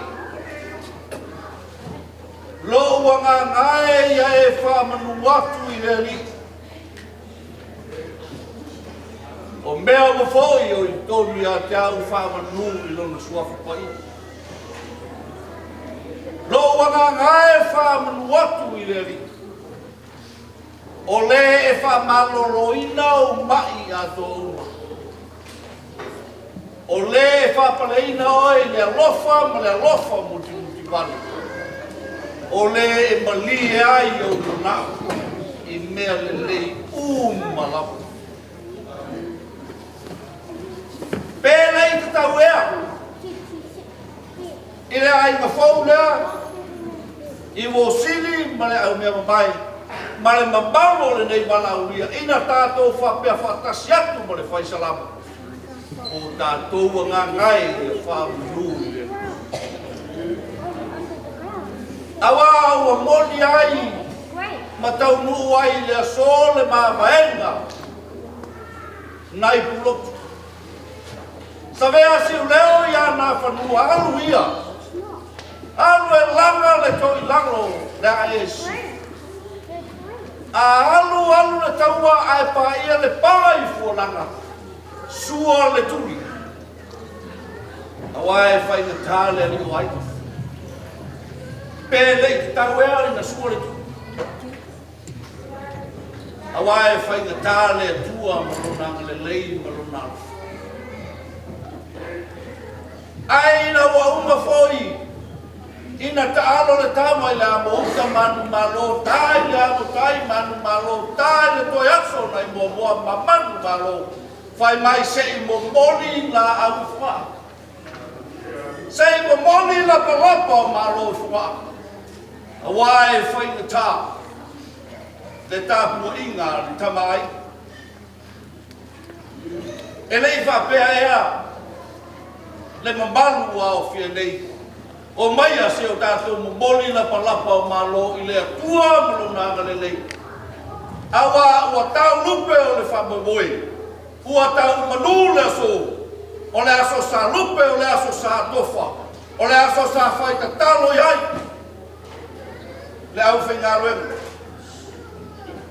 Lo ua ngā ngae ia e wha manu atu i le ali. O mea mafoi o i tonu ia te au wha manu i lona suafa pai. Lo ua ngā ngae wha manu atu i le ali. O le e wha maloroina o mai a tō uma. O le e whapaleina oi le alofa ma le alofa muti muti vale. O le e mali e ai o nunau i mea le lei uma lava. Pēlei i te tau ea. I le ai mafau lea, i wōsili ma le au mea mamai, ma le mamalo le nei malaulia, ina tātou whapea whatasi atu ma le whaisalama. O tātou ngā ngai i whamunu i le. Awa ua moni ai ma taunuu ai i le aso le mavaega nai Pulotu. Savea Siuleo ia Nafanua alu ia, alu e laga le toilalo le ae e. A alu alu le taua ae paia le pa i Fualaga, sua le tuli. Aua e faigata le alii o aiga. Pe le i tatau ea ina sua le tuli. Aua e faigata le Atua ma lona agalelei ma lona alofa. Ae ina ua uma foi ina taalo le tama i le amo uta manumalo, ta i le amo tai manumalo, ta i le toe aso nai muamua ma manumalo, fai mai se i momoli laau i Fogaa. Se i momoli lapalapa o Malo i Fogaa. Aua e faigata le tapuaiga a le tama aiga. E le i faapea ea le mamalu ua aofia nei, omaia se o tatou momoli lapalapa o Malo i le Atua ma Lona agalelei, aua ua tau lupe o le faamoemoe, ua tau manu le aso, o le aso sa lupe, o le aso sa atofa, o le aso sa fai tatalo i ai le aufaigaluega.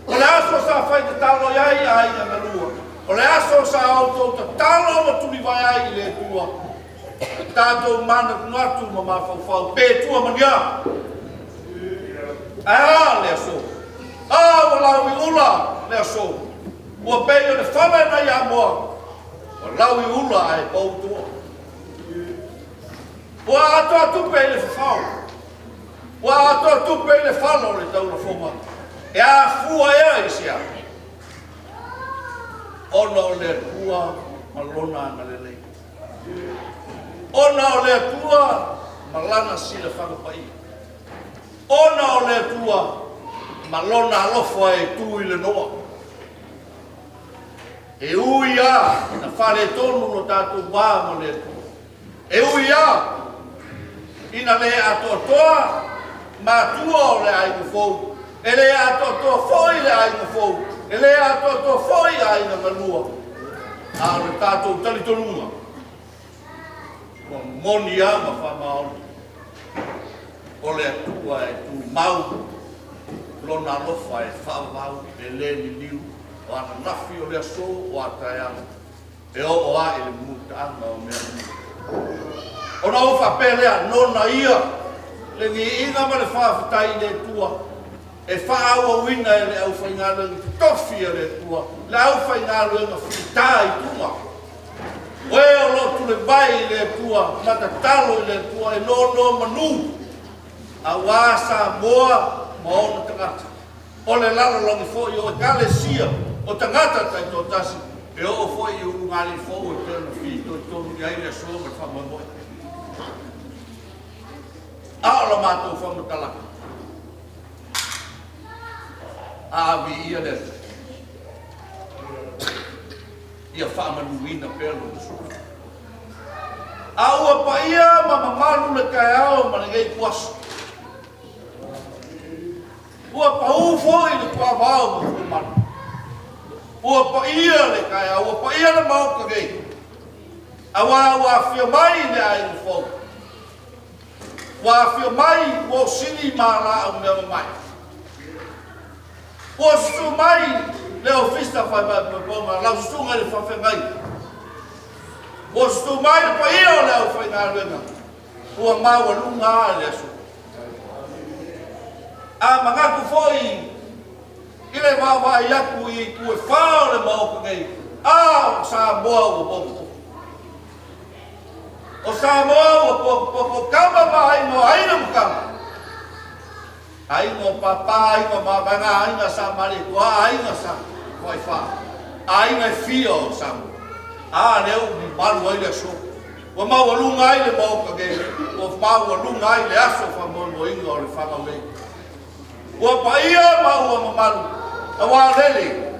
O le aso sa fai tatalo i ai aiga galua. O le aso sa outou tatalo ma tulivae ai i le Atua. Tatou manatunatu ma mafaufau pe tua ma ni a. Ae a le aso? A ua lau i ula le aso. Ua pei o le fale nai Amoa. Ua lau i ula ae pau tua. Ua atoa tupe i le fafao. Ua atoa tupe i le fala o le taulafoga. E afua ea i se a? Ona o le Atua ma Lona agalelei. Ona o le Atua ma Lana silafaga paia. Ona o le Atua ma Lona alofa e tu i le noa. E ui lava ina faaletonu lo tatou va ma le Atua. E ui lava ina le atoatoa matua o le aiga fou, e le atoatoa foi le aiga fou, e le atoatoa foi aiga galua, a o le tatou talitonuga, ua moni lava ma faamaoni o le Atua e tumau Lona alofa e faavavau, e le liliu, o ananafi, o le aso, o a taeao. E oo lava i le mutaaga o mea uma. Ona ou faapea lea, nona ia le viiga ma le faafetai i le Atua e faaauauina e le aufaigaluega totofi a le Atua, le aufaigaluega fita i tua. O e o lo o tulevai i le Atua ma tatalo i le Atua e nonomanu aua Samoa ma ona tagata. O le lalolagi foi o Ekalesia o tagata taitoatasi e oo foi i ulugalii fou e pei ona fitoitonu i ai le aso ma le faamoemoe. A o la matou faamatalaga, a viia le Atua, ia faamanuina pea lona Suafa. A ua paia ma mamalu le taeao ma lenei ituaso. Ua pau foi le tuavao ma Fuamalu. Ua paia le taeao, ua paia le Maota nei, aua ua afio mai le aiga fou. Ua afio mai ua sili ma laau mea mamae. Ua susu mai le ofisa faifaipaipaoga, lau susuga i le faafeagai. Ua susu mai le paia o le aufaigaluega. Ua maualuga lava le aso. A manatu foi i le vaavaai atu i itu e fā o le Maota nei, a o Samoa ua potopoto. O Samoa ua potopoto, o tama ma aiga, o aiga ma tama. Aiga o Papa, aiga o Mavaega, aiga sa Malietoa, aiga sa Faifa, aiga e fia o Samoa. A lea ua mamalu ai le aso. Ua maualuga ai le Maota nei, ua maualuga ai le aso faamoemoeina o le fanau nei. Ua paia ma ua mamalu, aua lele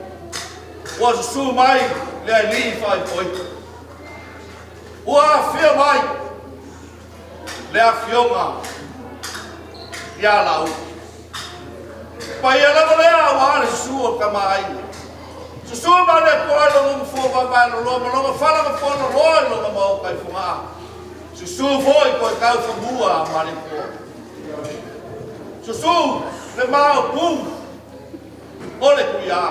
ua susu mai le alii faaipoipo. Ua afio mai le afioga ia Laauli. Paia lava lea auā le susu o le Tama a Aiga. Susu ma le Atua i lona nofoa vaevae loloa ma lona fala nofoa loloa i lona maota i Fogaa. Susu foi toe tau fanua a Malietoa. Susu le Maopu o le Tuiā.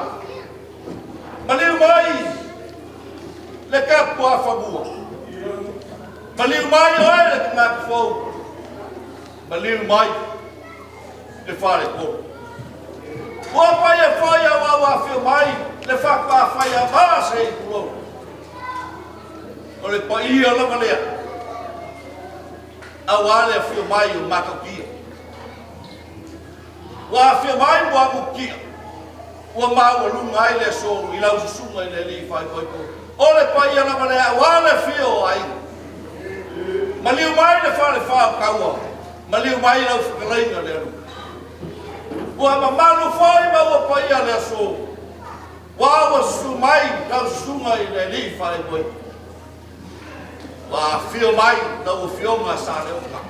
Maliu mai le Tapuafanua. Maliu mai oe le tagata fou. Maliu mai le faletolu. Ua paia foi auau afio mai le faatoa fai a ma se i tulou. O le paia lava lea auā le afio mai o Matautia. Ua afio mai Muagututia, ua maualuga ai le aso i lau susuga i le alii faaipoipo. O le paia lava lea auā le afio o aiga. Maliu mai le falefa o Taua, maliu mai lau fetalaiga le alu. Ua mamalu foi ma ua paia le aso, ua ua susu mai lau susuga i le alii faaipoipo. Ua afio mai lau Afioga Saleoka.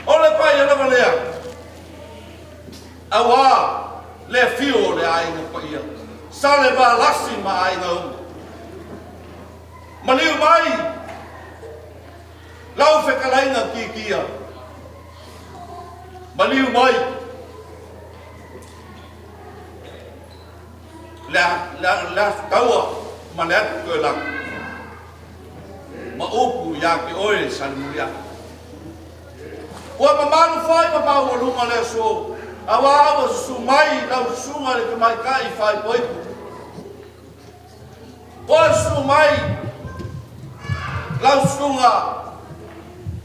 O le paia lava lea, auā le afio o le aiga paia, Salevalasi ma aiga uma. Maliu mai lau fetalaiga Kikia, maliu mai le Aso Taua ma le Atu Toelagi, ma upu ia te oe Salemuliaga. Ua mamalu foi ma maualuga le aso, auā ua susu mai lau susuga i le tamaitai faaipoipo. Ua susu mai lau susuga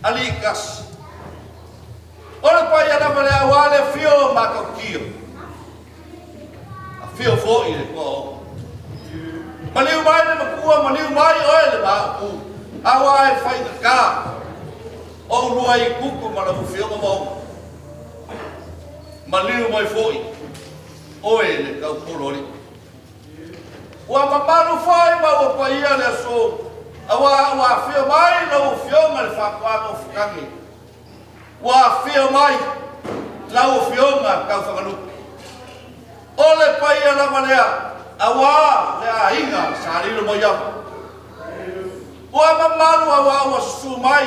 Aliitasi. O le paia lava lea auā le afio o Matautia. Afio foi le Toaono. Maliu mai le matua, maliu mai oe le Maopu, auā e faigata o ulua i tupu ma lau afioga Maopu. Maliu mai foi oe le Taupoloalii. Ua mamalu foi ma ua paia le aso, auā ua afio mai lau afioga le Faatoaga o Futagi. Ua afio mai lau Afioga Taufagalupe. O le paia lava lea auā le aiga sa lilo mai ava. Ua mamalu auā ua susu mai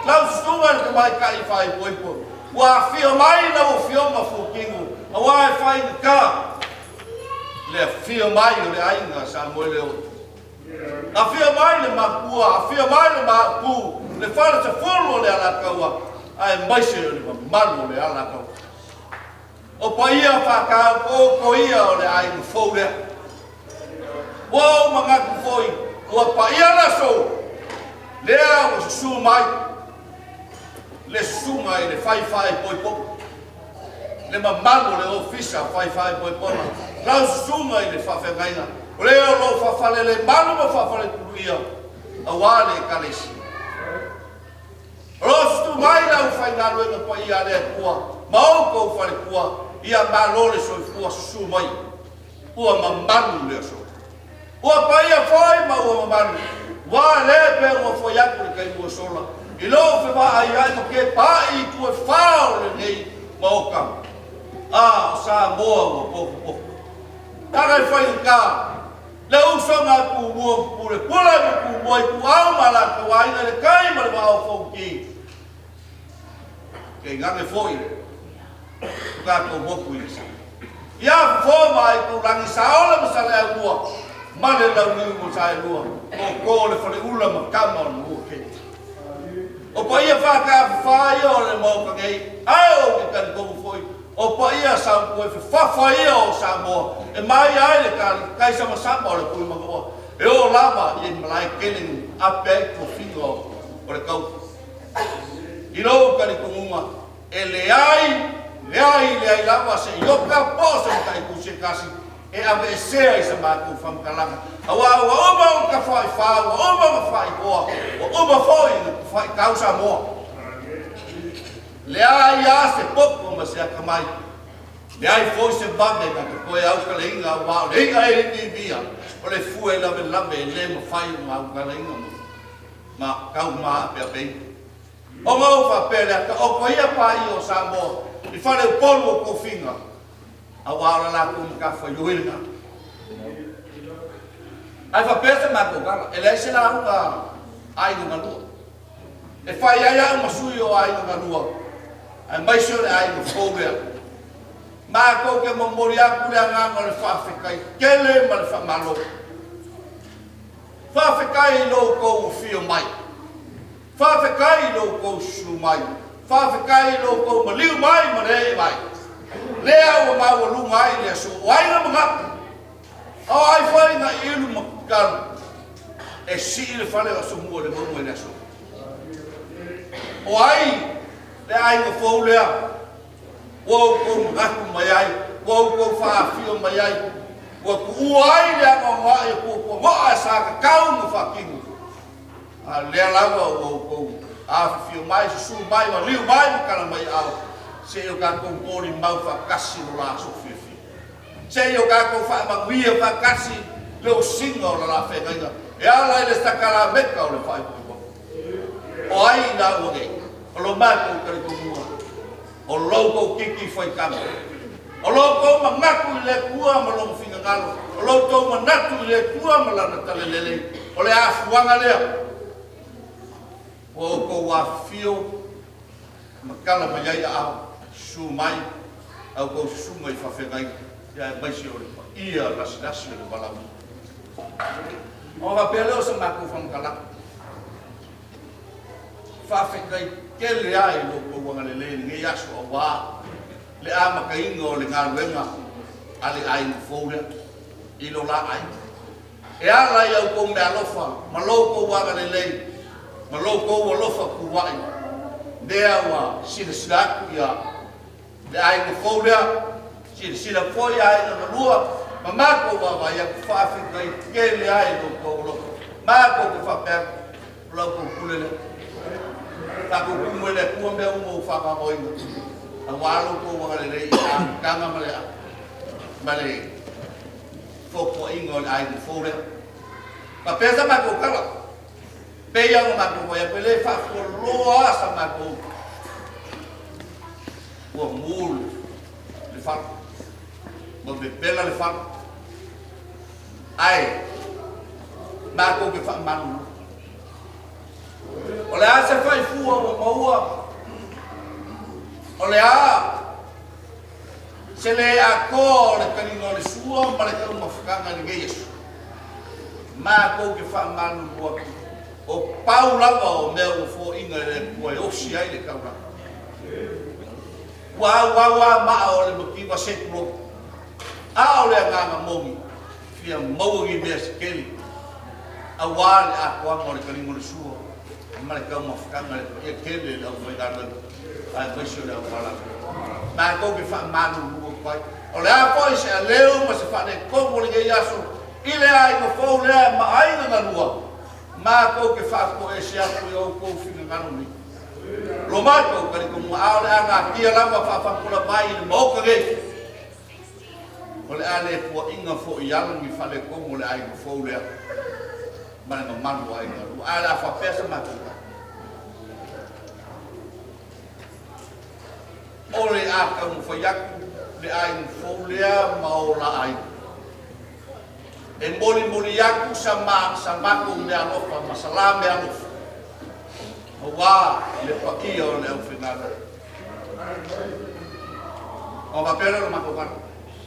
lau susuga i le tamaitai faaipoipo. Ua afio mai lau Afioga Fuatino auā e faigata le afio mai o le aiga sa Moeleoa. Afio mai le Makua, afio mai le Maopu, le Falesefulu o le Alataua, aemaise o le mamalu o le Alataua. O paia faataototo ia o le aiga fou lea. Ua ou manatu foi, ua paia le aso lea ua susu mai le susuga i le fai faaipoipoga, le mamalu o le ofisa fai faaipoipoga, lau susuga i le faafeagaiga, o lea o lo o faafalelemalu ma faafaletuluia aua le Ekalesia. O lo o susu mai le aufaigaluega paia a le Atua ma outou faletua, ia malo le soifua susu mai, ua mamalu le aso. Ua paia foi ma ua mamalu, ua le pe ua foi atu le taimi ua sola, i lou fevaai ai ma kepaai i itu e fā o lenei Maota, a o Samoa ua potopoto. Taga e faigata le usoga a Tumua ma Pulepule ma Tumua Ituau ma latou aiga i le tai ma le vaa o Fonoti, tainane foi lo tatou motu i le sami. Ia fofo ma Aitulagi, Saole ma Saleaaumua ma le Launiu ma Saelua, Toto le Faleula ma Tama o le Manuatele. O paia faatafafa ia o le Maota nei, ae ou te talitonu foi, o paia saupoe fefafa ia o Samoa e maia ai le taisamasama o le Tuimanoa e oo lava i malae tele ape ai tofiga o le taufa. I lou talitonuga, E leai, leai, leai lava se iota po o se mataitu se tasi e aveesea i sa matou faamatalaga, aua ua uma ona tafaifā, ua uma ona faaigoa, ua uma foi ona tafaitau Samoa. Leai lava se poto ma se atamai, leai foi se vave na te toe autaleina, aua o le i'a e imiimia, o le fue lavelave e le mafai ona autaleina ma tau maapeapeina. Ona ou faapea lea, taoto ia paia o Samoa I faleupolu o tofiga, auā o le latou matafaioi lenā. Ae faapea se matou tala, e leai se lauga a aiga na lua. E fai ai au ma sui o aiga na lua, aemaise o le aiga fou lea. Matou te momoli atu le agaga o le faafetai tele ma le faamalo. Faafetai i lo outou afio mai. Faafetai i lo outou susu mai. Faafetai i lo outou maliu mai ma le ee mai. Lea ua maualuga ai le aso o ai na manatu. O ai foi na ilu ma tatalo e sii le fale o Asomua i le mauga i le aso. O ai le aiga fou lea ua outou manatu mai ai, ua outou faaafio mai ai, ua tuua ai le anoanoai o tuatuanoa sa tatau ona faatino. A o lea lava ua outou afifio mai, susu mai, maliu mai ma tala mai aao, se i o tatou molimau faatasi lo la aso fiafia. Se i o tatou faamanuia faatasi le osiga o la la feagaiga e ala i le sakalameta o le faaipoipoga. O ai i laua nei? O lo matou talitonuga, o lo outou titi faitaga, o lo outou manatu i le Atua ma Lona finagalo, o lo outou manatu i le Atua ma Lana talalelei, o le afuaga lea ua outou afifio ma tala mai ai aao, susu mai a outou susuga i faafeagaiga, aemaise o le paia lasilasi o le valaauina. Ona faapea lea o se matou faamatalaga, Faafetai tele lava i lo outou agalelei i lenei aso aua le amataina o le galuega a le aiga fou lea i lo la aiga. E ala i a outou meaalofa ma lo outou agalelei ma lo outou alofa tuuai, lea ua silasila atu ia le aiga fou lea, silasila foi aiga galua ma matou vaavaai atu. Faafetai tele lava i lo outou alofa. Matou te faapea atu, o la outou pule lea. Tatou tumu e le Atua mea uma ua faavaoina, aua lo outou agalelei i le amataga ma le ma le foafoaina o le aiga fou lea. Faapea sa matou tala, pei lava ona matou fai atu, e le faafualoa lava sa matou ua mu le fala, ua vevela le fala, ae matou te faamalulu. O le a se faifua ua maua? O le a se le atoa o le taliga o le sua ma le taumafataga i lenei aso? Matou te faamalulu atu, o pau lava o mea ua foaiina e le Atua e osi ai le taulaga. Ua auau lava maa o le mativa se tulou, a o le agaga moni, fia maua ni mea se tele, aua le atoaga o le taliga o le sua ma le taumafataga i le paia tele i le aufaigaluega aemaise o le auvalala. Matou te faamalulu atu ai, o le a foi se aleu ma se faaletonu o lenei aso i le aiga fou lea ma aiga galua, matou te faapoese atu i outou finagalo nei. Lo matou talitonuga, a o le a natia lava faafagola mai i le Maota nei, o le a le puaina foi i alo ni faaletonu o le aiga fou lea ma le mamalu o aiga galua. Ae o le a faapea sa matou tala. O le a taumafai atu le aiga fou lea ma o la aiga. E molimoli atu sa ma sa matou meaalofa ma sa la meaalofa aua le paia o le aufaigaluega. Ona faapea lea o le matou tala,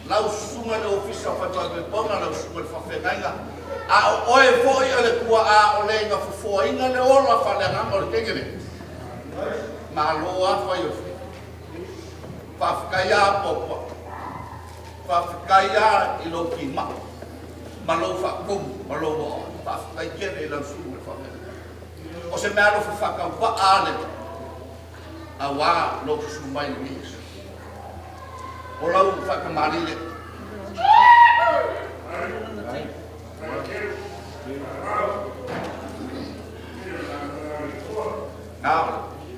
Lau susuga i le Ofisa o Faipaipaipona, lau susuga i le Faafeagaiga, a o oe foi o le tuaa o le na fofoaina le ola faaleagaga o le teine lea. Malo a fai o le faiva. Faafetai a apoapoai. Faafetai a i lou timai ma lou faatomu ma lou aoao. Faafetai tele i lau susuga i le Faafeagaiga. O se meaalofa faatauvaa a lea aua lou susu mai i lenei aso. O lau faatamalii lea. Na o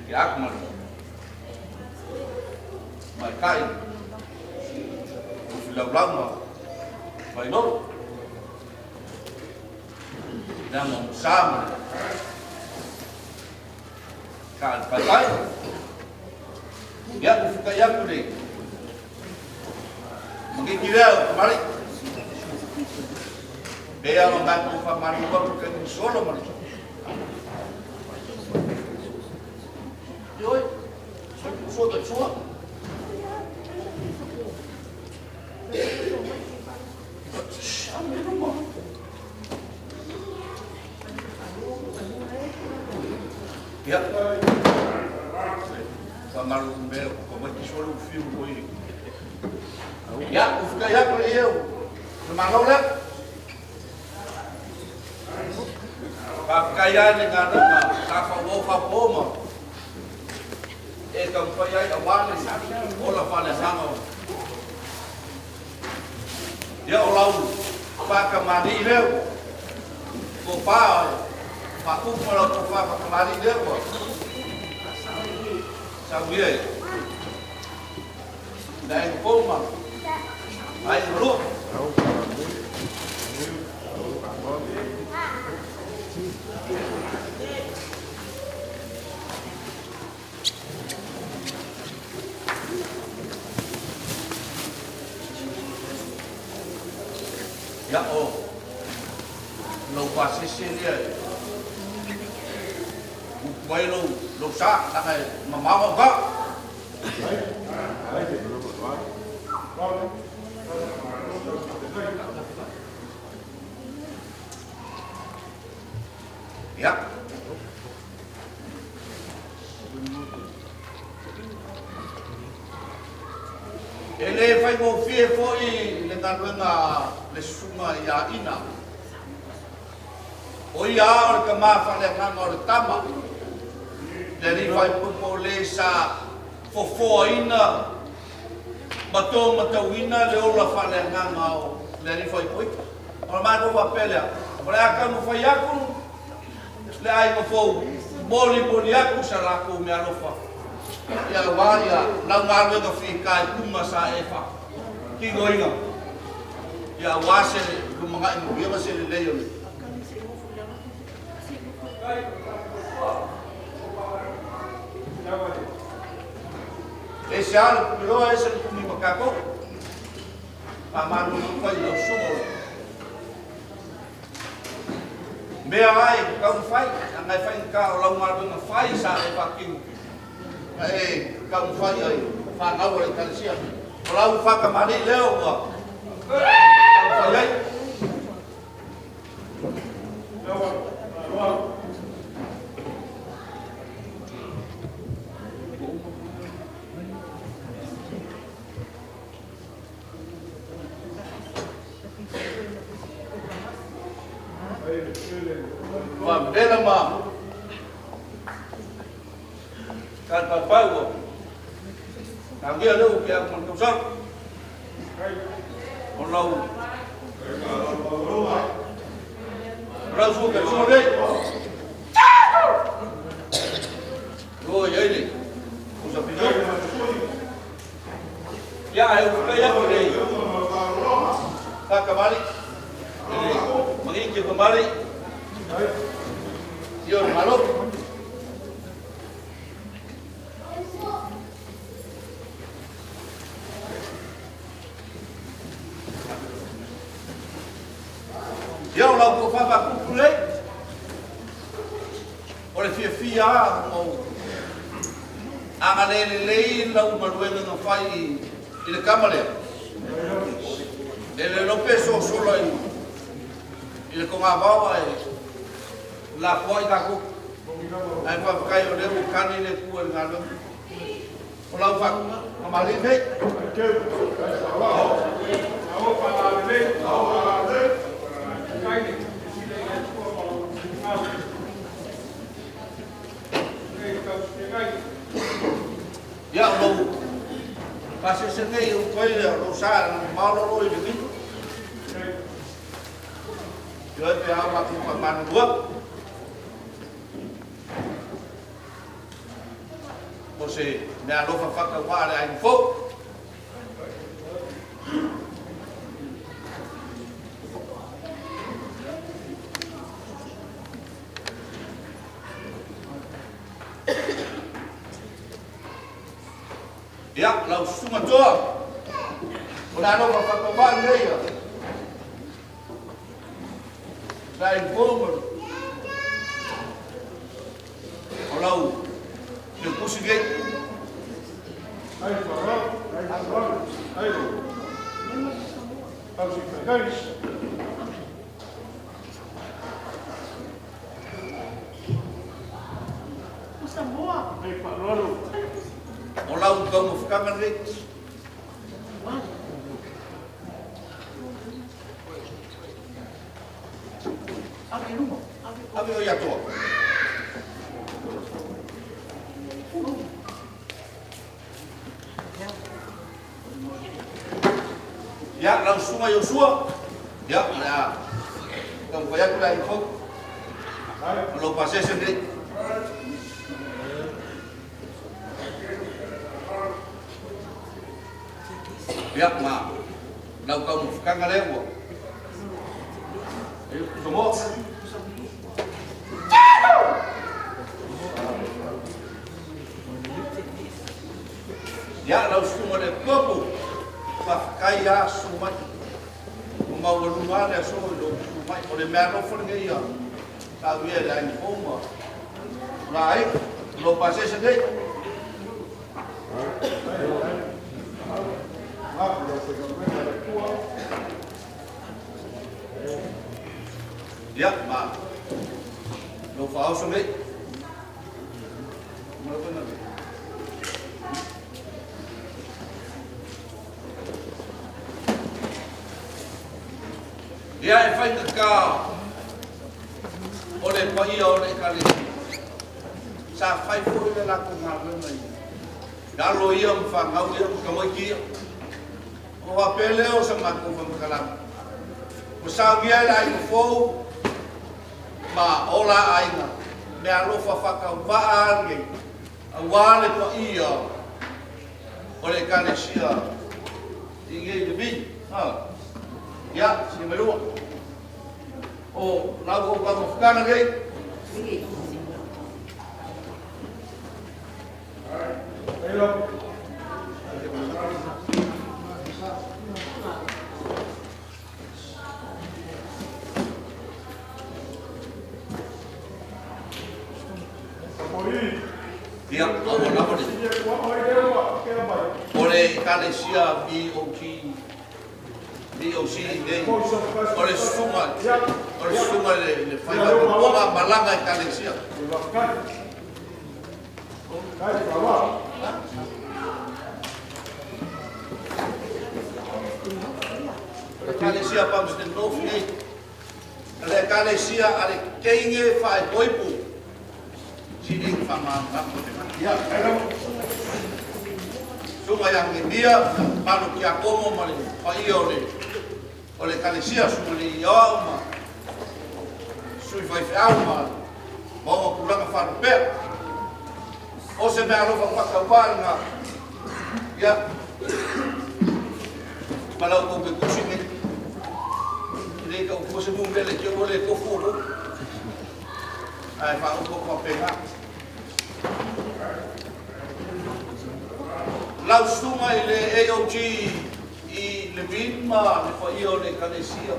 le atu ma le maitai Ufi laulau ma Vailolo. Lea ma Musa ma le Ka le Paipai. Ia, ufukai aku le. Mangiki lea o kamari. Pea o ngātou whamanu wapu kai ni solo ma le. Ioi, soi kusua ta sua. Ia. Whamaru mea o ka mai ki solo fiu koi. Ia, ufukai aku le iau. Na mālau lea. Whawhikai ai le ngā rama, tā whawau whapōma. E taumafai ai auā le ola faaleagaga o. Ia o lau whakamani leo. Ko pā, whakupu ma lau tō whakamani leo ua. Sau ia i. Na e ngopou ma. Ai ngolua. Ia o lou pasese lea e upu ai lou, lou sa, leaga e mamao au ka. Ia. E le faigofie foi le galuega a le susuga ia Ina. O ia o le tama faaleagaga o le tama, le alii faaipoipo o le sa fofoaina ma tomatauina le ola faaleagaga o le alii faaipoipo. O le matou faapea lea, o le a taumafai atu le aiga fou, molimoli atu sa latou meaalofa ia aua ia lau galuega fitaituga sa e faatinoina ia aua se lumanai manuia ma se lelei o le Ese lava le pumiloa, ese le pumi ma tatou. Faamalulu atu ai i lau susuga o le mea ai e taumafai, leaga e faigata o lau galuega fai sa e faatino na e taumafai ai fanau a le Ekalesia. O lau faatamalii lea ua taumafai ai. Faapena ma Kalapapau ua taulia lea ua tea atu ma le tausaga. O lau o lau sua tausoa nei. O i ai le usa pito. Ia ai ua kai aku nei. Whakamari. Ele mangi ki kamari. Ia o malo. Ia o lau tofa faatupu nei. O le fiafia lava ona ou agalelei lelei lau galuega na fai i le kama lea. E le iloa pe sosola i le togavao ae lafoai tatou. Ae faafetai o lea ua kani le Atua i le galuega. O lau faamalie nei. Ia, o lou pasese nei e utu ai lou sa mamao lalo i le vino. Ioe pe a matou faamanulua. O se meaalofa faatauvaa a le aiga fou. Ia, lau susuga toa. O le alofa faatauvaa lenei ia. Sa i fou o lau feukusi nei. Ai wharau, ai wharau, ai Au si whakais. Ai wharau. O lau taumafataga lenei. Ave o ia toa. Ia, lau susuga Iosua. Ia, o le a taumafai atu le aiga fou. O lou pasese lenei. Ia, ma lau taumafataga lea ua. Samoa. Ia, lau susuga le kopu. Faafetai a susu mai. O maualuga le aso i lou susu mai. O le mea alofa lenei ia. Sa uia i le aiga fou ma o la aiga. O lou pasese nei. Ia, ma lou faaoso nei. Ia e faigata o le paia o le Ekalesia. Sa fai foi le latou galuega i alo ia ma fanau ia ma tamaiti ia. O faapea lea o sa matou faamatalaga. Ua saunia ai le aiga fou ma ola aiga meaalofa faatauvaa lenei auā le paia o le Ekalesia i nei le vii. Ia, sili mai lua. O lau kou taumafataga nei. Ia, aua lava le. O le Ekalesia VOG, VOC nei, o le susuga, o le susuga le faifaipoopoga malaga Ekalesia. Ekalesia Palmerston North nei, le Ekalesia a le Keige Faepoipu. Sili whamanako te Ia, Suga ia ngemia, manu ki a komo ma le paia o le Ekalesia, suga le ia ma sui faifeau ma maunga tulaga whanupea. O se mea alofa whakaupa ngā. Ia, malau kou ke kusi nei. I lei ka upo se mumele ki o le tofu o lou. Ai whaopo papenga. Lau susuga i le AOG i le vin ma le paia o le Ekalesia.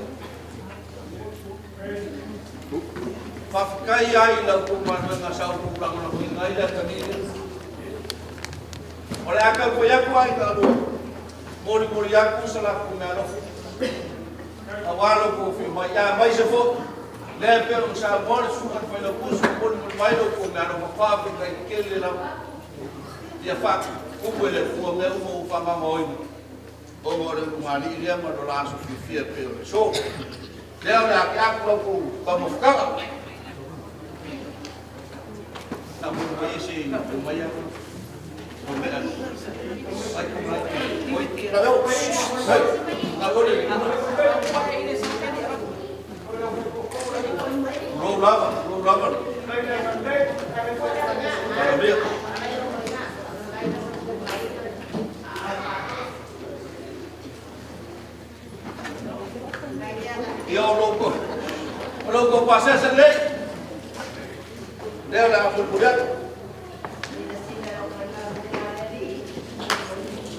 Faafetai ai i lau tou galuega sa outou lagolagoina ai le atalii lea. O le a taufai atu ai talua, molimoli atu sa latou meaalofa. Auā lo tou afio mai, ia aemaise foi, lea e pei ona saunoa le susuga i le Failautusi, molimoli mai lo tou meaalofa faafetai tele lava. Ia faatupu e le Atua mea uma ua faamamaoina, ona o le ulugalii lea ma lo la aso fiafia e pei o le aso. Lea o le a ke atu lau tou taumafataga. Na mo mai e se i mai a. O mea. Ai, ai, oi, na leo. Hai, na ole. Rou lava, rou lava. Maravilha. Ia o lou kou pasese lelei. Lea o le a mulimuli atu.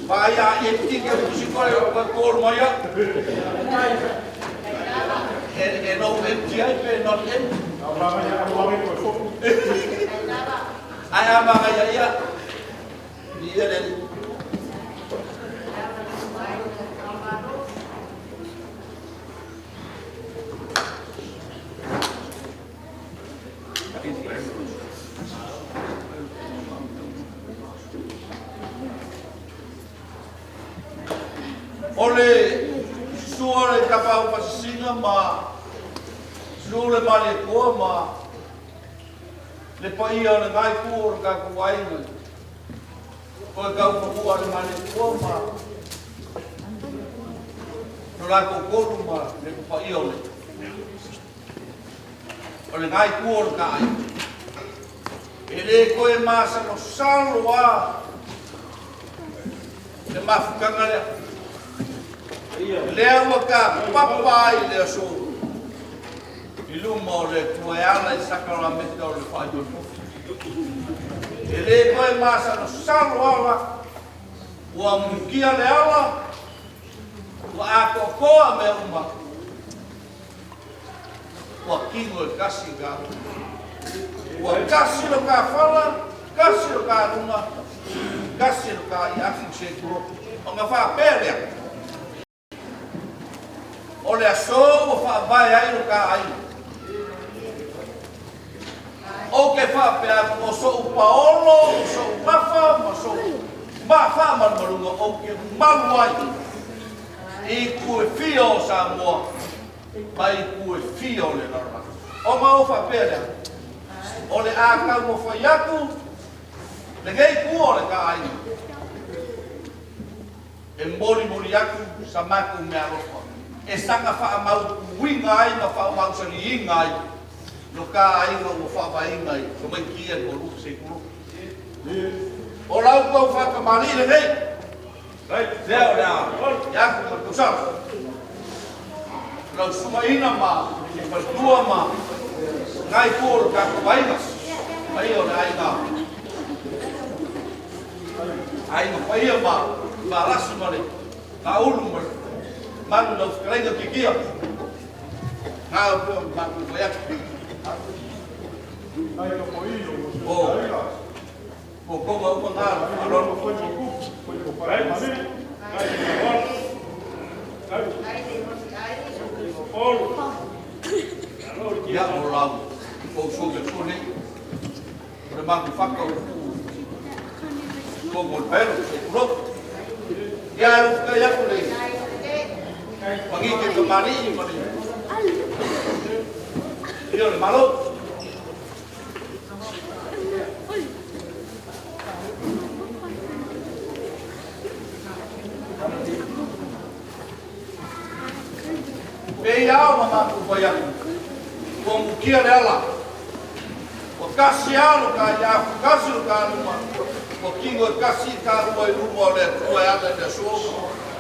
Vai a empty ke pusi ko le ko ko mai a. E no empty ai pe not empty. Ai a ma ia ia. Ni ia le. O le sua le kapau pasisina ma su le mali koa ma le paia o le ngai ku o le kaku ainga. Ko e kau pakua le mali koa ma no la kokolu ma le paia o le. O le ngai ku o le ka ai. E le koe masa no salo a le mafukanga lea. Lea ua ka papa ai le aso. I luma o le tua e ala i sakarameta o le whaitoto. E le koe masa no salo ala, ua mukia le ala, ua akoakoa mea uma. Ua kingo e kasi ka. Ua kasi lo ka whala, kasi lo ka lunga, kasi lo ka i afu se kuro. O ngā whaapea lea. O le aso ua whaawae ai lo ka ai. O ke whaapea o so upaolo, o so umafa, ma so mafa malumalunga, o ke malu ai. I kue fia o Samoa, ma i kue fia o le larala. O ma o whaapea lea. O le ākau mo whaiaku, le ngei kua o le ka ai. E mori mori aku sa maku mea alofa. E sanga wha mau uinga ai ma wha mau sani inga ai. No ka ainga ua wha vainga ai. So mai kia ko luku se kuro. O lau kau whakamali le nei. Lea o lea. Iaku ma kusau. Lau sumaina ma, faltua ma, ngai kua o ka vainga. Mai o le ainga. Ainga paia ma, ma rasu ma le, ka ulu ma le. Manu lau whakarenga ki kia. Ngā o pua maku whai atu. O, o konga upa ngā alon. Ia o lau, o suke sune. O le maku whaka o kongo le pero, se kuro. Ia e whakai aku le. Pagi ke kemari mari. Ia le malo. Pe iau ma maku whai aku. Kua mukia le ala. Kua kasi alo ka ia, kua kasi lo ka luma. Kua kingo e kasi ka rua i luma o le atua e ala i le aso.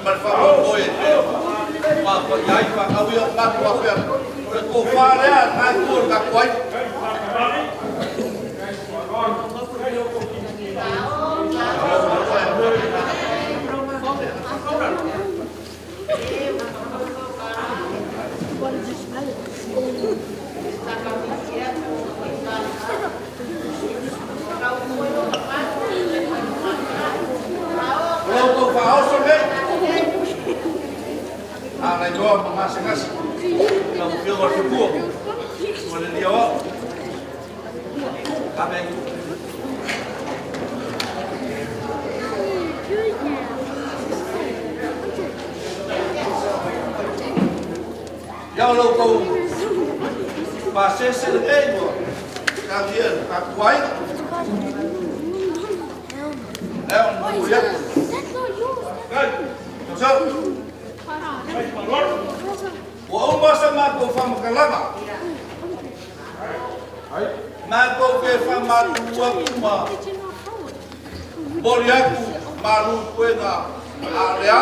Ma le whakamoi e te ma whai ai whakauia o maku wapea. O le kō whārea, ngai kua le kaku ai. O lau tau whaoso nei. A nai toa ma ngase ngase. Lau whio o te pua. O le lia wao. Ka mei. Ia o lau tau pasese le nei mo. Ka via ka kuai. Leo mo ia. Kai. Tau. Ua uma sa mākou whamakalanga. Mākou ke whamatu aku ma mori aku malu kuenga a lea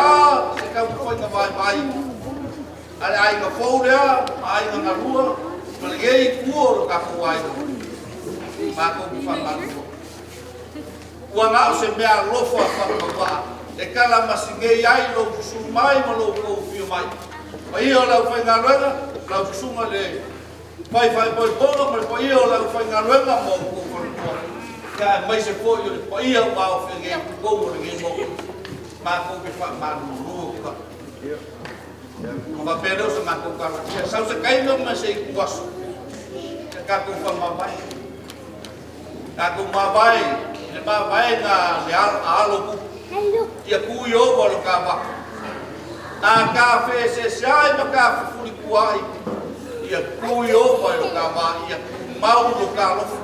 se kau whainga vai vai. A le ainga fou lea, a ainga ngalua, ma le ngei kua o lo kakou ainga. Mākou ke whamatu. Ua ngao se mea alofa whakamawaa. E kala masigei ai lou susu mai ma lou koufio mai. Paia o le aufaigaluega, lau susuga le faifaipoipoga ma le paia o le aufaigaluega ma outou faletua. Ia aemaise foi o le paia ua aofia nei i totonu o lenei Maota. Matou te faamalulu atu lava. Ona faapea lea o se matou tala, ia sau se taimi ma se ituaso, ia tatou faamavae. Tatou mavae i le mavaega a le alo tupu, ia tu i ou alo ta va. A ta feeseeseai ma ta fefulituaai, ia tu i ou alo ta va, ia tumau lo ta alofa.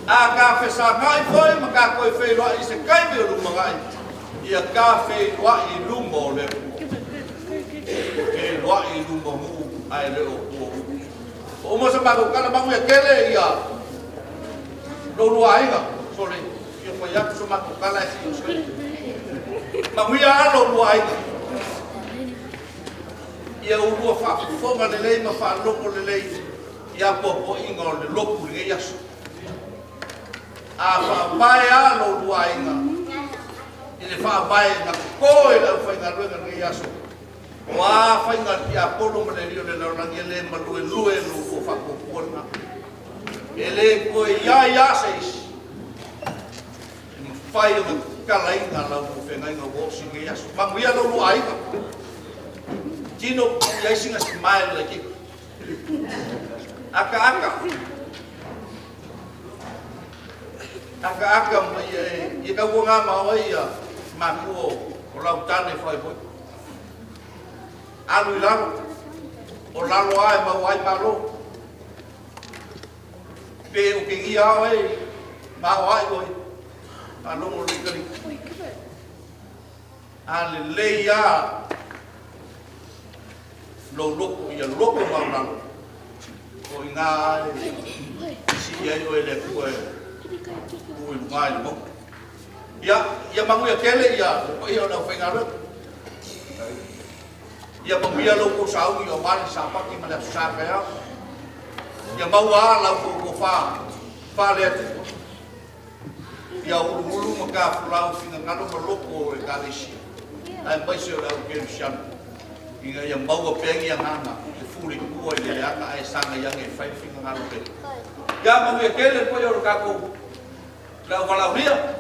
A ta fesagai foi ma ta toe feiloai i se taimi o lumanai, ia ta feiloai i luma o le Atua. Feiloai i luma o nuu ae le o tua o nuu. Ua uma sa matou tala manuia tele ia lou aiga. Sole, ia fai atu sa matou tala e si o se. Manuia a lou aiga. Ia ulua faafofoga lelei ma faalogo lelei i apoapoaiga o le lotu i lenei aso. A faavae a lou aiga i le faavae na toto e le aufaigaluega i lenei aso. O a faiga a le tiapolo ma le alii o le lalolagi e le maluelue lo outou faatuatua lena. E le toe i ai lava se isi e mafai ona tatalaina la outou feagaiga ua oo si lenei aso. Manuia lo oulua aiga. Tino i ai sina smile laitiiti. Akaaka. Akaaka ma ia e ia tautuana ma oe ia matua o lau tane faaipoipo. Alu i lalo, o lalo lava e maua ai malo. Pe otegia lava oe ma aoai oe, faalogo lelei kalika. A lelei lava lou loto ia loto maualalo, o i ina lava e sii ai oe e le Atua e tuu i luga i le mauga. Ia, ia manuia tele ia le paia o le aufaigaluega. Ia manuia lo outou sauni aua le Sapati ma le Aso Sa taeao. Ia maua lava la outou tofa faale-Atua. Ia uluulu ma tafolau finagalo ma loto o Ekalesia, aemaise o le au kerisiano, ina ia maua pea ni agaga e fulitua i le leaga ae sagai ane e fai le finagalo o le Atua. Ia manuia tele le paia o le tatou le au valaaulia,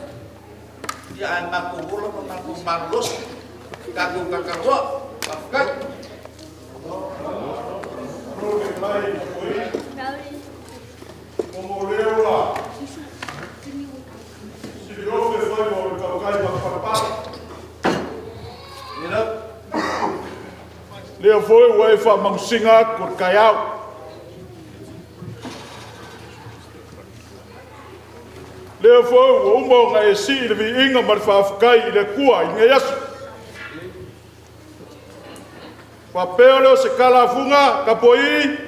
ia ae matou ola ma matou malolosi, tatou tataloa. Faafetai. Lea foi ua e faamausiga atu o le taeao. Lea foi ua uma ona e sii le viiga ma le faafetai i le Atua i lenei aso. Faapea lea o se kalafuga tapuai,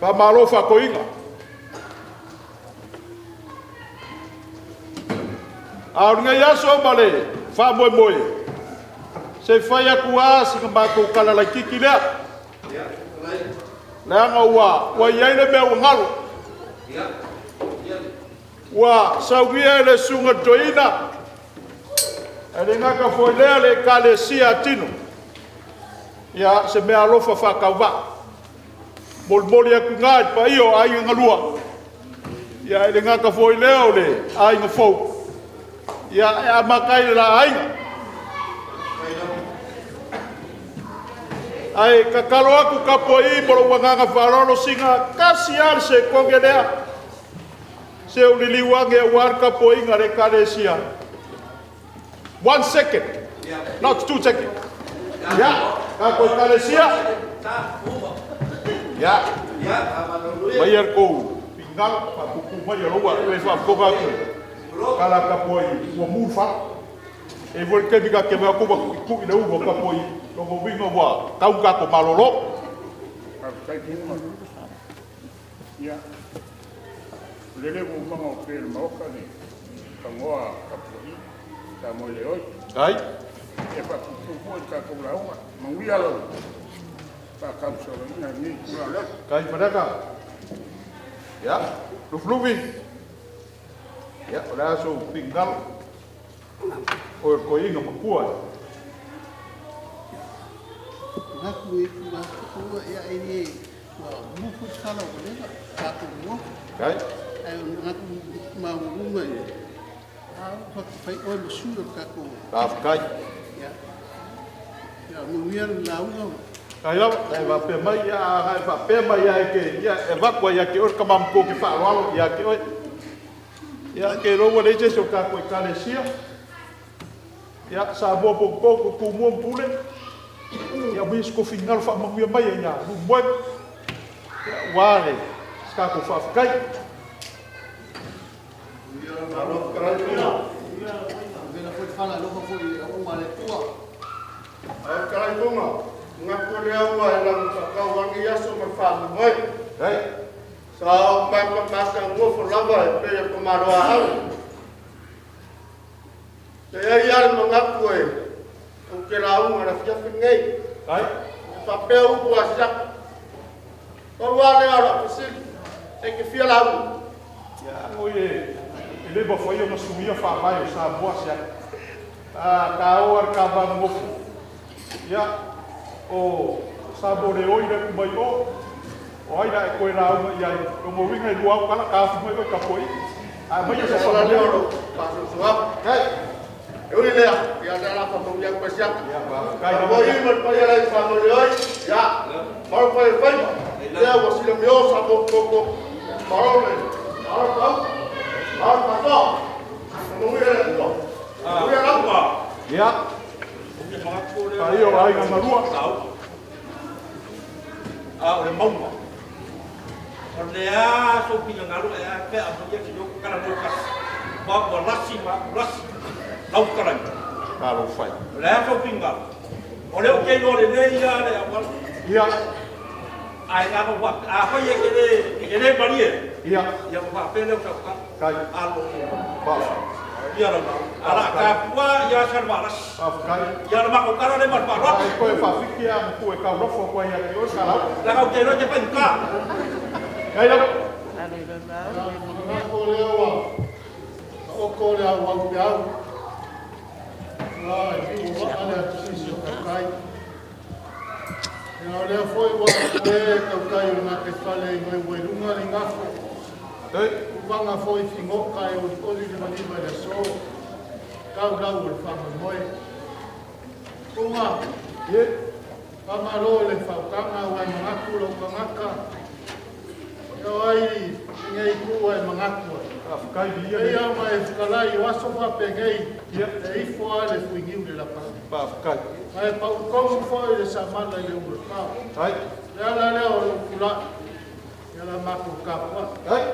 faamalo faatoeaina. A o lenei aso ma le faamoemoe, se i fai atu lava sina matou tala laitiiti lea, leaga ua i ai le mea ua galo. Ua saunia e le susuga i le toeaina, ae le gata foi i lea le Ekalesia a Tino, ia se meaalofa faatauvaa. Molimoli atu i ina i le paia o aiga na lua, ia ae le gata foi i lea o le aiga fou, ia e amata ai i le la aiga. Ae tatalo atu tapuai ma lou agaga faaaloalo sina tasi lava le sekone lea, se u liliu ane aua le tapuaiga a le Ekalesia. 1 second, not 2 seconds. Ia, tatou Ekalesia, ia, maia le tou finagalo, faapuupuu mai ua e faafofoga atu, tala tapuai ua mu le fala. E i ai foi le taimi ta te vaai atu ua tuitui le ulu a tapuai, lona uiga ua tau ona tatou malolo. Faafetai Fuga. Ia, o lele ua uma ona opea i le Maota le tanoa a Tapuai, Samoeleoi. Ai. E faapuupuu foi le tatou lauga. Manuia lau faatausolaiga i lenei itula o le aso. Kai Fadaka. Ia, Lufilufi. Ia, o le a sou finagalo. O ko inga makua. Ngaku e ku ua ia e ni ua mufu tala o leva tātou mua. Kai. Ai o ngaku maunga e. A whakawhai oe ma sui o kākou. Tāwhakai. Ia. Ia, manuia le lauga. Kai lava, e wapea mai ia, e wapea mai ia e ke, ia, e wakua ia ke oe ka mamko ke whaaloalo ia ke oe. Ia, ke roua le se o kākou e kalesia. Ia, sa mua poko ko kumua mpule. Ia, mui sko fingalo wha manuia mai ia, lu moe. Ia, wale, ska ko whawhakai. Vela foi fala alofa foi au ma le tua. Ai karai tonga, ngā kore aua e langu whakau angi aso ma whamu mai. Hei. Sa au mai mamasa ngofo lava e pere ko maroa hau. Te ai ale mangaku e, o ke launga na fiafi nei. Ai. Whapea upu a siaka. Pau ale au la pasili, e ke fia launga. Ia, ngoi e, e leba fo ia masuia wha mai o sa mua siaka. Ka o ar ka va ngofo. Ia, o sa bo le oi le kumai o, o ai la e koe launga ia i, o mo winga i lua au kala ka afu mai o ka poi. A mai o sa Sa wha leo lo, pasosoa. Kai. E ui lea, ia le ala wha maungia koe siaka. Ia, kai Ka moi ma le pai ala i wha mo le oi, ia, maro pai e whaima. Lea ua sila meo sa mo koko, maro le, maro pau, maro patoa. Maungia le tua. Maungia lauga. Ia. Ka ia o aiga marua. A o le maunga. O le a so pina ngalu e a pe a mo ia ki yo kala mo ka. Ma wa lasi ma lasi. Lau kala. Ka lo fai. O le a so pinga. O le o ke no le le ia le a wa. Ia. Ai na mo wa a fa ye ke le ke le marie. Ia. Ia mo fa pe le ka ka. Kai. A lo. Pa. Ia la ala ka pua ia sa ma las. Kai. Ia la ma ko kala le ma pa ro. Ai koe whawhiki a mku e kau rofo koe ia ki o sa lau. La ka te ro te pa ka. Kai lau. Ngako lea ua, ka oko lea au au pe au. La e ku wa ale atu sisi o kaukai. Ia o lea foi ua e kaukai o ngā ke whale i ngoi ue lunga le ngako. Ei. Uvanga foi fingoka e oli oli le maniva le so. Kau lau o le whangai moe. Kunga. Ye. Whamalo le whaukanga ua e mangaku lau kangaka. Ia ai ngei kua e mangaku. Whakai bi ia. Ei au mai whakalai o aso whapengei. Ia. E ifo a le fuingiu le lapa. Whakai. Mai pau kongu foi le samala i le umre pau. Ai. Le ala lea o le kula. Ia la mako kapua. Ai.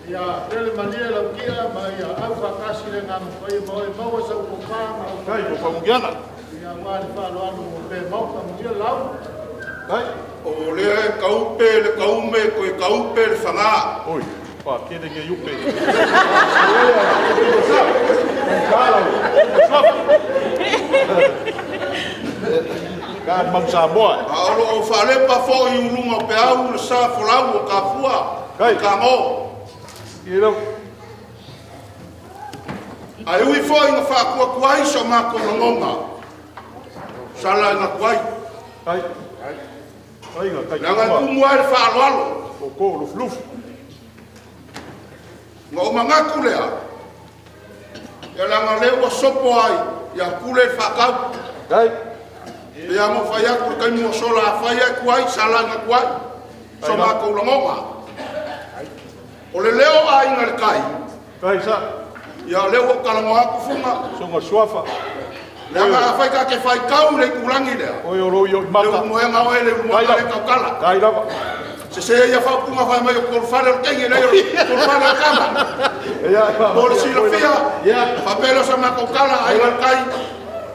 Ia lele malie lau kia ma ia au whakasi le ngā mwhai ma oe maua sa upoka ma o. Kai, ko whangungiana. Ia wā le whaaloano mo pe mauka mungia lau. Kai. O lea e kaupe le kaume koe kaupe le whanga. Oi, wha kene nge yupe. Ka mau Samoa. A olo o whalepa fo i ulunga pe au le sa folau o ka fua. Kai. Ka ngō. I rau. Ai ui fo i ngā whakua kuai so mako longonga. Sala i ngā kuai. Kai. Ai ngā kai. Nanga kumu ai le whaaloalo. O ko lufu lufu. Ngā o mangaku lea. Ia langa lea ua sopo ai. Ia kule le whakau. Kai. Ia mo whai aku le kaimu o sola a whai ai kuai, sala i ngā kuai. So mako longonga. O le leo a inga le kai. Kai sa. Ia leo o kalango aku funga. Songa suafa. Lea ngā whai ka ke whai kau le kulangi lea. Oi o roi o i mata. Le umoenga oe le umoenga le kaukala. Kai lava. Se se ia whaupunga whai mai o korowhare o kengi lei o korowhare o kama. Ia. Mo le silafia. Ia. Whapelo sa mā kaukala a inga le kai.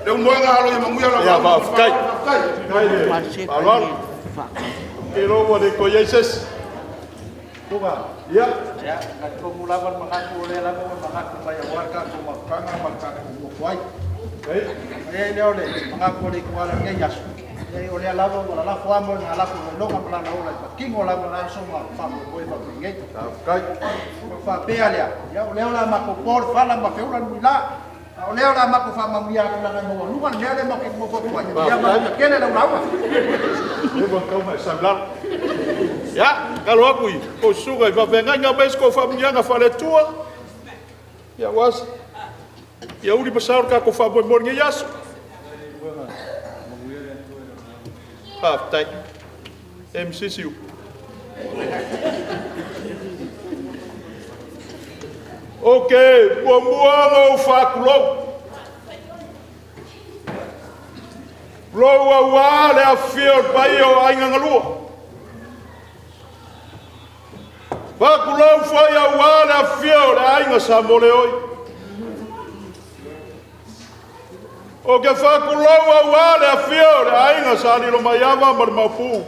Le umoenga alo i manguia la Ia, whai. whai. Kai. Kai le. Aloalo. Ke roua le ko Yesus. Tunga. Ia. Ia, ngai komu lava le mangaku o lea lava o mangaku mai a waka ko mafukanga ma ka ko mokuai. Ei. Ei lea o le mangaku o le kuala nei aso. Ei o lea lava o la lafo amo ngā lafo o longa ma lana ola i pakingo lava na aso ma wha mo koe wha pengei. Kai. Ko wha pea lea. Ia o lea o la mako pōr whala ma feura nui la. A o lea o le a matou faamanuia atu leaga e maualuga le mea lea matou te nonofo atu ai. Ia manuia tele lau lauga. Leva tau mai sau lalo. Ia, talo atu i kou susuga i faafeagaiga ma isi kou faamanuiaga faale-Atua. Ia, aua se ia uli ma sao le tatou faamoemoe i lenei aso. Faafetai. MC Siumu. Ou te muamua ona ou faatulou. Tulou aua le afifio o le paia o aiga na lua. Faatulou foi aua le afifio o le aiga Sa Moleoi. Ou te faatulou aua le afifio o le aiga Sa Lilomaiava ma le Maopu.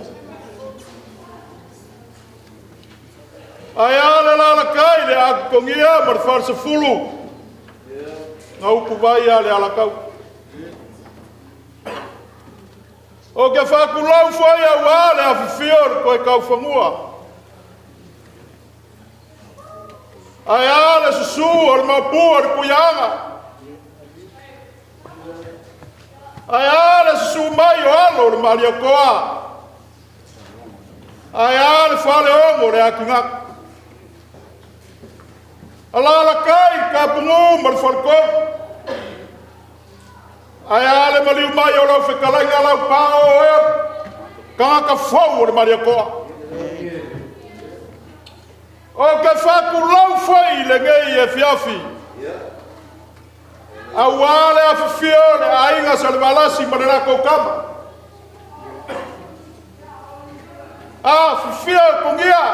Ae a le lalakai le Atotogia ma le Falesefulu, na utuvai a le Alatau. Ou te faatulou foi aua le afifio o le toe taufanua. Ae a le susu o le Maopu o le Tuiaana. Ae a le susu mai o alo o le Malietoa. Ae a le faleono o le Atigaga. Alalakai le Tapunuu ma le Faletolu. Ae a le maliu mai o lau fetalaiga Laupao e, tagata fou o le Malietoa. Ou te faatulou foi i lenei afiafi, aua le afifio o le aiga Salevalasi ma le latou tama. Afifio Punia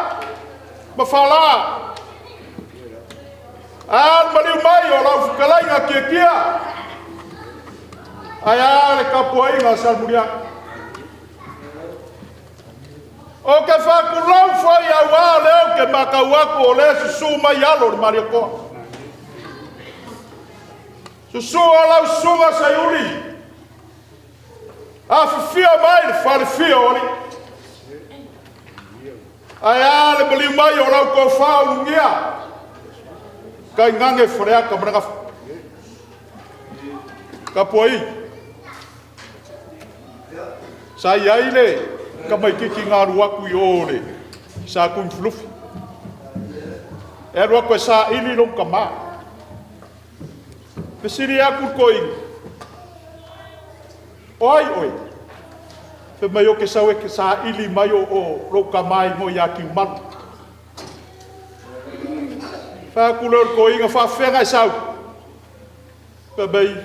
ma Fala. A le maliu mai o lau fetalaiga Tiatia. Ae a le tapuaiga a Salemuliaga. Ou te faatulou foi aua o lea ou te matau atu o lea e susu mai alo o le Malietoa. Susu o lau susuga Seiuli, afifio mai le falefia o alii. Ae a le maliu mai o lau tofa Ulugia, tainane Faleata ma le Gafa. Tapuai. Sa i ai le tamaitiiti na alu atu i o le Sa Tuimufulufi. E alu atu e saili lona tama. Fesili atu le toeaina, o ai oe? Fai mai ou te sau e te saili mai o lou tama e igoa ia Tiumalu. Fai atu lea o le toeaina, faafefea ona e sau? Fai mai,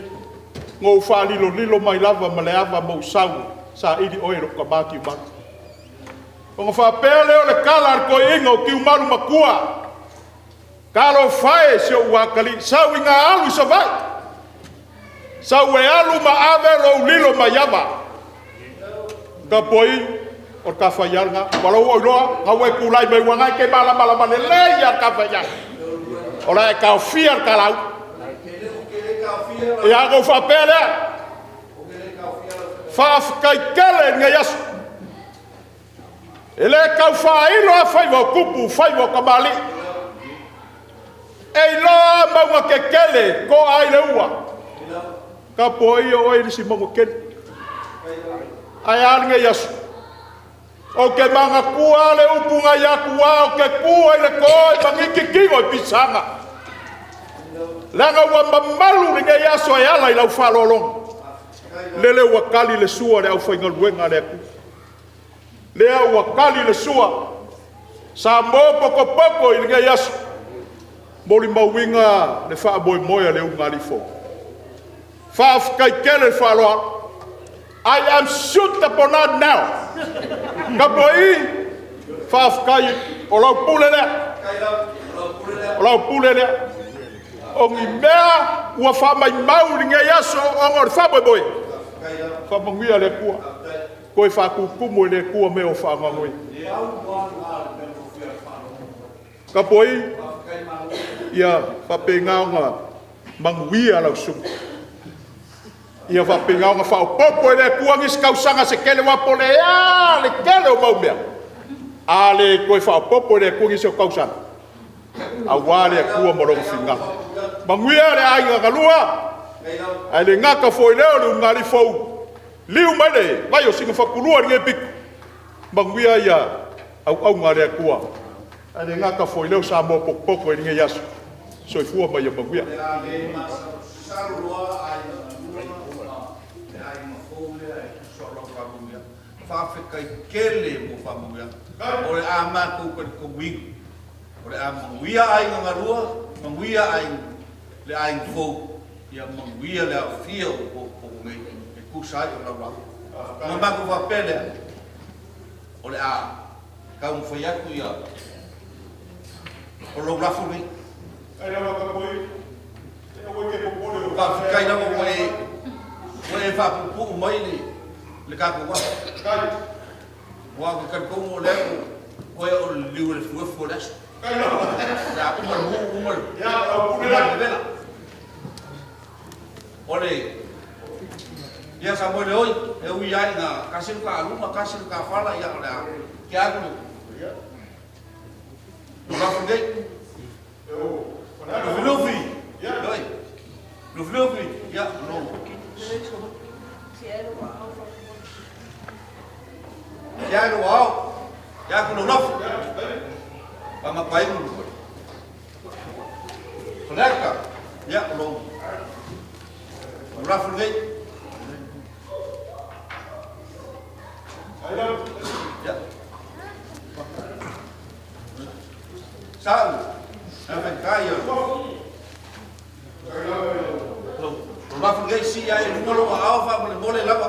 na ou faalilolilo mai lava ma le ava ma ou sau e saili oe i lou tama Tiumalu. Ona faapea lea o le tala a le toeaina o Tiumalu matua, Talofa e si ou atalii, sau ina alu i Savaii, sau e alu ma ave lou lilo mai ava. Tapuai, o le ta faiala lena. Ua lou oi loa, na ua e tulai mai ua na e te malamalama lelei lava le ta faiala. O le a e taofia le talau. Ia, ona ou faapea lea, faafetai tele i lenei aso. E le tau faailo lava faiva o tupu, faiva o tamalii. E iloa lava mauga tetele e toa ai le ua. Tapuaia oe i le isi mauga tele. Ae a lenei aso? Ou te manatua le upu na i atua ou te tu ai le toe ma niki tino i pisaga. Leaga ua mamalu lenei aso e ala i lau faaaloaloga. Lele ua tali le sua a le aufaigaluega a le Atua. Lea ua tali le sua, sa mo potopoto i lenei aso, molimauina le faamoemoe a le ulugalii fou. Faafetai tele le faaaloalo. I am suitable not now. Tapuai, faafetai o lau pule lea. O lau pule lea. O ni mea ua faamaumau i lenei aso ona o le faamoemoe. Faamanuia le Atua. Toe faatutumu e le Atua mea o faanoanoina. Tapuai, ia faapena ona manuia lau susuga. Ia faapena ona faaopoopo e le Atua nisi tausaga se tele, aua po o le a le tele o mau mea, a le toe faaopoopo e le Atua nisi o tausaga, aua le Atua ma Lona finagalo. Manuia le aiga galua. Ae le gata foi lea o le ulugalii fou, liu mai le vai o Sigafakulua i lenei pito, manuia ia auauna a le Atua. Ae le gata foi i lea o Samoa potopoto i lenei aso. Soifua ma ia manuia. Faafetai tele mo faamanuiaga. O le a matou talitonuina, o le a manuia aiga galua, manuia aiga, le aiga fou, ia manuia le aofia o totonu nei e tusa ai o lau lafo. Ona matou faapea lea, o le a taumafai atu ia o lou lafo nei. Faafetai lava ua e ua e faapuupuu mai le le tatou aso. Aua ou te talitonu o lea ua oe o le liu o le efuefu o le aso. O le a uma le mu uma le uma le vevela. O le ia Samuele oi, e ui lava ina tasi le ta luma tasi le ta fala, ia o le a tea atu le lafo nei. Lufilufi, oi, Lufilufi, ia, no. Ia lo ao, ia ku lo lafo. Pa ma pai mu. Koleka, ia lo. Lo lafo nei. Ia. Sa'u, na fai ia. Lo lafo nei si ia e lunga lo ao fa mo le mole lava.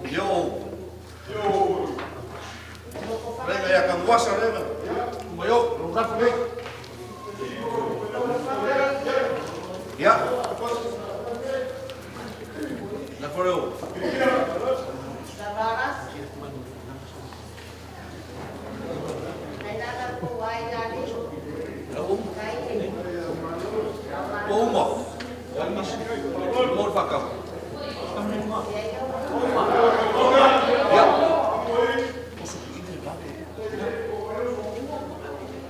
Yo. Lenga ia kamuasa lenga. Kuma yo, lo lafo nei. Ia. La foreo. Ua uma. Mo le whakau. Ia.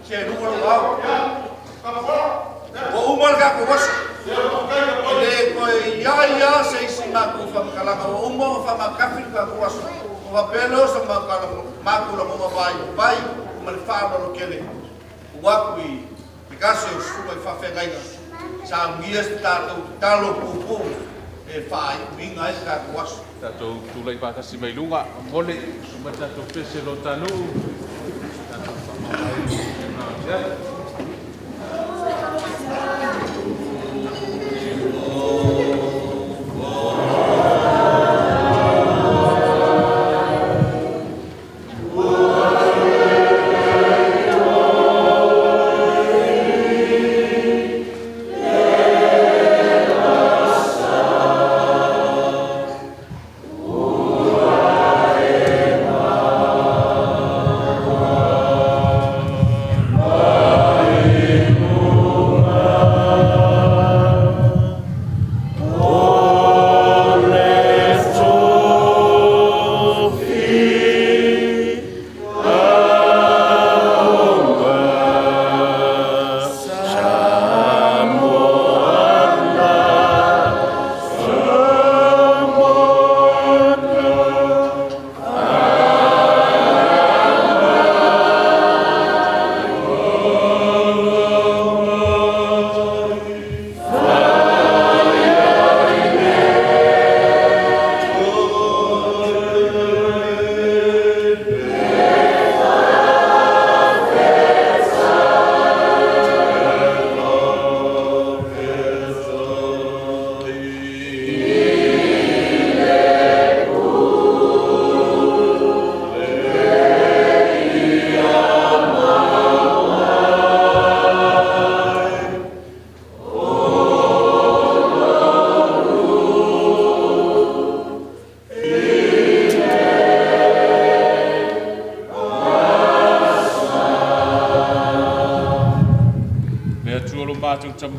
Se lunga lo au. Ua uma le kako waso. E le koe ia ia se isi maku whamakalaka. Ua uma o whamakafi le kako waso. O wapelo sa makala maku la monga vai vai ma le whaalo kele. Ua aku i le kasi o suka i whawhengainga. Sa ngia se tātou talo pupu e whaai uinga ai le kako waso. Tātou tūlai whakasi mai lunga, mole, suma tātou pese lo tanu, tātou whamawai, yeah.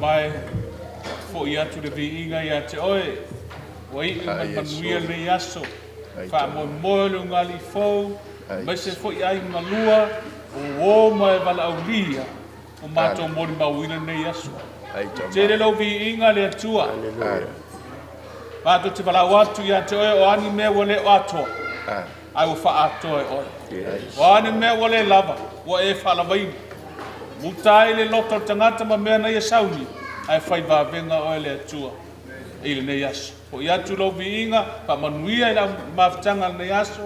Mai fo i atu le viiga ia te oe ua iu mai manuia lenei aso faamoemoe le ugalii fou mai se fo'i ai galua o uō ma e valaaulia O matou molimauina lenei aso. Tele lou viiga le Atua. Matou te valaau atu ia te oe o ani mea ua le o atoa. Ai ua faaatoa e oe. O ani mea ua le lava, ua e faalavaina. Muta ai le loto o le tagata ma mea na ia sauni, ae fai vavega oe le Atua i lenei aso. Fo'i atu lou viiga, faamanuia i le mafutaga lenei aso.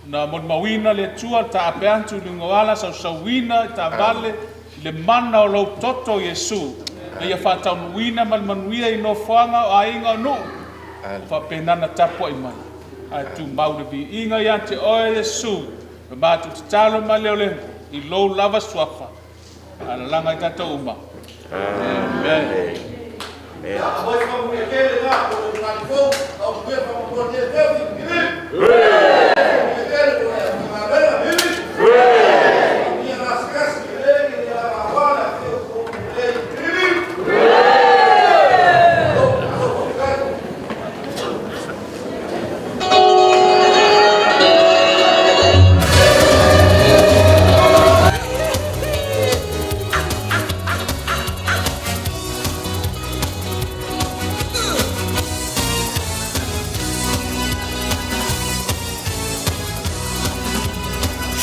Na molimauina le Atua, taape atu i luga o ala, sausauina i taavale, i le mana o lou toto Iesu. Na ia faataunuuina ma le manuia i nofoaga o aiga o nuu. O faapena na tapuai mai. Ae tumau le viiga ia te oe Iesu. Ma matou tatalo ma leolego i lou lava suafa. Alalaga i tatou uma. Amen.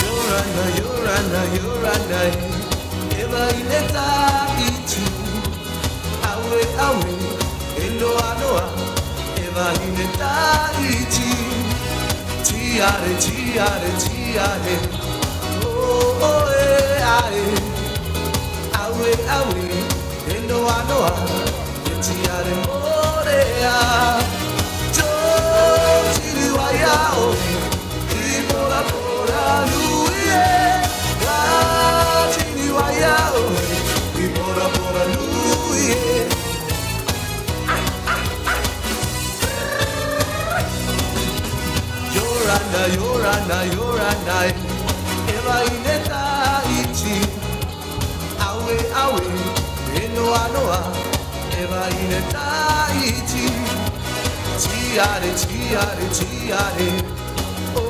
Yorana, Yorana, Yorana, Eva ineta itu. Awe, awe, enoa, noa, Eva ineta itu. Tiare, tiare, tiare, oh, oh, eh, ae. Awe, awe, enoa, noa, tiare, morea. Tiriwaya, oh, i bora, bora, nui, eh. Ah, tiriwaya, oh, i bora, bora, nui, eh. Yorana, Yorana, Yorana, Eva ineta iti. Awe, awe, enoa, noa, Eva ineta iti. Tiare, tiare, tiare, oh,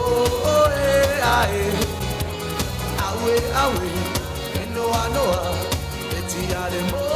oh, eh, ae. Awe, awe, enoa, noa, e tiare morea.